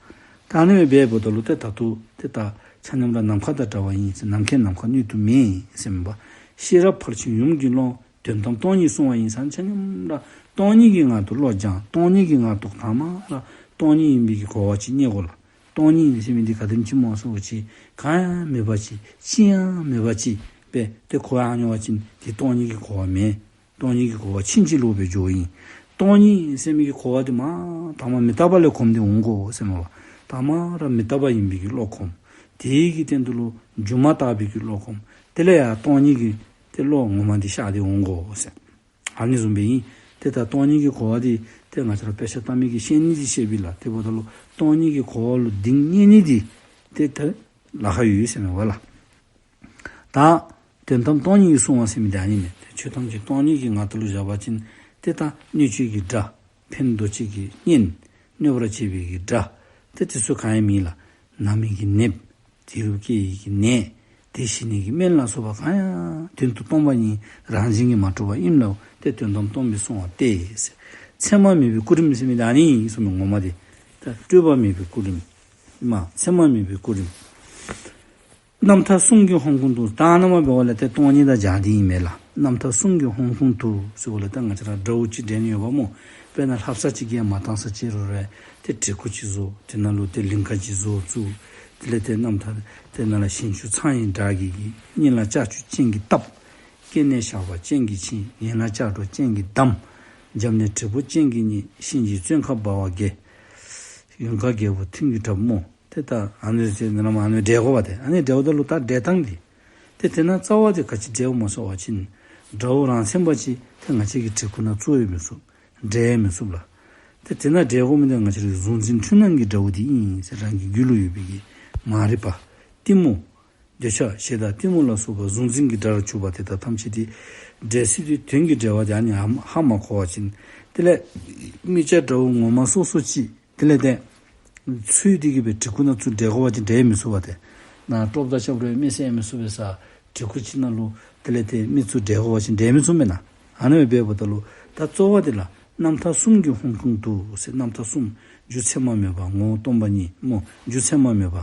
ད་ཨ་ནི་སྦེ་འབདཝ་ད་ལུ་ཏེ་ད་ལྟོ་ཏེ་ད་ཆ་མཉམ་ར་ནམ་མཁའ་དང་འདྲ་བ་ཨིན་ཟེར། ནམ་མཁས་ནམ་མཁའ་གནོད་དུ་མེད་ཟེར་མས་པ། ཤེས་རབ་ཕར་ཕྱིན་ཡུམ་གྱི་ཀློང་། དོན་དམ་སྟོང་ཉིད་གསུང་བ་ཡིན་ཟེར། ཆ་མཉམ་ར་སྟོང་ཉིད་ཀྱི་ངང་དུ་བློ་སྦྱང་། སྟོང་ཉིད་ཀྱི་ངང་དུ་དང་པ་ར་སྟོང་ཉིད་ཡིན་པའི་གི་གོ་བ་ཅིག་རྙེད་དགོ་ལགས། སྟོང་ཉིད་ཟེར་མི་འདི་ག་དེམ་ཅིག་སྨོ་ཟེར་བ་ཅིན་གང་ཡང་མེད་པ་ཅིག་ཅི་ཡང་མེད་པ་ཅིག་སྦེ་ཏེ་གོ་ཡར་འགྱོ་བ་ཅིན་འདི་སྟོང་ཉིད་ཀྱི་གོ་བ་མེན། སྟོང་ཉིད་ཀྱི་གོ་བ་ཕྱིན་ཅི་ལོག་པའི་རྒྱུ་ཨིན། སྟོང་ཉིད་ཟེར་མི་གི་གོ་བ་འདི་མ་དང་པ་མི་རྟག་པ་ལས་གོམས་ཏེ་འོང་དགོ་ཟེར་མས་པ། དང་པ་ར་མི་རྟག་པ་ཡིན་པའི་གི་བློ་གོམས། དེའི་གི་སྟེང་དུ་ལུ་སྒྱུ་མ་ལྟ་བུའི་གི་བློ་གོམས། དེ་ལས་ཡར་སྟོང་ཉིད་ཀྱི་ཏེ་བློ་ངོ་མ་འདི་ཤར་ཏེ་འོང་དགོ་ཟེར། ཨ་ནི་བཟུམ་སྦེ་ཨིན། ཏེ་ད་སྟོང་ཉིད་ཀྱི་གོ་བ་འདི་ཏེ་ང་བཅས་ར་དཔེ་ཆ་ལྟ་མི་གིས་ཤེས་ནི་འདི་ཤེས་པས་ལགས། དེ་འབདཝ་ད་ལུ་སྟོང་ཉིད་ཀྱི་གོ་བ་ལུ་གདེང་རྙེད་ནི་འདི་ཏེ་ད་ལཱ་ཁག་ཡོད་ཟེར་མས་པ་ལགས། ད་དོན་དམ་སྟོང་ཉིད་ཀྱི་གསུང་བ་ཟེར་མི་འདི་ཨ་ནི་མས། ཏེ་ཆོས་ཐམས་ཅད་སྟོང་ཉིད་ཀྱི་ངང་དུ་ལུ་བཞག་པ་ཅིན་ཏེ་ད་སྣོད་བཅུད་ཀྱི་དགྲ། ཕན་འདོགས་བྱེད་ཀྱི་གཉེན། གནོད་པར་བྱེད་པའི་གི་དགྲ། ཏེ་དེ་ཚུ་གང་ཡང་མེད་ལགས། ན་མི་གི་ནདཔ། དེ་རུ་སྐྱེ་ཡི་གི་ནད། དེ་ཞི་ནི་གི་སྨན་ལ་སོགས་པ་གང་ཡང་དོན་དུ་སྟོང་པ་ཉིད་རང་བཞིན་གྱིས་མ་གྲུབ་པ་ཨིནམ་ལས་ཏེ་དོན་དམ་སྟོང་པའི་གསུང་བ་སྟེ། མཚན་མ་མེད་པའི་སྐུ་རིམ་ཟེར་མི་འདི་ཨ་ནི་ཨིན་ཟེར་མས། ངོ་མ་འདི་ད་སྤྲོས་པ་མེད་པའི་སྐུ་རིམ། མ་མཚན་མ་མེད་པའི་སྐུ་རིམ། རྣམ་ཐར་གསུམ་གྱི་ཧོང་ཁུང་དུ། ད་ཨ་ནཱ་མ་འབདཝ་ལས་ཏེ་སྟོང་ཉིད་དང་སྦྱར་ཏེ་ཨིན་མས་ལགས། རྣམ་ཐར་གསུམ་གྱི་ཧོང་ཁུང་དུ་ཟེརཝ་ལས་ད་ང་བཅས་ར་སྒྲ་འུར་ཅིག་འདྲེན་ནི་ཡོདཔ་སྨོ། དཔེར་ན་ལྷ་བསངས་ཅིག་གིས་མ་བཏང་ས་ཅིག་རུང་ར་ཏེ་བྲིས་སྐུ་ཅིག་བཟོ། དེ་ནང་ལུ་ཏེ་ལིང་ག་ཅིག་བཟོ་བཙུགས། དེ་ལས་ཏེ་རྣམ་ཐར་དེ་ནང་ལུ་ཞིང་བཅུ་ཚང་བའི་སྒྲ་གི་གི་སྙན་ལ་ལྕགས་ཀྱུ་ཅན་གྱིས་བཏབ། སྐེ་ནས་ཞགས་པ་ཅན་གྱིས་ཆིངས། ཡན་ལག་ལྕགས་སྒྲོག་ཅན་གྱིས་བསྡམས། འཇམ་ནས་དྲིལ་བུ་ཅན་གྱིས་མཉེས། གཤིན་རྗེའི་བཙོན་ཁ་འབར་བ་བརྒྱད། ཡུངས་དཀར་རྒྱལ་པོ་མཐིང་གི་དྲབ་སྨོ། ཏེ་ད་ཨ་ནི་ཟེར་ནི་ར་མ་ཨ་ནི་འདྲེན་དགོ་པ་ཏེ། ཨ་ནི་འདྲེནམ་ད་ལུ་ད་འདྲེན་ཐངས་འདི་ཏེ་དེ་ནང་རྩ་བ་འདི་ག་ཅི་འདྲེནམ་སྨོ་ཟེར་བ་ཅིན་སྒྲ་འུར་རང་མཚན་པ་ཅིག་ཏེ་ང་བཅས་ཀྱིས་བྲིས་སྐུ་ནང་བཙུགས་ཡང་མི་ཚུགས། འདྲེན་ཡང་མི་ཚུགས་ལགས། ཏེ་དེ་ནང་འདྲེན་དགོ་མི་འདི་ང་བཅས་རའི་གཟུང་འཛིན་འཁྲུལ་སྣང་གི་སྒྲ་འུར་འདི་ཨིན་ཟེར། རང་གི་རྒྱུད་ལུ་ཡོད་པའི་གི་མ་རིག་པ། གཏི་མུག། འདོད་ཆགས་ཞེ་སྡང་གཏི་མུག་ལ་སོགས་པ་གཟུང་འཛིན་གྱི་སྒྲ་རུ་གྱུར་པ་དེ་དག་ཐམས་ཅད་དེ་འདྲེན་ས་དེ་དོན་གྱི་འདྲེན་པ་དེ་ཨ་ནི་ཧ་མ་གོ་བ་ཅིན། དེ་ལས་དམིགས་བྱ་སྒྲ་འུར་ངོ་མ་སོ་སོ་ཅིག་དེ་ལས་ཏེ་ཚུལ་དེ་གིས་སྦེ་བྲིས་སྐུ་ནང་བཙུགས་འདྲེན་དགོ་པ་ཅིན་འདྲེན་མི་ཚུགས་པ་ཏེ། ནཱ་ཀྲོབ་དང་ཆབ་རོ་མི་གསལ་མི་ཚུགས་པའི་ས་བྲིས་སྐུ་ཅིག་ནང་ལུ་དེ་ལས་ཏེ་མི་བཙུགས་འདྲེན་དགོ་པ་ཅིན་འདྲེན་མི་ཚུགས་མེན་ན། ཨ་ནི་སྦེ་འབདཝ་ད་ལུ་ད་གཙོ་བོ་དེ་ལ་རྣམ་ཐར་གསུམ་གྱི་ཧོང་ཁུང་དུ་ཟེར། རྣམ་ཐར་གསུམ། རྒྱུ་མཚན་མ་མེད་པ། ངོ་བོ་སྟོང་པ་ཉིད་སྨོ། རྒྱུ་མཚན་མ་མེད་པ།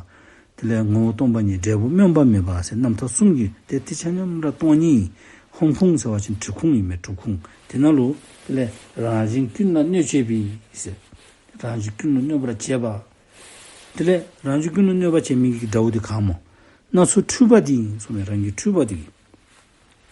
དེ་ལས་ངོ་བོ་སྟོང་པ་ཉིད། འབྲས་བུ་སྨོན་པ་མེད་པ་ཟེར། རྣམ་ཐར་གསུམ་གྱི་ཏེ་དེ་ཆ་མཉམ་ར་སྟོང་ཉིད། ཁོང་ཁུངས་ཟེར་བ་ཅིན་འབྲི་ཁུངས་ཨིན་མས། འབྲི་ཁུངས་དེ་ནང་ལུ་དེ་ལས་རང་གཞན་ཀུན་ལ་གནོད་བྱེད་པའི་ཟེར། རང་གཞན་ཀུན་ལ་གནོད་པར་བྱེད་པ། དེ་ལས་རང་གཞན་ཀུན་ལ་གནོད་པ་བྱེད་མི་གི་དགྲ་བོ་དེ་ག་སྨོ། སྣ་ཚོགས་འཁྲུལ་པ་དེ་ཨིན་གསུངས་མས། རང་གི་འཁྲུལ་པ་དེ།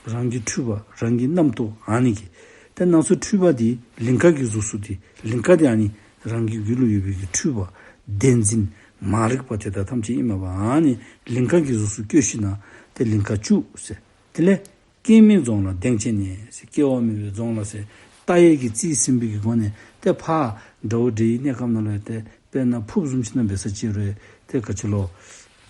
རང་གི་འཁྲུལ་པ་རང་གི་རྣམ་རྟོག་ཨ་ནི་གིས། ཏེ་སྣ་ཚོགས་འཁྲུལ་པ་དེ་ལིང་ག་གི་གཟུགས་སུ་དེ་ལིང་ག་དེ་ཨ་ནི་རང་གི་རྒྱུད་ལུ་ཡོད་པའི་གི་འཁྲུལ་པ་བདེན་འཛིན་མ་རིག་པ་དེ་དག་ཐམས་ཅད་ཨིན་མས་པ། ཨ་ནི་ལིང་ག་གི་གཟུགས་སུ་སྐྱོད་ཞིནམ་ལས་ཏེ་ལིང་ག་བཅུག་ཟེར། དེ་ལས་སྐྱེ་མེད་རྫོང་ལ་གདེང་བྱས་ནས་ཟེར། སྐྱེ་བ་མེད་པའི་རྫོང་ལ་ཟེར། ལྟ་བའི་གི་རྩིས་ཟིན་པའི་གི་སྒོ་ནས་ཏེ་ཕར་དགྲ་བོ་འདྲེ་ཡི་གནས་སྐབས་ནང་ལུ་ཡང་ཏེ་དཔེར་ན་ཕུརཔ་བཟུམ་ཅིག་ནང་འབད་ས་ཅིག་རུང་ཏེ་ག་ཅི་ལོ།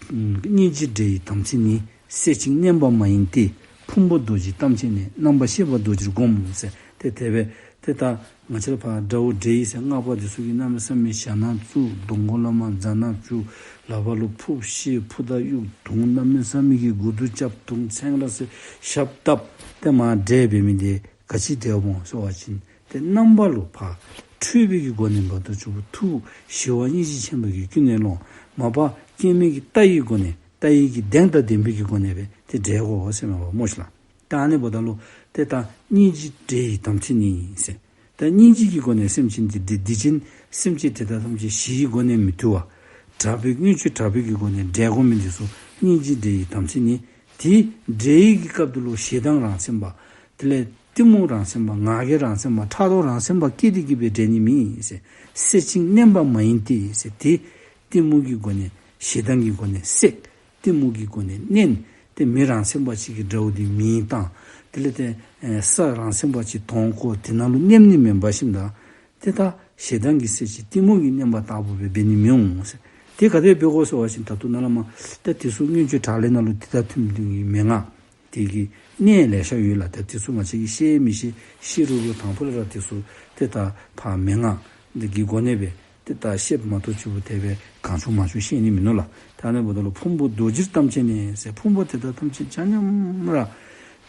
སྙིང་རྗེ་འདྲེ་ཡི་དམ་ཚིག་ནི། བསད་ཅིང་མནན་པ་མ་ཡིན་ཏེ། ཕུང་པོ་རྡོ་རྗེའི་གཏམ་བྱས་ནས། རྣམ་པར་ཤེས་པ་རྡོ་རྗེར་བསྒོམ་ཟེར། ཏེ་དེ་སྦེ་ཏེ་ད་ང་བཅས་ར་ཕར་དགྲ་བོ་འདྲེ་ཡི་ཟེར་སྔགས་པ་འདི་ཚུ་གིས་གནམ་མེད་ས་མེད་ཞྭ་ནང་བཙུགས། གདོང་ཁ་ལས་མར་རྫ་ནང་བཅུག། ལག་པ་ལུ་ཕུརཔ་བཤེད། ཕུར་དང་དབྱུག་དུང་གནམ་མེད་ས་མེད་ཀྱི་མགུ་ཏོ་རྐྱབ། དུང་མཚོན་ལ་ཟེར་ཞབས་བཏབ། ཏེ་མར་འདྲེ་འབད་མི་འདི་ག་ཅི་འདྲེ་སྨོ་ཟེར་བ་ཅིན་ཏེ་རྣམ་པ་ལུ་ཕར་འཁྲུལ་པའི་གི་སྒོ་ནས་འབད་དོ་ཅིག་ཐུགས་ཞི་བ་སྙིང་རྗེ་ཆེན་པོ་གིས་ཀུན་ནས་བསླངས། མ་པ་སྐྱེ་མེད་ཀྱི་ལྟ་བའི་སྒོ་ནས་ལྟ་བའི་གི་གདེང་དང་ལྡན་པའི་གི་སྒོ་ནས་སྦེ་ཏེ་འདྲེ་དགོ་ཟེར་མས་པ་སྨོ་ཤིག་ལགས། ད་ཨ་ནི་འབདཝ་ད་ལུ་ཏེ་ད་སྙིང་རྗེ་འདྲེ་ཡི་དམ་ཚིག་ནི་ཟེར། ད་སྙིང་རྗེ་གི་སྒོ་ནས་སེམས་ཅན་འདི་འདི་ཅིན་སེམས་ཅན་དེ་དག་ཐམས་ཅད་ཞི་བའི་སྒོ་ནས་མི་བཏུལ་བར་དྲག་པོའི་མངོན་སྤྱོད་དྲག་པོའི་གི་སྒོ་ནས་འདྲེ་དགོ་མི་འདི་ཚུ་སྙིང་རྗེ་འདྲེ་ཡི་དམ་ཚིག་ནི། དེ་འདྲེ་ཡི་གི་སྐབས་དེ་ལུ་ཞེ་སྡང་རང་སེམས་པ། དེ་ལས་གཏི་མུག་རང་སེམས་པ། ང་རྒྱལ་རང་སེམས་པ། ཕྲག་དོག་རང་སེམས་པ་སྐྱེས་ཏེ་གི་སྦེ་འདྲེ་ནི་མེན་ཟེར། བསད་ཅིང་མནན་པ་མ་ཡིན་ཏེ་ཟེར། དེ་གཏི་མུག་གི་སྒོ་ནས་ཞེ་སྡང་གི་སྒོ་ནས་བསད། གཏི་མུག་གི་སྒོ་ནས་མནན། ཏེ་མི་རང་སེམས་པ་ཅིག་གི་དགྲ་བོ་དེ་མེ་བཏང་། དེ་ལས་ཏེ་ཨེ་ས་རང་སེམས་པ་ཅིག་དོང་བརྐོ། དེ་ནང་ལུ་མནན་ནི་མེན་པ་ཞིནམ་ད་ཏེ་ད་ཞེ་སྡང་གིས་བསད་ཅིང་གཏི་མུག་གིས་མནན་པ་ལྟ་བུ་སྦེ་འབད་ནི་མི་འོང་ཟེར། དེ་ག་དེ་འབད་དགོ་ཟེར་བ་ཅིན་ད་ལྟོ་ནཱ་ལས་མར་ཏེ་དེ་ཚུ་མངོན་སྤྱོད་དྲག་ལས་ནང་ལུ་དེ་དང་མཐུན་པའི་མན་ངག་དེ་གི་གནད་ལེ་ཤ་ཡོད་ལགས། ཏེ་དེ་ཚུ་ང་བཅས་ཀྱིས་ཤེས་མི་ཤེས་ཤེས་རུང་རུང་དང་ཕུ་ལས་ར་དེ་ཚུ་ཏེ་ད་ཕར་མན་ངག་འདི་གི་སྒོ་ནས་སྦེ་ཏེ་ད་བཤདཔ་མ་གཏོགས་ཅིག་པོ་དེ་སྦེ་གང་བྱུང་མང་བྱུང་བཤད་ནི་མིན་ནུག་ལགས། ད་ཨ་ནི་འབདཝ་ད་ལུ་ཕུང་པོ་རྡོ་རྗེའི་གཏམ་བྱས་ནས་ཟེར། ཕུང་པོ་དེ་དག་ཐམས་ཅད་ཆ་མཉམ་ར་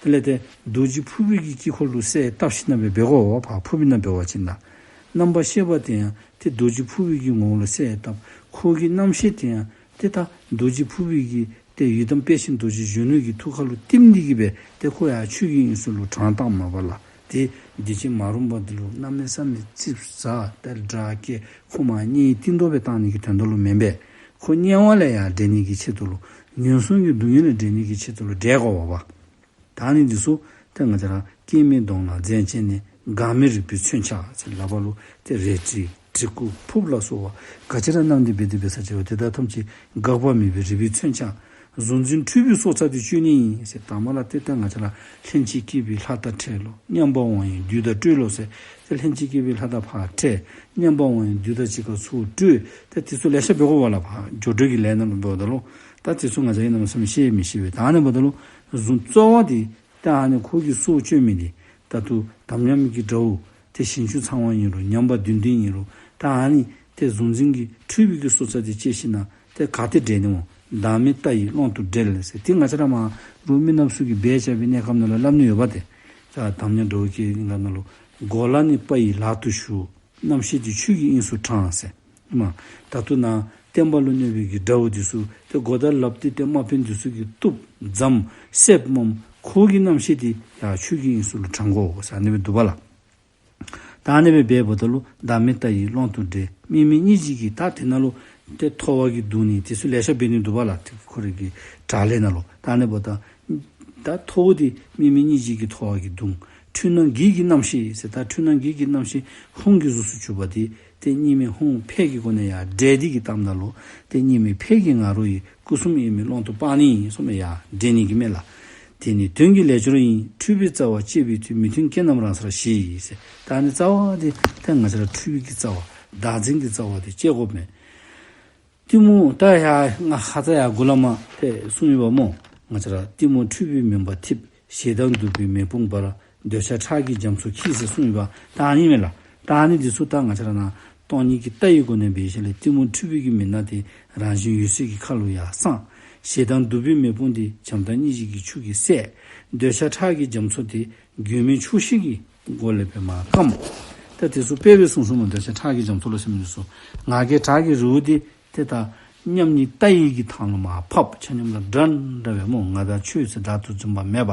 དེ་ལས་ཏེ་རྡོ་རྗེ་ཕུར་པའི་གི་དཀྱིལ་འཁོར་ལུ་གསལ་བཏབ་ཞིནམ་ལས་འབད་དགོ་པ། ཕུར་པའི་ནང་འབད་བ་ཅིན་ད་རྣམ་པར་ཤེས་པ་དེ་ཡང་ཏེ་རྡོ་རྗེ་ཕུར་པའི་གི་ངོ་བོ་ལུ་གསལ་བཏབ། ཁོ་གི་རྣམ་ཤེས་དེ་ཡང་ཏེ་ད་རྡོ་རྗེ་ཕུར་པའི་གི་ཏེ་ཡི་དམ་དཔལ་ཆེན་རྡོ་རྗེ་གཞོན་ནུ་གི་ཐུགས་ཀ་ལུ་བསྟིམ་སྟེ་གི་སྦེ་ཏེ་ཁོ་ཡང་ཆོས་ཀྱི་དབྱིངས་སུ་ལུ་དྲངས་བཏངམ་མས་པ་ལགས། ཏེ་འདི་ཅིག་མ་རུངས་པ་འདི་ལུ་གནམ་མེད་ས་མེད་ཙིགཔ་ཟ་ཏེ་དགྲ་བགེགས་ཁོ་མ་གཉིད་ཏིང་ཏོ་སྦེ་བཏང་ནི་གི་དོན་དག་ལུ་མེན་པས། ཁོ་དམྱལ་བ་ལས་ཡར་འདྲེན་ནི་གི་ཆེད་དུ་ལུ་ངན་སོང་གི་སྡུག་བསྔལ་ལས་འདྲེན་ནི་གི་ཆེད་དུ་ལུ་འདྲེ་དགོ་པ། ད་ཨ་ནི་འདི་ཚུ་ཏེ་ང་བཅས་ར་སྐྱེ་མེད་གདོང་ལ་འཛེམ་བྱས་ནས། འགག་མེད་རིག་པའི་མཚོན་ཆ་ཟེར་ལག་པ་ལུ་ཏེ་རལ་གྲི་གྲི་གུ་ཕུརཔ་ལ་སོགས་པ་ག་ཅི་ར་བསྣམས་ཏེ་འབད་དེ་འབད་ས་ཅིག་པོ་དེ་དག་ཐམས་ཅད་འགག་པ་མེད་པའི་རིག་པའི་མཚོན་ཆ། གཟུང་འཛིན་འཁྲུལ་པའི་སྲོག་རྩ་དེ་གཅོད་ནི་ཨིན་ཟེར། དང་པ་ལ་ཏེ་ད་ང་བཅས་ར་ལྷན་ཅིག་སྐྱེས་པའི་ལྷ་དང་ཕྲལ་ལོ། མཉམ་པར་འོང་བའི་བདུད་དང་སྤྲོད་ལོ་ཟེར། ཏེ་ལྷན་ཅིག་སྐྱེས་པའི་ལྷ་དང་ཕར་ཕྲལ། མཉམ་པར་འོང་བའི་བདུད་དང་གཅིག་ཁར་ཚུར་སྤྲོད། ཏེ་དེ་ཚུ་ལེ་ཤ་འབད་དགོ་པ་ལགས། ཕར་སྦྱོར་སྒྲོལ་གྱི་ལས་ནང་ལུ་འབདཝ་ད་ལུ་ད་དེ་ཚུ་ང་བཅས་ཀྱིས་གནམ་མེད་ས་མེད་ཤེས་མི་ཤེས་པས། ད་ཨ་ནི་འབདཝ་ད་ལུ་གཟུང་རྩ་བ་དེ་ད་ཨ་ནི་ཁོ་གི་སྲོག་གཅོད་མི་དེ་ད་ལྟོ་དམ་ཉམས་ཀྱི་དགྲ་བོ་ཏེ་ཞིང་བཅུ་ཚང་བ་ཨིན་རུང་ཉམས་པ་བདུན་ལྡན་ཨིན་རུང་ད་ཨ་ནི་ཏེ་གཟུང་འཛིན་གྱི་འཁྲུལ་པའི་གི་སྲོག་རྩ་དེ་བཅད་ཞིནམ་ལས་ཏེ་ག་ཏེ་འདྲེན་ནི་སྨོ། བདག་མེད་ལྟ་ཡི་ཀློང་དུ་འདྲེན་ཟེར། ཏེ་ང་བཅས་ར་མ་རུ་མི་ནག་ཚུ་གིས་འབད་བཞག་པའི་གནས་སྐབས་ནང་ལུ་སླབ་ནི་ཡོདཔ་ཏེ། ད་དམ་ཉམས་དགྲ་བོ་སྐྱེ་བའི་གནས་སྐབས་ནང་ལུ་གོ་ལ་ནི་དཔའ་ཡི་ལག་ཏུ་ཞུགས། རྣམ་ཤེས་དེ་ཆོས་ཀྱི་དབྱིངས་སུ་དྲངས་ཟེར། མ་ད་ལྟོ་ནཱ་བསྟན་པ་ལུ་གནོད་པའི་གི་དགྲ་བོ་འདི་ཚུ་ཏེ་གོ་ད་ལགཔ་ཏེ་ཏེ་དམག་དཔོན་འདི་ཚུ་གིས་གཏུབ་འཛམ་བསདཔ་མས། ཁོ་གི་རྣམ་ཤེས་དེ་ཡར་ཆོས་ཀྱི་དབྱིངས་སུ་ལུ་དྲངས་དགོ་ཟེར་ཨ་ནི་སྦེ་འདུག་པ་ལགས། ད་ཨ་ནི་སྦེ་འབདཝ་ད་ལུ་བདག་མེད་ལྟ་ཡི་ཀློང་དུ་འདྲེན། དམིགས་མེད་སྙིང་རྗེ་གིས་ད་དེ་ནང་ལུ་ཏེ་ཐོ་བ་གིས་བརྡུང་ནི་དེ་ཚུ་ལེ་ཤ་འབད་ནི་འདུག་པ་ལགས། ཏེ་ཁོ་རའི་གི་དྲག་ལས་ནང་ལུ་ད་ཨ་ནི་འབདཝ་ད་ད་ཐོ་བ་དེ་དམིགས་མེད་སྙིང་རྗེ་གིས་ཐོ་བ་གིས་བརྡུང་། འཁྲུལ་སྣང་བགེགས་ཀྱི་རྣམ་ཤེས་ཟེར། ད་འཁྲུལ་སྣང་བགེགས་ཀྱི་རྣམ་ཤེས་ཧཱུྃ་གི་གཟུགས་སུ་གྱུར་པ་དེ་ཏེ་གཉིས་མེད་ཧཱུྃ་ཕཊ་ཀྱི་སྒོ་ནས་ཡར་འདྲེན་ཏེ་གི་བཏངམ་ད་ལུ་ཏེ་གཉིས་མེད་ཕཊ་ཀྱི་ང་རོ་ཡི། སྐུ་གསུམ་དབྱེར་མེད་ཀློང་དུ་སྤར་ནི་ཨིན་གསུངས་མས། ཡར་འདྲེན་ནི་གི་མས་ལགས། དེ་ནི་དོན་གྱི་ལས་སྦྱོར་ཡིན། འཁྲུལ་པའི་རྩ་བ་བཅད་པའི་མཐུས། མི་མཐུན་རྐྱེན་རྣམས་རང་སར་ཞི་ཟེར། ད་ཨ་ནི་རྩ་བ་དེ་ཏེ་ང་བཅས་ར་འཁྲུལ་པའི་གི་རྩ་བ་བདག་འཛིན་གྱི་རྩ་བ་དེ་བཅད་དགོ་མས། གཏི་མུག་ད་ཡར་ང་ཧ་ཙ་ཡར་མགུ་ལས་མར་ཏེ་གསུངས་ཡོདཔ་སྨོ། ང་བཅས་ར་གཏི་མུག་འཁྲུལ་པའི་མུན་པ་འཐིབས། ཞེ་སྡང་གདུག་པའི་མེ་དཔུང་འབར། འདོད་ཆགས་ཁྲག་གི་རྒྱ་མཚོ་འཁྱིལ་ཟེར་གསུངས་ཡོདཔ་ད་ཨ་ནི་མས་ལགས། ད་ཨ་ནི་འདི་ཚུ་ད་ང་བཅས་ར་ནཱ་སྟོང་ཉིད་ཀྱི་ལྟ་བའི་སྒོ་ནས་འབད་ཞིནམ་ལས་གཏི་མུག་འཁྲུལ་པའི་གི་མུན་ནག་དེ་རང་བཞིན་འོད་གསལ་གྱི་མཁའ་ལུ་ཡར་སངས། ཞེ་སྡང་གདུག་པའི་མེ་དཔུང་དེ་བྱམས་དང་སྙིང་རྗེ་གི་ཆུ་གིས་བསལ། འདོད་ཆགས་ཁྲག་གི་རྒྱ་མཚོ་དེ་མགོན་མེད་ཆུ་ཤེལ་གྱི་མགོ་ལས་སྦེ་མར་སྐམ། ད་དེ་ཚུ་དཔེ་སྦེ་གསུངས་གསུངསམ་མས། འདོད་ཆགས་ཁྲག་གི་རྒྱ་མཚོ་ལོ་ཟེར་མི་འདི་ཚུ་ང་རྒྱལ་དགྲ་གི་རི་བོ་དེ་ཏེ་ད་མཉམ་ཉིད་ལྟ་བའི་གི་ཐང་ལུ་མར་ཕབ། ཆ་མཉམ་ལ་འདྲན་འདྲ་སྦེ་སྨོ། ང་དང་ཆོས་ཟེར་དག་ཏུ་འཛིན་པ་མེད་པ།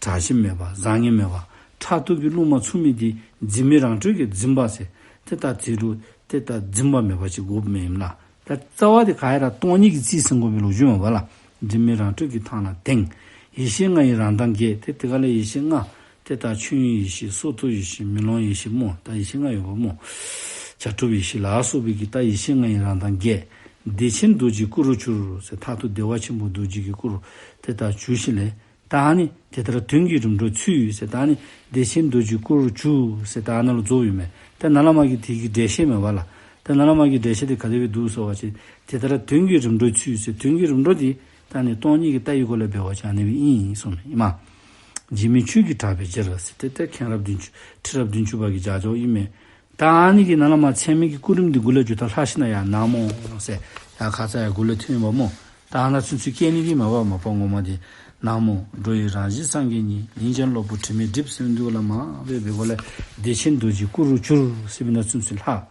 དྲག་ཞན་མེད་པ་བཟང་ངན་མེད་པ་ཕྲག་དོག་གི་རླུང་མ་ཚུགས་མི་དེ་འཛིན་མེད་རང་གྲོལ་གྱི་འཛིན་པ་ཟེར། ཏེ་ད་དེ་རུ་ཏེ་ད་འཛིན་པ་མེད་པ་ཅིག་དགོཔ་མས་ཨིནམ་ལགས། ད་རྩ་བ་དེ་ག་ཡ་ར་སྟོང་ཉིད་ཀྱི་རྩིས་ཟིན་དགོ་པའི་ལོ་རྒྱུས་མས་པ་ལགས། འཛིན་མེད་རང་གྲོལ་གྱི་ཐང་ལ་དེངས། ཡེ་ཤེས་ལྔ་ཡི་རང་མདངས་རྒྱས། ཏེ་དེ་ག་ལས་ཡེ་ཤེས་ལྔ། ཏེ་ད་ཆོས་དབྱིངས་ཡེ་ཤེས་སོར་ཐོབ་ཡེ་ཤེས་མེ་ལོང་ཡེ་ཤེས་སྨོ། ད་ཡེ་ཤེས་ལྔ་ཡོད་པ་སྨོ། བྱ་གྲུབ་ཡེ་ཤེས་ལ་སོགས་པའི་གི་ད་ཡེ་ཤེས་ལྔ་ཡི་རང་མདངས་རྒྱས། བདེ་ཆེན་རྡོ་རྗེའི་སྐུ་རུ་གྱུར་ཟེར། མཐར་ཐུག་བདེ་བ་ཆེན་པོ་རྡོ་རྗེ་གི་སྐུ་རུ་ཏེ་ད་གྱུར་ཞིནམ་ལས། ད་ཨ་ནི་དེ་ལྟར་དོན་གྱི་རིམ་གྲོ་ཚུལ་ཟེར། ད་ཨ་ནི་བདེ་ཆེན་རྡོ་རྗེའི་སྐུ་རུ་གྱུར་ཟེར་ད་ཨ་ནཱ་ལུ་རྫོགས་ཡོད་མས། ད་ནཱ་ལས་མར་གྱི་དེ་གི་འགྲེལ་བཤད་མས་པ་ལགས། ད་ནཱ་ལས་མར་གྱི་འགྲེལ་བཤད་དེ་ག་དེ་སྦེ་འདུག་ཟེར་བ་ཅིན། དེ་ལྟར་དོན་གྱི་རིམ་གྲོ་ཚུལ་ཟེར། དོན་གྱི་རིམ་གྲོ་དེ་ད་ཨ་ནི་སྟོང་ཉིད་ཀྱི་ལྟ་བའི་སྒོ་ལས་འབད་བ་ཅིན་ཨ་ནི་སྦེ་ཨིན་གསུངས་མས་ཨིན་མས། འཇིགས་མེད་ཆོས་ཀྱི་གྲགས་པས་སྦྱར་ཟེར། ཏེ་ཏེ་མཁན་རབས་བདུན་ཅུ་ཁྲི་རབས་བདུན་ཅུ་པ་གི་ལྗགས་འཇོག་ཨིན་མས། ད་ཨ་ནི་གི་ནཱ་ལས་མར་ཚད་མའི་གི་སྐུ་རིམ་འདི་མགུ་ལས་མཇུག་ད་ལྷག་ཞིནམ་ལས་ཡར་ན་མོ་ཟེར་ཡར་ཁ་ཙ་ཡར་མགུ་ལས་ཐོན་ཡོདཔ་སྨོ། ད་ཨ་ནཱ་ཚུན་ཚོད་བསྐྱལ་ནི་གི་མས་པ་མ་པ་ངོ་མ་དེ། ན་མོ་འགྲོ་བའི་རང་བཞིན་སངས་རྒྱས་ཉིད། ལན་ཅན་སློབ་བུ་དྲི་མེད་སྒྲིབ་ཟེར་མི་འདི་གུ་ལས་མར་འབད་བའི་སྒོ་ལས་བདེ་ཆེན་རྡོ་རྗེའི་སྐུ་རུ་གྱུར་ཟེར་མི་ནང་ཚུན་ཚོད་ལྷག།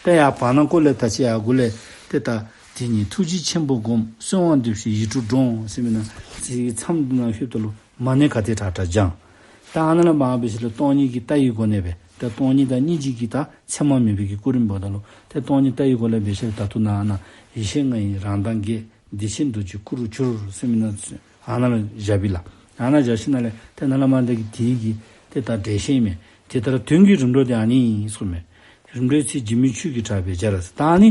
ད་ཡར་བར་ན་ཀོ་ལས་ད་ཅི་ཡར་མགུ་ལས་ཏེ་ད་དེ་ཉིད་ཐུགས་རྗེ་ཆེན་པོ་བསྒོམ། གསོལ་བ་འདེབས་ཤིང་ཡིད་སྤྲུལ་འགྲོ་ཟེར་མི་ནང་ཚིག་མཚམས་འདི་ནང་ལྷོདཔ་ད་ལུ་མ་ཎི་ག་དེ་དྲག་དྲག་བགྱང་། ད་ཨ་ནཱ་ལས་མར་འབད་ཞིནམ་ལས་སྟོང་ཉིད་ཀྱི་ལྟ་བའི་སྒོ་ནས་སྦེ་ད་སྟོང་ཉིད་དང་སྙིང་རྗེ་གི་ད་མཚན་མ་མེད་པའི་གི་སྐུ་རིམ་འབདཝ་ད་ལུ་ཏེ་སྟོང་ཉིད་ལྟ་བའི་སྒོ་ལས་འབད་ཞིནམ་ལས་ད་ལྟོ་ནཱ་ཨ་ནཱ་ཡེ་ཤེས་ལྔ་ཡི་རང་མདངས་རྒྱས། བདེ་ཆེན་རྡོ་རྗེའི་སྐུ་རུ་གྱུར་ཟེར་མི་ནང་ཚུན་ཨ་ནཱ་ལུ་བཞགཔ་ཨིན་ལགས། ཨ་ནཱ་བཞག་ཞིནམ་ལས་ཏེ་ནཱ་ལས་མར་འདི་གི་དེ་གི་ཏེ་ད་འགྲེལ་བཤད་མས། དེ་ལྟར་དོན་གྱི་རིམ་གྲོ་དེ་ཨ་ནི་གསུངས་མས། རིམ་གྲོའི་ཚིག་འཇིགས་མེད་ཆོས་ཀྱི་གྲགས་པས་སྦྱར་ཟེར། ད་ཨ་ནི་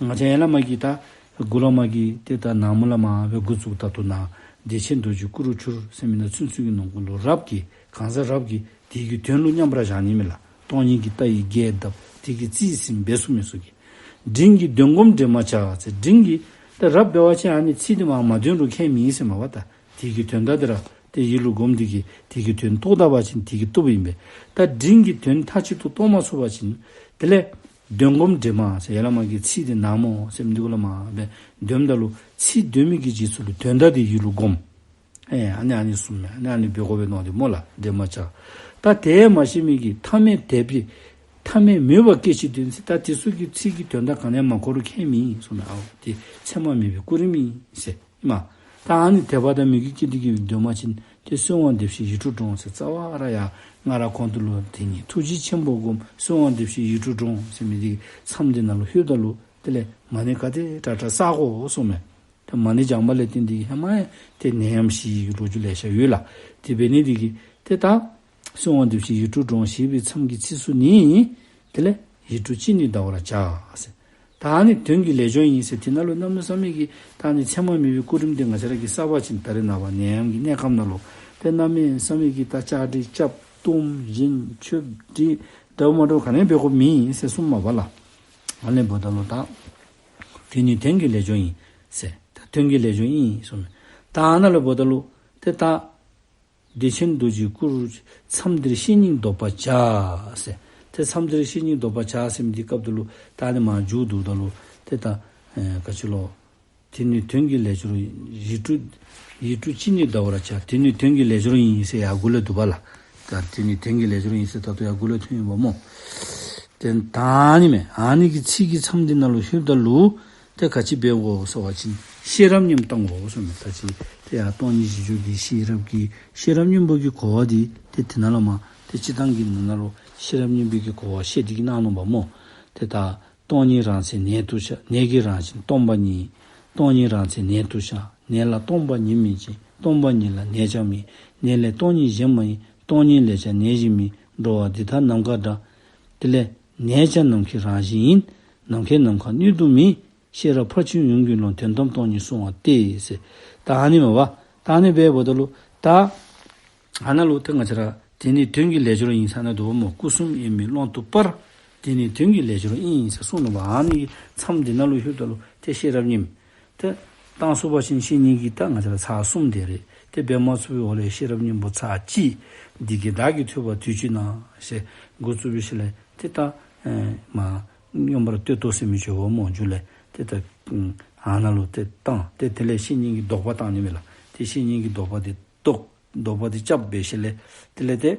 ང་བཅས་ཡར་ལས་མར་གྱི་ད་མགུ་ལས་མར་གྱི་ཏེ་ད་ན་མོ་ལས་མར་འབད་འགོ་བཙུགས་ད་ལྟོ་ནཱ་བདེ་ཆེན་རྡོ་རྗེའི་སྐུ་རུ་གྱུར་ཟེར་མི་ནང་ཚུན་ཚོད་ཀྱི་ནང་འཁོད་ལུ་རབ་ཀྱིས་གང་ཟག་རབ་ཀྱིས་དེ་གི་དོན་ལུ་མཉམ་པར་བཞག་ནི་མས་ལགས། སྟོང་ཉིད་ཀྱི་ལྟ་བའི་རྒྱས་གདབ་དེ་གི་རྩིས་ཟིན་འབད་ཚུགས་མི་ཚུ་གིས། འབྲིང་གིས་དོན་སྒོམ་འདྲེན་མ་བྱ་ཟེར། འབྲིང་གིས་ཏེ་རབ་འབད་བ་ཅིན་ཨ་ནི་ཚིག་དེ་མར་མ་འདོན་རུང་ཁྱད་མེད་ཟེར་མས་པ། ད་དེ་གི་དོན་དག་དེ་ར་ཏེ་ཡིད་ལུ་སྒོམ་དེ་གིས་དེ་གི་དོན་རྟོགས་ད་པ་ཅིན་དེ་གིས་བཏུབ་ཨིན་པས། ད་འབྲིང་གིས་དོན་མཐའ་གཅིག་ཏུ་རྟོགས་མ་ཚུགས་པ་ཅིན་དེ་ལས་དོན་སྒོམ་འདྲེན་མ་ཟེར་ཡར་ལས་མར་གྱི་ཚིག་དེ་ན་མོ་ཟེར་མི་འདི་གུ་ལས་མར་འབད་འདོནམ་ད་ལུ་ཚིག་འདོན་མི་གི་རྗེས་སུ་ལུ་དོན་དག་དེ་ཡིད་ལུ་སྒོམ། ཨེ་ཨ་ནི་ཨ་ནི་གསུངས་མས། ཨ་ནི་ཨ་ནི་འབད་དགོ་པས་མནོ་སྟེ་སྨོ་ལགས། འདྲེན་མ་བྱ། ད་དེ་མ་ཤེས་མི་གིས་ཐ་མལ་དད་པའི་ཐ་མལ་མོས་པ་སྐད་ཅིག་འདོན་ཟེར། ད་དེ་ཚུ་གིས་ཚིག་གི་དོན་དག་ག་ནི་ཡང་མ་གོ་རུང་ཁྱད་མེད་གསུངས་མས། ཨའོ་དེ་མཚན་མ་མེད་པའི་སྐུ་རིམ་ཨིན་ཟེར་ཨིན་མས། ད་ཨ་ནི་དད་པ་དང་མོས་གུས་སྐྱེས་ཏེ་གིས་འདོན་པ་ཅིན་ཏེ་གསོལ་བ་འདེབས་ཤིང་ཡིད་སྤྲུལ་འགྲོ་ཟེར། རྩ་བ་ར་ཡར་སྔར་ཁོང་དུ་ལུ་དེ་ཉིད་ཐུགས་རྗེ་ཆེན་པོ་བསྒོམ། གསོལ་བ་འདེབས་ཤིང་ཡིད་སྤྲུལ་འགྲོ་ཟེར་མི་དེ་མཚམས་དེ་ནང་ལུ་ལྷོདཔ་ད་ལུ་དེ་ལས་མ་ཎི་ག་དེ་དྲག་དྲག་བསག་དགོ་གསུངས་མས། ཏེ་མ་ཎི་བགྱང་པ་ལས་བརྟེན་ཏེ་གིས་ཧེ་མ་ཡང་ཏེ་ནད་ཡམས་ཞི་བའི་ལོ་རྒྱུས་ལེ་ཤ་ཡོད་ལགས། དེ་འབད་ནི་དེ་གིས་ཏེ་ད་གསོལ་བ་འདེབས་ཤིང་ཡིད་སྤྲུལ་འགྲོ་ཞེས་པའི་མཚམས་ཀྱི་ཚིགས་སུ་ནི་དེ་ལས་ཡིད་སྤྲུལ་ཅི་ནུས་བཟླ་བར་བྱ་ཟེར། ད་ཨ་ནི་དོན་གྱི་ལས་སྦྱོར་ཡིན་ཟེར། དེ་ནང་ལུ་གནམ་མེད་ས་མེད་ཀྱི་ད་ཨ་ནི་མཚན་མ་མེད་པའི་སྐུ་རིམ་དེ་ང་བཅས་ར་གིས་བསགས་པ་ཅིན་ད་རེས་ནངས་པ་ནད་ཡམས་ཀྱི་གནས་སྐབས་ནང་ལུ་ཏེ་གནམ་མེད་ས་མེད་ཀྱི་ད་ལྕགས་སྒྲིག་རྐྱབ་གཏོརམ་བཞེངས་མཆོད་ཁྲི་འདྲཝ་མ་འདྲཝ་ག་ནི་འབད་དགོཔ་མེད་ཟེར་གསུངས་མས་པ་ལགས། ཨ་ནི་འབདཝ་ད་ལུ་ད་དེ་ནི་དོན་གྱི་ལས་སྦྱོར་ཡིན་ཟེར། ད་དོན་གྱི་ལས་སྦྱོར་ཨིན་གསུངས་མས། ད་ཨ་ནཱ་ལུ་འབདཝ་ད་ལུ་ཏེ་ད་བདེ་ཆེན་རྡོ་རྗེའི་སྐུ་རུ་མཚམས་འདིར་བཤེས་གཉེན་བཟློག་པར་བྱ་ཟེར། ཏེ་མཚམས་འདིར་བཤེས་གཉེན་བཟློག་པར་བྱ་ཟེར་མི་འདི་སྐབས་དེ་ལུ་ད་ཨ་ནི་མར་མཇུག་བསྡུཝ་ད་ལུ་ཏེ་ད་ཨེ་ག་ཅི་ལོ། དེ་ནི་དོན་གྱི་ལས་སྦྱོར་ཡིན། ཡིད་སྤྲུལ་ཡིད་སྤྲུལ་ཅི་ནུས་བཟླ་བར་བྱ། དེ་ནི་དོན་གྱི་ལས་སྦྱོར་ཡིན་ཟེར་ཡར་མགུ་ལས་འདུག་པ་ལགས། ད་དེ་ནི་དོན་གྱི་ལས་སྦྱོར་ཡིན་ཟེར་ད་ལྟོ་ཡར་མགུ་ལས་ཐོན་ཡོདཔ་སྨོ། ཏེ་ད་ཨ་ནི་མས། ཨ་ནི་གི་ཚིག་གི་མཚམས་འདི་ནང་ལུ་ལྷོདཔ་ད་ལུ་ཏེ་ག་ཅི་འབད་དགོ་ཟེར་བ་ཅིན་ཤེས་རབ་གཉིས་བཏང་དགོ་གསུངས་མས། ད་ཅི་ཏེ་ཡར་སྟོང་ཉིད་གཞི་བཅུ་གི་ཤེས་རབ་ཀྱི་ཤེས་རབ་སྙིང་པོ་གི་གོ་བ་འདི་ཏེ་དེ་ནང་ལུ་མར་ཏེ་སྤྱིར་བཏང་གི་ནང་ན་ལུ་ཤེས་རབ་སྙིང་པོ་གི་གོ་བ་བཤད་དེ་གིས་གནང་ནུག་པ་སྨོ། ཏེ་ད་སྟོང་ཉིད་རང་མཚན་ནད་དུ་ཤར། ནད་ཀྱི་རང་བཞིན་སྟོང་པ་ཉིད། སྟོང་ཉིད་རང་མཚན་ནད་དུ་ཤར། ནད་ལ་སྟོང་པ་ཉིད་མིན་ཅིང་། སྟོང་པ་ཉིད་ལ་ནད་ཀྱང་མིན། ནད་ལས་སྟོང་ཉིད་གཞན་མ་ཡིན། སྟོང་ཉིད་ལས་ཀྱང་ནད་གཞན་མིན། འགྲོ་བ་འདི་དག་ནམ་མཁའ་འདྲ། དེ་ལས་ནད་ཀྱང་ནམ་མཁའི་རང་བཞིན་ཡིན། ནམ་མཁའི་ནམ་མཁའ་སྣོད་དུ་མིན། ཤེས་རབ་ཕར་ཕྱིན་ཡུམ་གྱི་ལུང་། དོན་དམ་སྟོང་ཉིད་གསུང་བ་སྟེ་ཟེར། ད་ཨ་ནི་མས་པ། ད་ཨ་ནི་འབདཝ་ད་ལུ་ད་ཨ་ནཱ་ལུ་ཏེ་ང་བཅས་ར་དེ་ནི་དོན་གྱི་ལས་སྦྱོར་ཡིན་ཟེར་ནི་འདུག་པ་སྨོ། སྐུ་གསུམ་དབྱེར་མེད་ཀློང་དུ་སྤར། དེ་ནི་དོན་གྱི་ལས་སྦྱོར་ཨིན་ཟེར་གསུངས་ནུག་པ། ཨ་ནི་མཚམས་འདི་ནང་ལུ་ལྷོདཔ་ད་ལུ་ཏེ་ཤེས་རབ་གཉིས་ཏེ་བཏང་ཚུགས་པ་ཅིན་བཤེས་གཉེན་གྱིས་ད་ང་བཅས་ར་ཚར་གསུམ་དེ་རེ་ཏེ་འབད་མ་ཚུགས་པའི་འོག་ལས་ཤེས་རབ་སྙིང་པོ་ཚར་གཅིག། འདི་སྐད་བདག་གིས་ཐོས་པ་དུས་གཅིག་ན་ཟེར་འགོ་བཙུགས་པའི་ཤུལ་ལས་ཏེ་ད་ཨེ་མར་མངོན་པར་བསྟོད་དོ་ཟེར་མི་ཅིག་འོང་སྨོ། མཇུག་ལས་ཏེ་ད་ཨ་ནཱ་ལུ་ཏེ་བཏང་། ཏེ་དེ་ལས་བཤེས་གཉེན་གྱིས་བཟློག་པ་བཏང་ནི་མས་ལགས། ཏེ་བཤེས་གཉེན་གྱིས་བཟློག་པ་དེ་བཟློག་བཟློག་པ་དེ་རྐྱབ་པའི་ཤུལ་ལས་དེ་ལས་ཏེ་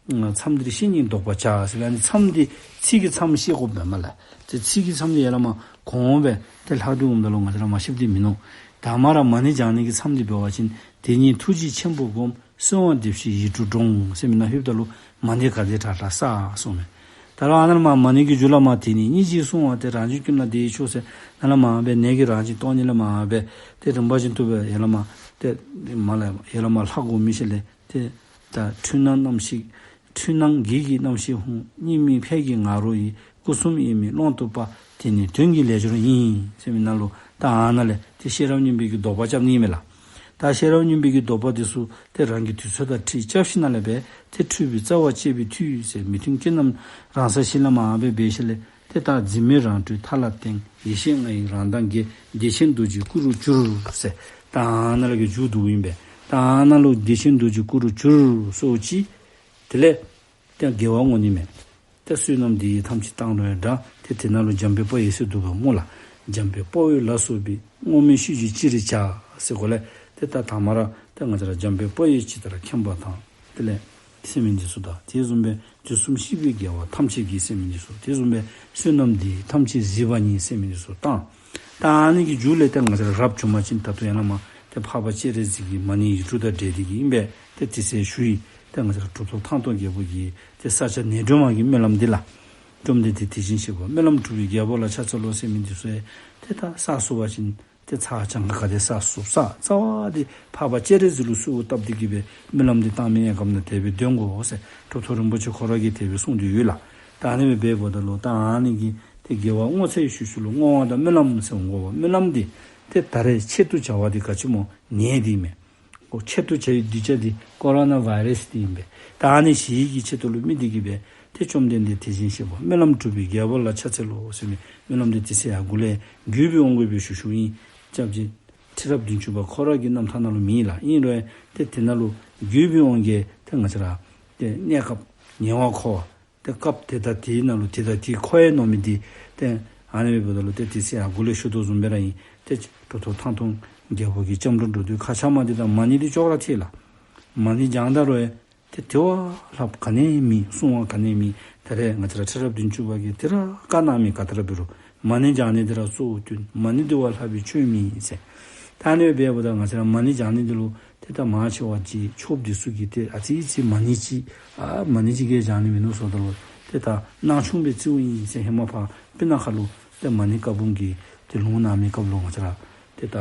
མཚམས་འདིར་བཤེས་གཉེན་བཟློག་པར་བྱ་ཟེར་བའི་ཨ་ནི་མཚམས་འདི་ཚིག་གི་མཚམས་ཤེས་དགོཔ་མས་པ་ལགས། ཏེ་ཚིག་གི་མཚམས་འདི་ཡར་ལས་མར་གོང་འོག་སྦེ་ཏེ་ལྷག་སྟེ་འོངམ་ད་ལུ་ང་བཅས་ར་མ་ཤེསཔ་འདི་མིན་ནུག། ད་མར་ར་མ་ཎི་བགྱང་ནི་གི་མཚམས་འདི་འབད་བ་ཅིན་དེ་ཉིད་ཐུགས་རྗེ་ཆེན་པོ་བསྒོམ། གསོལ་བ་འདེབས་ཤིག་ཡིད་འཕྲོག་འབྲོང་ཟེར་མི་ནང་ལྷོདཔ་ད་ལུ་མ་ཎི་ག་དེ་དྲག་དྲག་བསགས་གསུངས་མས། ད་ལྟོ་ཨ་ནཱ་ལུ་མ་མ་ཎི་གི་མཇུག་ལུ་མ་དེ་ནི་སྙིང་རྗེས་བསྲུང་བ་སྟེ། རང་བཞིན་ཀུན་ལ་བདེ་བའི་མཆོག་ཟེར་ནཱ་ལུ་མ་སྦེ་ནད་ཀྱི་རང་བཞིན་སྟོང་ཉིད་ལུ་མ་སྦེ་ཏེ་རིམ་པ་བཞིན་དུ་སྦེ་ཡར་ལས་མར་ཏེ་མར་ལས་ཡར་ལས་མར་ལྷག་དགོ་མི་ཅིག་ལས་ཏེ་ད་འཁྲུལ་སྣང་རྣམ་ཤེས་འཁྲུལ་སྣང་བགེགས་ཀྱི་རྣམ་ཤེས་ཧཱུྃ། གཉིད་མེད་ཕས་ཀྱི་ང་རོ་ཡིས། སྐུ་གསུམ་དབྱེར་མེད་ཀློང་དུ་སྤར། དེ་ནི་དོན་གྱི་ལས་སྦྱོར་ཡིན། ཟེར་མི་ནང་ལུ་ད་ཨ་ནཱ་ལས་ཏེ་ཤེས་རབ་སྙིང་པོའི་གི་དོགས་པ་རྐྱབ་ནི་མས་ལགས། ད་ཤེས་རབ་སྙིང་པོའི་གི་དོགས་པ་འདི་ཚུ་ཏེ་རང་གི་དུས་ཚོད་དང་འཁྲིལ་རྐྱབ་ཞིནམ་ལས་སྦེ་ཏེ་འཁྲུལ་པའི་རྩ་བ་བཅད་པའི་མཐུས་ཟེར་མི་མཐུན་རྐྱེན་རྣམས་རང་སར་ཞི་ལ་མ་སྦེ་འབད་ཞིནམ་ལས་ཏེ་ད་འཛིན་མེད་རང་གྲོལ་མཐའ་ལ་སྟེང་། ཡེ་ཤེས་ལྔ་ཡི་རང་མདངས་རྒྱས། བདེ་ཆེན་རྡོ་རྗེའི་སྐུ་རུ་གྱུར་ཟེར། ད་ཨ་ནཱ་ལས་གི་མཇུག་བསྡུཝ་ཨིན་པས། ད་ཨ་ནཱ་ལུ་བདེ་ཆེན་རྡོ་རྗེའི་སྐུ་རུ་གྱུར་ཟེར་ཅི། དེ་ལས་ཏེ་དགེ་བ་བསྔོ་ནི་མས། ཏེ་བསོད་ནམས་འདི་ཡིས་ཐམས་ཅད་བཏང་རུང་འདྲ། ཏེ་དེ་ནང་ལུ་འཇམ་དཔལ་དཔའ་བོས་ཟེར་འདུག་པ་སྨོ་ལགས། འཇམ་དཔལ་དཔའ་བོས་ལ་སོགས་པའི། བསྔོ་སྨོན་ཤིས་བརྗོད་ཅི་རིགས་བྱ། ཟེར་གོ་ལས་ཏེ་ད་དང་པ་ར་ཏེ་ང་བཅས་ར་འཇམ་དཔལ་དཔའ་བོས་ཇི་ལྟར་མཁྱེན་པ་དང་། དེ་ལས་ཟེར་མི་འདི་ཚུ་དང་དེ་བཟུམ་སྦེ་དུས་གསུམ་གཤེགས་པའི་རྒྱལ་བ་ཐམས་ཅད་ཀྱིས་ཟེར་མི་འདི་ཚུ། དེ་བཟུམ་སྦེ་བསོད་ནམས་འདི་ཡིས་ཐམས་ཅད་གཟིགས་པ་ཉིད་ཟེར་མི་འདི་ཚུ་བཏང་། ད་ཨ་ནི་གི་མཇུག་ལས་ཏེ་ང་བཅས་ར་རབ་བྱུང་པ་ཅིན་ད་ལྟོ་ཡར་ལས་མར་ཏེ་འཕགས་པ་སྤྱན་རས་གཟིགས་ཀྱི་མ་ཎི་ཡིག་དྲུག་དང་འབྲེལ་ཏེ་གི་ཨིན་པས། ཏེ་དེ་ཚེ་ཞུ་ཡི། ཏེ་ང་བཅས་ར་གྲུབ་ཐོབ་ཐང་སྟོང་རྒྱལ་པོ་གི་ཏེ་ས་སྐྱ་ནེ་སྒྲོན་མ་གི་སྨོན་ལམ་འདི་ལགས། བཅོམ་ལྡན་འདས་དེ་བཞིན་གཤེགས་པ། སྨོན་ལམ་གྲུབ་པའི་རྒྱལ་པོ་ལ་ཕྱག་འཚལ་ལོ་ཟེར་མི་འདི་ཚུ་ཡང་ཏེ་ད་བསགས་ཚུགས་པ་ཅིན་ཏེ་ཚར་གྱངས་ཁ་ག་དེ་བསགས་ཚུགས་བསགས། རྩ་བ་འདི་འཕགས་པ་སྤྱན་རས་གཟིགས་ལུ་གསོལཝ་བཏབ་སྟེ་གི་སྦེ་སྨོན་ལམ་འདི་བཏང་མི་གནས་སྐབས་ནང་དེ་སྦེ་འདོན་དགོ་ཟེར་གྲུབ་ཐོབ་རིན་པོ་ཆེ་ཁོ་ར་གིས་དེ་སྦེ་གསུངས་ཏེ་ཡོད་ལགས། ད་ཨ་ནི་སྦེ་འབདཝ་ད་ལུ་ད་ཨ་ནི་གི་ཏེ་དགེ་བ་བསྔོ་ཚར་བའི་ཤུལ་ཤུལ་ལུ་བསྔོ་བ་དང་སྨོན་ལམ་ཟེར་འོང་དགོ་པ། སྨོན་ལམ་འདི་ཏེ་ད་རེས་ཆེད་དུ་བྱ་བ་འདི་ག་ཅི་སྨོ། ནད་འདི་མས། ཨོ་ཆེད་དུ་བྱ་བའི་གདུལ་བྱ་འདི་ཀོ་རོ་ན་བཱའི་རཱསི་འདི་ཨིན་པས། ད་ཨ་ནི་ཞི་བའི་གི་ཆེད་དུ་ལུ་དམིགས་ཏེ་གི་སྦེ་ཏེ་བཅོམ་ལྡན་འདས་དེ་བཞིན་གཤེགས་པ། སྨོན་ལམ་གྲུབ་པའི་རྒྱལ་པོ་ལ་ཕྱག་འཚལ་ལོ་ཟེར་མི་སྨོན་ལམ་འདི་དེ་ཚེ་ཡར་མགུ་ལས་བརྒྱུད་པའི་དབང་གིས་སྦེ་ཞུ་ཞུཝ་ཨིན། སྐྱབས་རྗེ་ཁྲི་རབས་བདུན་ཅུ་པ་ཁོ་ར་གི་རྣམ་ཐར་ནང་ལུ་མེད་ལགས། ཨིན་རུང་ཏེ་དེ་ནང་ལུ་བརྒྱུད་པའི་དབང་གིས་ཏེ་ང་བཅས་ར་ཏེ་གནས་སྐབས་ཉེ་བར་མཁོ་བ། ཏེ་སྐབས་དེ་དང་དེའི་ནང་ལུ་དེ་དང་དེའི་མཁོ་བའི་ནང་མི་འདི་ཏེ་ཨ་ནི་སྦེ་འབདཝ་ད་ལུ་ཏེ་དེ་ཚེ་ཡར་མགུ་ལས་ཞུ་དོ་བཟུམ་སྦེ་ར་ཨིན། ཏེ་གྲུབ་ཐོབ་ཐང་སྟོང་རྒྱལ་པོ་གི་སྐྱབས་འགྲོ་འགྲོ་དུས་ཁ་ཆག་མ་འདི་དང་མ་ཎི་འདི་ཅོག་ར་འཐད་ལགས། མ་ཎི་བགྱང་ད་རུང་ཡང་ཏེ་དེ་བ་ལྷགཔ་ག་ནི་ཡང་མེད། བསྲུང་བ་ག་ནི་ཡང་མེད། ད་རེས་ང་བཅས་ར་ཁྲི་རབས་བདུན་ཅུ་པ་གིས་དེ་ར་བཀའ་གནང་མི་ག་ཏེ་ར་འབད་རུང་མ་ཎི་བགྱང་ནི་འདི་ར་གཙོ་བོ་བཏོན། མ་ཎི་འདི་བ་ལྷག་པའི་ཆོས་མེད་ཟེར། ད་ཨ་ནི་སྦེ་འབདཝ་ད་ང་བཅས་ར་མ་ཎི་བགྱང་ནི་འདི་ལུ་ཏེ་ད་མང་ཆེ་བ་ཅིག་ཆོསཔ་འདི་ཚུ་གིས་ཏེ་ཨ་ཙི་ཅིག་མ་ཎི་ཅིག་ཨ་མ་ཎི་ཅིག་གིས་བགྱང་ནི་མིན་ནུག་ཟེརཝ་ད་ལུ་ཏེ་ད་སྣང་ཆུང་སྦེ་བརྩིཝ་ཨིན་ཟེར། ཧེ་མ་ཕར་སྤུ་ན་ཁ་ལུ་ཏེ་མ་ཎི་བཀའ་འབུམ་གྱི་ཏེ་ལུང་གནང་མི་སྐབས་ལུ་ང་བཅས་ར་ཏེ་ད་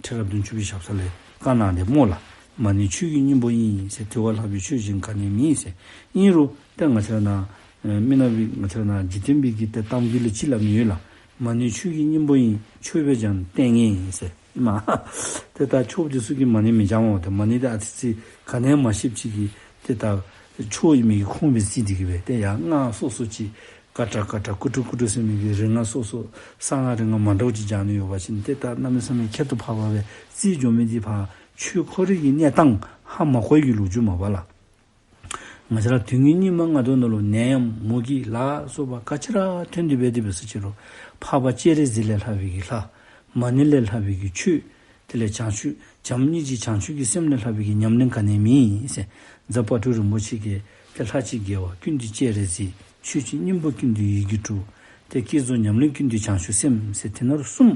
ཁྲི་རབས་བདུན་ཅུ་པའི་ཞབས་ས་ལས་བཀའ་གནང་སྟེ་སྨོ་ལགས། མ་ཎི་ཆོས་ཀྱི་སྙིང་པོ་ཡིན་ཟེར། དེ་བ་ལྷག་པའི་ཆོས་གཞན་ག་ནི་ཡང་མེད་ཟེར། ཨིན་རུང་ཏེ་ང་བཅས་ར་ནཱ་ཨེ་མི་ནག་པའི་ང་བཅས་ར་ནཱ་འཇིག་རྟེན་པའི་གི་ཏེ་གཏམ་རྒྱུད་ལུ་ཅིག་སླབ་ནི་ཡོད་ལགས། མ་ཎི་ཆོས་ཀྱི་སྙིང་པོ་ཡིན། ཆོས་པས་ཀྱང་བསྟེན་ངེས་ཟེར། ཨིན་མས། ཏེ་ད་ཆོསཔ་འདི་ཚུ་གིས་མ་ཎི་མི་བགྱང་བ་ཏེ་མ་ཎི་འདི་ཨ་ཙི་ཅིག་ག་ནི་ཡང་མ་ཤེསཔ་ཅིག་གིས་ཏེ་ད་ཆོས་ཨིན་མི་གི་ཁུངས་སྦེ་བརྩི་སྟེ་གི་སྦེ་ཏེ་ཡང་སྔགས་སོ་སོ་ཅིག་ཀ་ཊ་ཀ་ཊ་ཀུ་ཊུ་ཀུ་ཊུ་ཟེར་མི་གི་རིགས་ལྔ་སོ་སོ་གསང་སྔགས་རིགས་ལྔ་མ་འདྲཝ་ཅིག་བགྱང་ནི་ཡོད་པ་ཅིན་ཏེ་ད་གནམ་མེད་ས་མེད་ཁྱད་དུ་འཕགས་པ་སྦེ་བརྩི་འགྱོ་མི་འདི་ཕར་ཆོས་ཁོ་རའི་གི་གནས་སྟངས་ཧ་མ་གོ་བའི་གི་ལོ་རྒྱུས་མས་པ་ལགས། ང་བཅས་ར་དུས་ངན་སྙིགས་མ་ལྔ་བདོ་ནང་ལུ་ནད་ཡམས་མུ་གེ་ལ་སོགས་པ་ག་ཅི་ར་ཐོན་ཏེ་འབད་དེ་འབད་ས་ཅིག་རུང་འཕགས་པ་སྤྱན་རས་གཟིགས་ལས་ལྷག་པའི་གི་ལྷ། མ་ཎི་ལས་ལྷག་པའི་གི་ཆོས། དེ་ལས་བྱང་ཆུབ་བྱམས་སྙིང་རྗེ་བྱང་ཆུབ་ཀྱི་སེམས་ལས་ལྷག་པའི་གི་ཉམས་ལེན་ག་ནི་ཡང་མེད་ཟེར། རྫ་དཔལ་སྤྲུལ་རིན་པོ་ཆེ་གིས་ཏེ་ལྷ་གཅིག་དགེ་བ་ཀུན་འདུས་སྤྱན་རས་གཟིགས། ཆོས་གཅིག་སྙིང་པོ་ཀུན་འདུས་ཡིད་ཀྱི་གྲུ། ཏེ་བསྐྱེད་རྫོགས་ཉམས་ལེན་ཀུན་འདུས་བྱང་ཆུབ་སེམས་ཟེར་དེ་ནང་ལུ་གསུམ།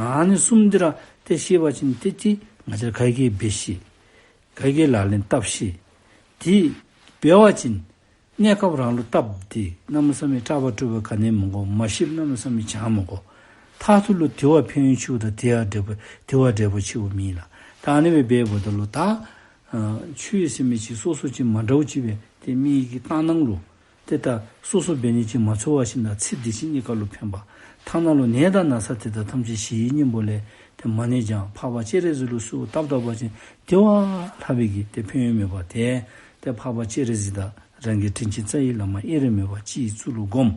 ཨ་ནི་གསུམ་འདི་ར་ཏེ་ཤེས་པ་ཅིན་ཏེ་ཏེ་ང་བཅས་ར་ག་གིས་འབད་ཤེས། ག་གིས་ལག་ལེན་འཐབ་ཤེས། དེ་འབད་བ་ཅིན་གནས་སྐབས་རང་ལུ་སྟབས་བདེ། གནམ་མེད་ས་མེད་སྐྲག་པ་སྐྲག་པ་ག་ནི་ཡང་མི་དགོ། མ་ཤེསཔ་གནམ་མེད་ས་མེད་བྱང་མི་དགོ། མཐར་ཐུག་ལུ་དེ་བ་ཕན་ཡོན་ཆེཝ་དང་དེ་བ་འབྲས་བུ་དེ་བ་འབྲས་བུ་ཆེཝ་མེད་ལགས། ད་ཨ་ནི་སྦེ་འབདཝ་ད་ལུ་ད་ཨ་ཆོས་ཟེར་མི་ཅིག་སོ་སོ་ཅིག་མ་འདྲཝ་ཅིག་སྦེ་ཏེ་མི་གི་བཏང་སྣང་ལུ་ཏེ་ད་སོ་སོ་འབད་ནི་ཅིག་མ་འཚོལ་བར་ཞིནམ་ད་ཚེ་འདི་ཕྱི་གཉིས་ཀ་ལུ་ཕན་པ། ཐ་ན་ལུ་ནད་དང་ན་ཚ་དེ་དག་ཐམས་ཅད་ཞི་བའི་སྙིང་པོ་ལས་ཏེ་མ་ཎི་བགྱང་འཕགས་པ་སྤྱན་རས་གཟིགས་ལུ་གསོལཝ་བཏབ་བཏབ་པ་ཅིན་དེ་བ་ལྷག་པའི་གི་ཏེ་ཕན་ཡོན་མེད་པ་ཏེ་ཏེ་འཕགས་པ་སྤྱན་རས་གཟིགས་དང་རང་གི་དྲིན་ཅན་རྩ་བའི་བླ་མ་དབྱེར་མེད་པ་སྤྱི་གཙུག་ལུ་བསྒོམ།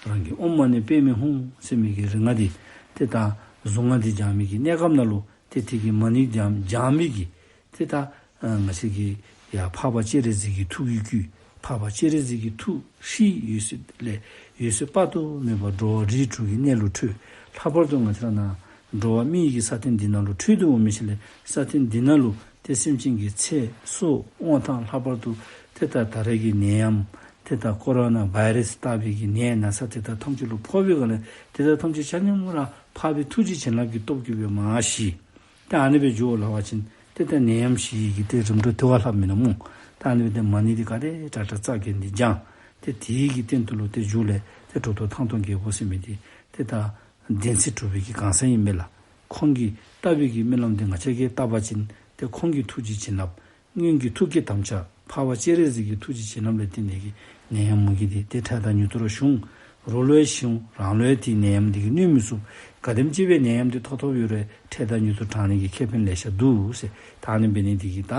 རང་གི་ཨོཾ་མ་ཎི་པདྨེ་ཧཱུྃ་ཟེར་མི་གི་རིགས་ལྔ་འདི་ཏེ་ད་གཟུངས་སྔགས་འདི་བགྱང་མི་གི་གནས་སྐབས་ནང་ལུ་ཏེ་དེ་གི་མ་ཎི་བགྱང་བགྱང་མི་གི་ཏེ་ད་ཨ་ང་བཅས་ཀྱི་ཡ་འཕགས་པ་སྤྱན་རས་གཟིགས་ཀྱི་ཐུགས་ཀྱི་བསྐུལ། འཕགས་པ་སྤྱན་རས་གཟིགས་ཀྱི་ཐུགས་ཧྲཱིཿཡོད་ཚད་ལས་ཡོད་ཚད་དཔག་ཏུ་མེད་པ་འགྲོ་བ་རིགས་དྲུག་གི་གནས་ལུ་འཕྲོད། ལྷག་པར་དུ་ང་བཅས་ར་ནཱ་འགྲོ་བ་མི་ཡི་གི་ས་སྟེང་འདི་ནང་ལུ་འཕྲོད་དེ་འོང་མི་ཅིག་ལས་ས་སྟེང་འདི་ནང་ལུ་ཏེ་སེམས་ཅན་གྱི་ཚེ་སྲོག་དབང་ཐང་ལྷག་པར་དུ་ཏེ་ད་ད་རེས་ཀྱི་ནད་ཡམས་ཏེ་ད་ཀོ་རོ་ན་བཱའི་རཱསི་ལྟ་བུའི་གི་ནད་ན་ཚ་དེ་དག་ཐམས་ཅད་ལུ་ཕོག་པའི་སྒང་ལས་དེ་དག་ཐམས་ཅད་ཆ་མཉམ་ར་འཕགས་པའི་ཐུགས་རྗེ་བྱིན་རླབས་ཀྱི་སྟོབས་ཀྱིས་སྦེ་མར་ཞི། ཏེ་ཨ་ནི་སྦེ་འགྱོ་སླབ་པ་ཅིན་ ཏེ་ད་ནད་ཡམས་ཞི་ཡི་གི་ཏེ་རིམ་གྲོ་དེ་བ་ལྷག་མེན་ན་སྨོ། ད་ཨ་ནི་སྦེ་ཏེ་མ་ཎི་འདི་ག་དེ་དྲག་དྲག་རྩ་འགེངས་ཏེ་བགྱང་། ཏེ་དེ་གི་སྟེང་དུ་ལུ་ཏེ་མཇུག་ལས་ཏེ་གྲུབ་ཐོབ་ཐང་སྟོང་རྒྱལ་པོ་ཟེར་མི་འདི་ཏེ་ད་བདེན་ཚིག་གྲུབ་པའི་གི་གང་ཟག་ཨིན་མས་ལགས། ཁོང་གིས་བཏབ་པའི་གི་སྨོན་ལམ་འདི་ང་བཅས་ཀྱིས་བཏབ་པ་ཅིན་ཏེ་ཁོང་གི་ཐུགས་ཀྱི་བྱིན་རླབས། སྔོན་གྱི་ཐུགས་བསྐྱེད་དམ་བཅའ། འཕགས་པ་སྤྱན་རས་གཟིགས་ཀྱི་ཐུགས་ཀྱི་བྱིན་རླབས་ལས་བརྟེན་ནས་ཀྱི་ནད་ཡམས་མུ་གེ་འདི་ཏེ་འཕྲལ་དང་མྱུར་དུ་ར་ཞི་འོང་། རོགས་ལུ་ཡང་ཞི་འོང་། རང་ལུ་ཡང་ཏེ་ནད་ཡམས་འདི་གིས་གནོད་མི་ཚུགས། ག་དེམ་ཅིག་སྦེ་ནད་ཡམས་འདི་ཐོབ་ཐོབ་ཡོད་རུང་འཕྲལ་དང་མྱུར་དུ་དྲག་ནི་གི་ཁེ་ཕན་ལེ་ཤ་འདུག་ཟེར། ད་ཨ་ནི་འབད་ནི་འདི་གིས་ད་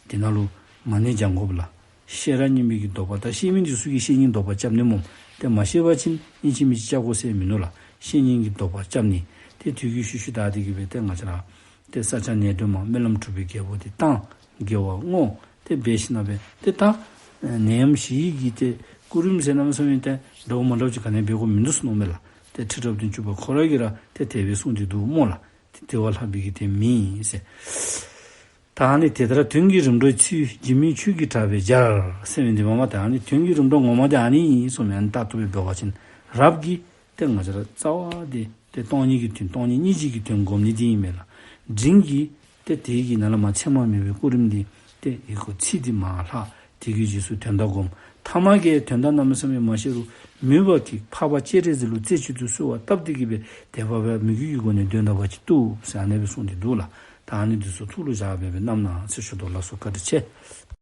འདི་ནང་ལུ་མ་ཎི་བགྱང་དགོ་པས་ལགས། ཤེས་རབ་སྙིང་པོའི་གི་དོགས་པ། ད་ཤེས་མི་འདི་ཚུ་གིས་བཤེས་གཉེན་དོགས་པ་རྐྱབ་ནི་སྨོ། ཏེ་མ་ཤེས་པ་ཅིན་ཨིན་ཅི་མིན་ཅི་རྐྱབ་དགོ་ཟེར་མིན་འདུག་ལགས། བཤེས་གཉེན་གྱི་དོགས་པ་རྐྱབ་ནི། ཏེ་དུས་ཀྱི་ཤུལ་ཤུལ་བདའ་སྟེ་གི་སྦེ་ཏེ་ང་བཅས་ར་ཏེ་ས་སྐྱ་ནད་གདོན་མ་སྨོན་ལམ་གྲུབ་པའི་རྒྱལ་པོ་འདི་བཏང་། དགེ་བ་བསྔོ། ཏེ་འབད་ཞིནམ་ལས་ཏེ་ད་ནད་ཡམས་ཞི་ཡི་གི་ཏེ་སྐུ་རིམ་ཟེར་གནམ་མེད་ས་མེད་ཏེ་འདྲཝ་མ་འདྲཝ་ཅིག་ག་ནི་འབད་དགོཔ་མིན་འདུག་ཟེར་མནོཝ་མས་ལགས། ཏེ་ཁྲི་རབས་བདུན་ཅུ་པ་ཁོ་ར་གིས་ར་ཏེ་དེ་སྦེ་གསུངས་ཏེ་འདུག་སྨོ་ལགས། ཏེ་དེ་བ་ལྷག་པའི་གི་ཏེ་མེད་ཟེར། ད་ཨ་ནི་དེ་ལྟར་དོན་གྱི་རིམ་གྲོའི་ཚུལ། འཇིགས་མེད་ཆོས་ཀྱི་གྲགས་པས་སྦྱར་ཟེར་མི་འདི་མ་མ་ད་ཨ་ནི་དོན་གྱི་རིམ་གྲོ་ངོ་མ་འདི་ཨ་ནི་ཨིན་གསུངམ་མས། ཨ་ནི་ད་ལྟོ་སྦེ་འབད་བ་ཅིན་རབ་ཀྱི་ཏེ་ང་བཅས་ར་རྩ་བ་འདི་ཏེ་སྟོང་ཉིད་ཀྱི་དོན་སྟོང་ཉིད་སྙིང་རྗེ་གི་དོན་སྒོམ་ནི་འདི་ཨིན་མས་ལགས། འབྲིང་གི་ཏེ་དེ་གི་ནང་ལས་མར་མཚན་མ་མེད་པའི་སྐུ་རིམ་འདི་ཏེ་ཡི་གུ་ཚིག་འདི་མར་ལྷག། དེ་གི་རྗེས་སུ་དོན་དག་སྒོམ། ཐ་མ་གི་དོན་དག་གནམ་མེད་ས་མེད་མ་ཤེས་རུང་མོས་པ་གིས་འཕགས་པ་སྤྱན་རས་གཟིགས་ལུ་རྩེ་གཅིག་ཏུ་གསོལ་བ་བཏབ་སྟེ་གི་སྦེ་དད་པ་བའི་མོས་གུས་ཀྱི་སྒོ་ནས་འདོན་ད་པ་ཅིན་བཏུབ་ཟེར་ཨ་ནི་སྦེ་གསུངས་ཏེ་འདུག་ལགས། ད་ཨ་ནི་འདི་ཚུ་ཐུགས་ལུ་བཞག་སྦེ་སྦེ་བསྣམ་གནང་ཟེར་ཞུ་དོ་ལགས་སོ། བཀའ་དྲིན་ཆེ།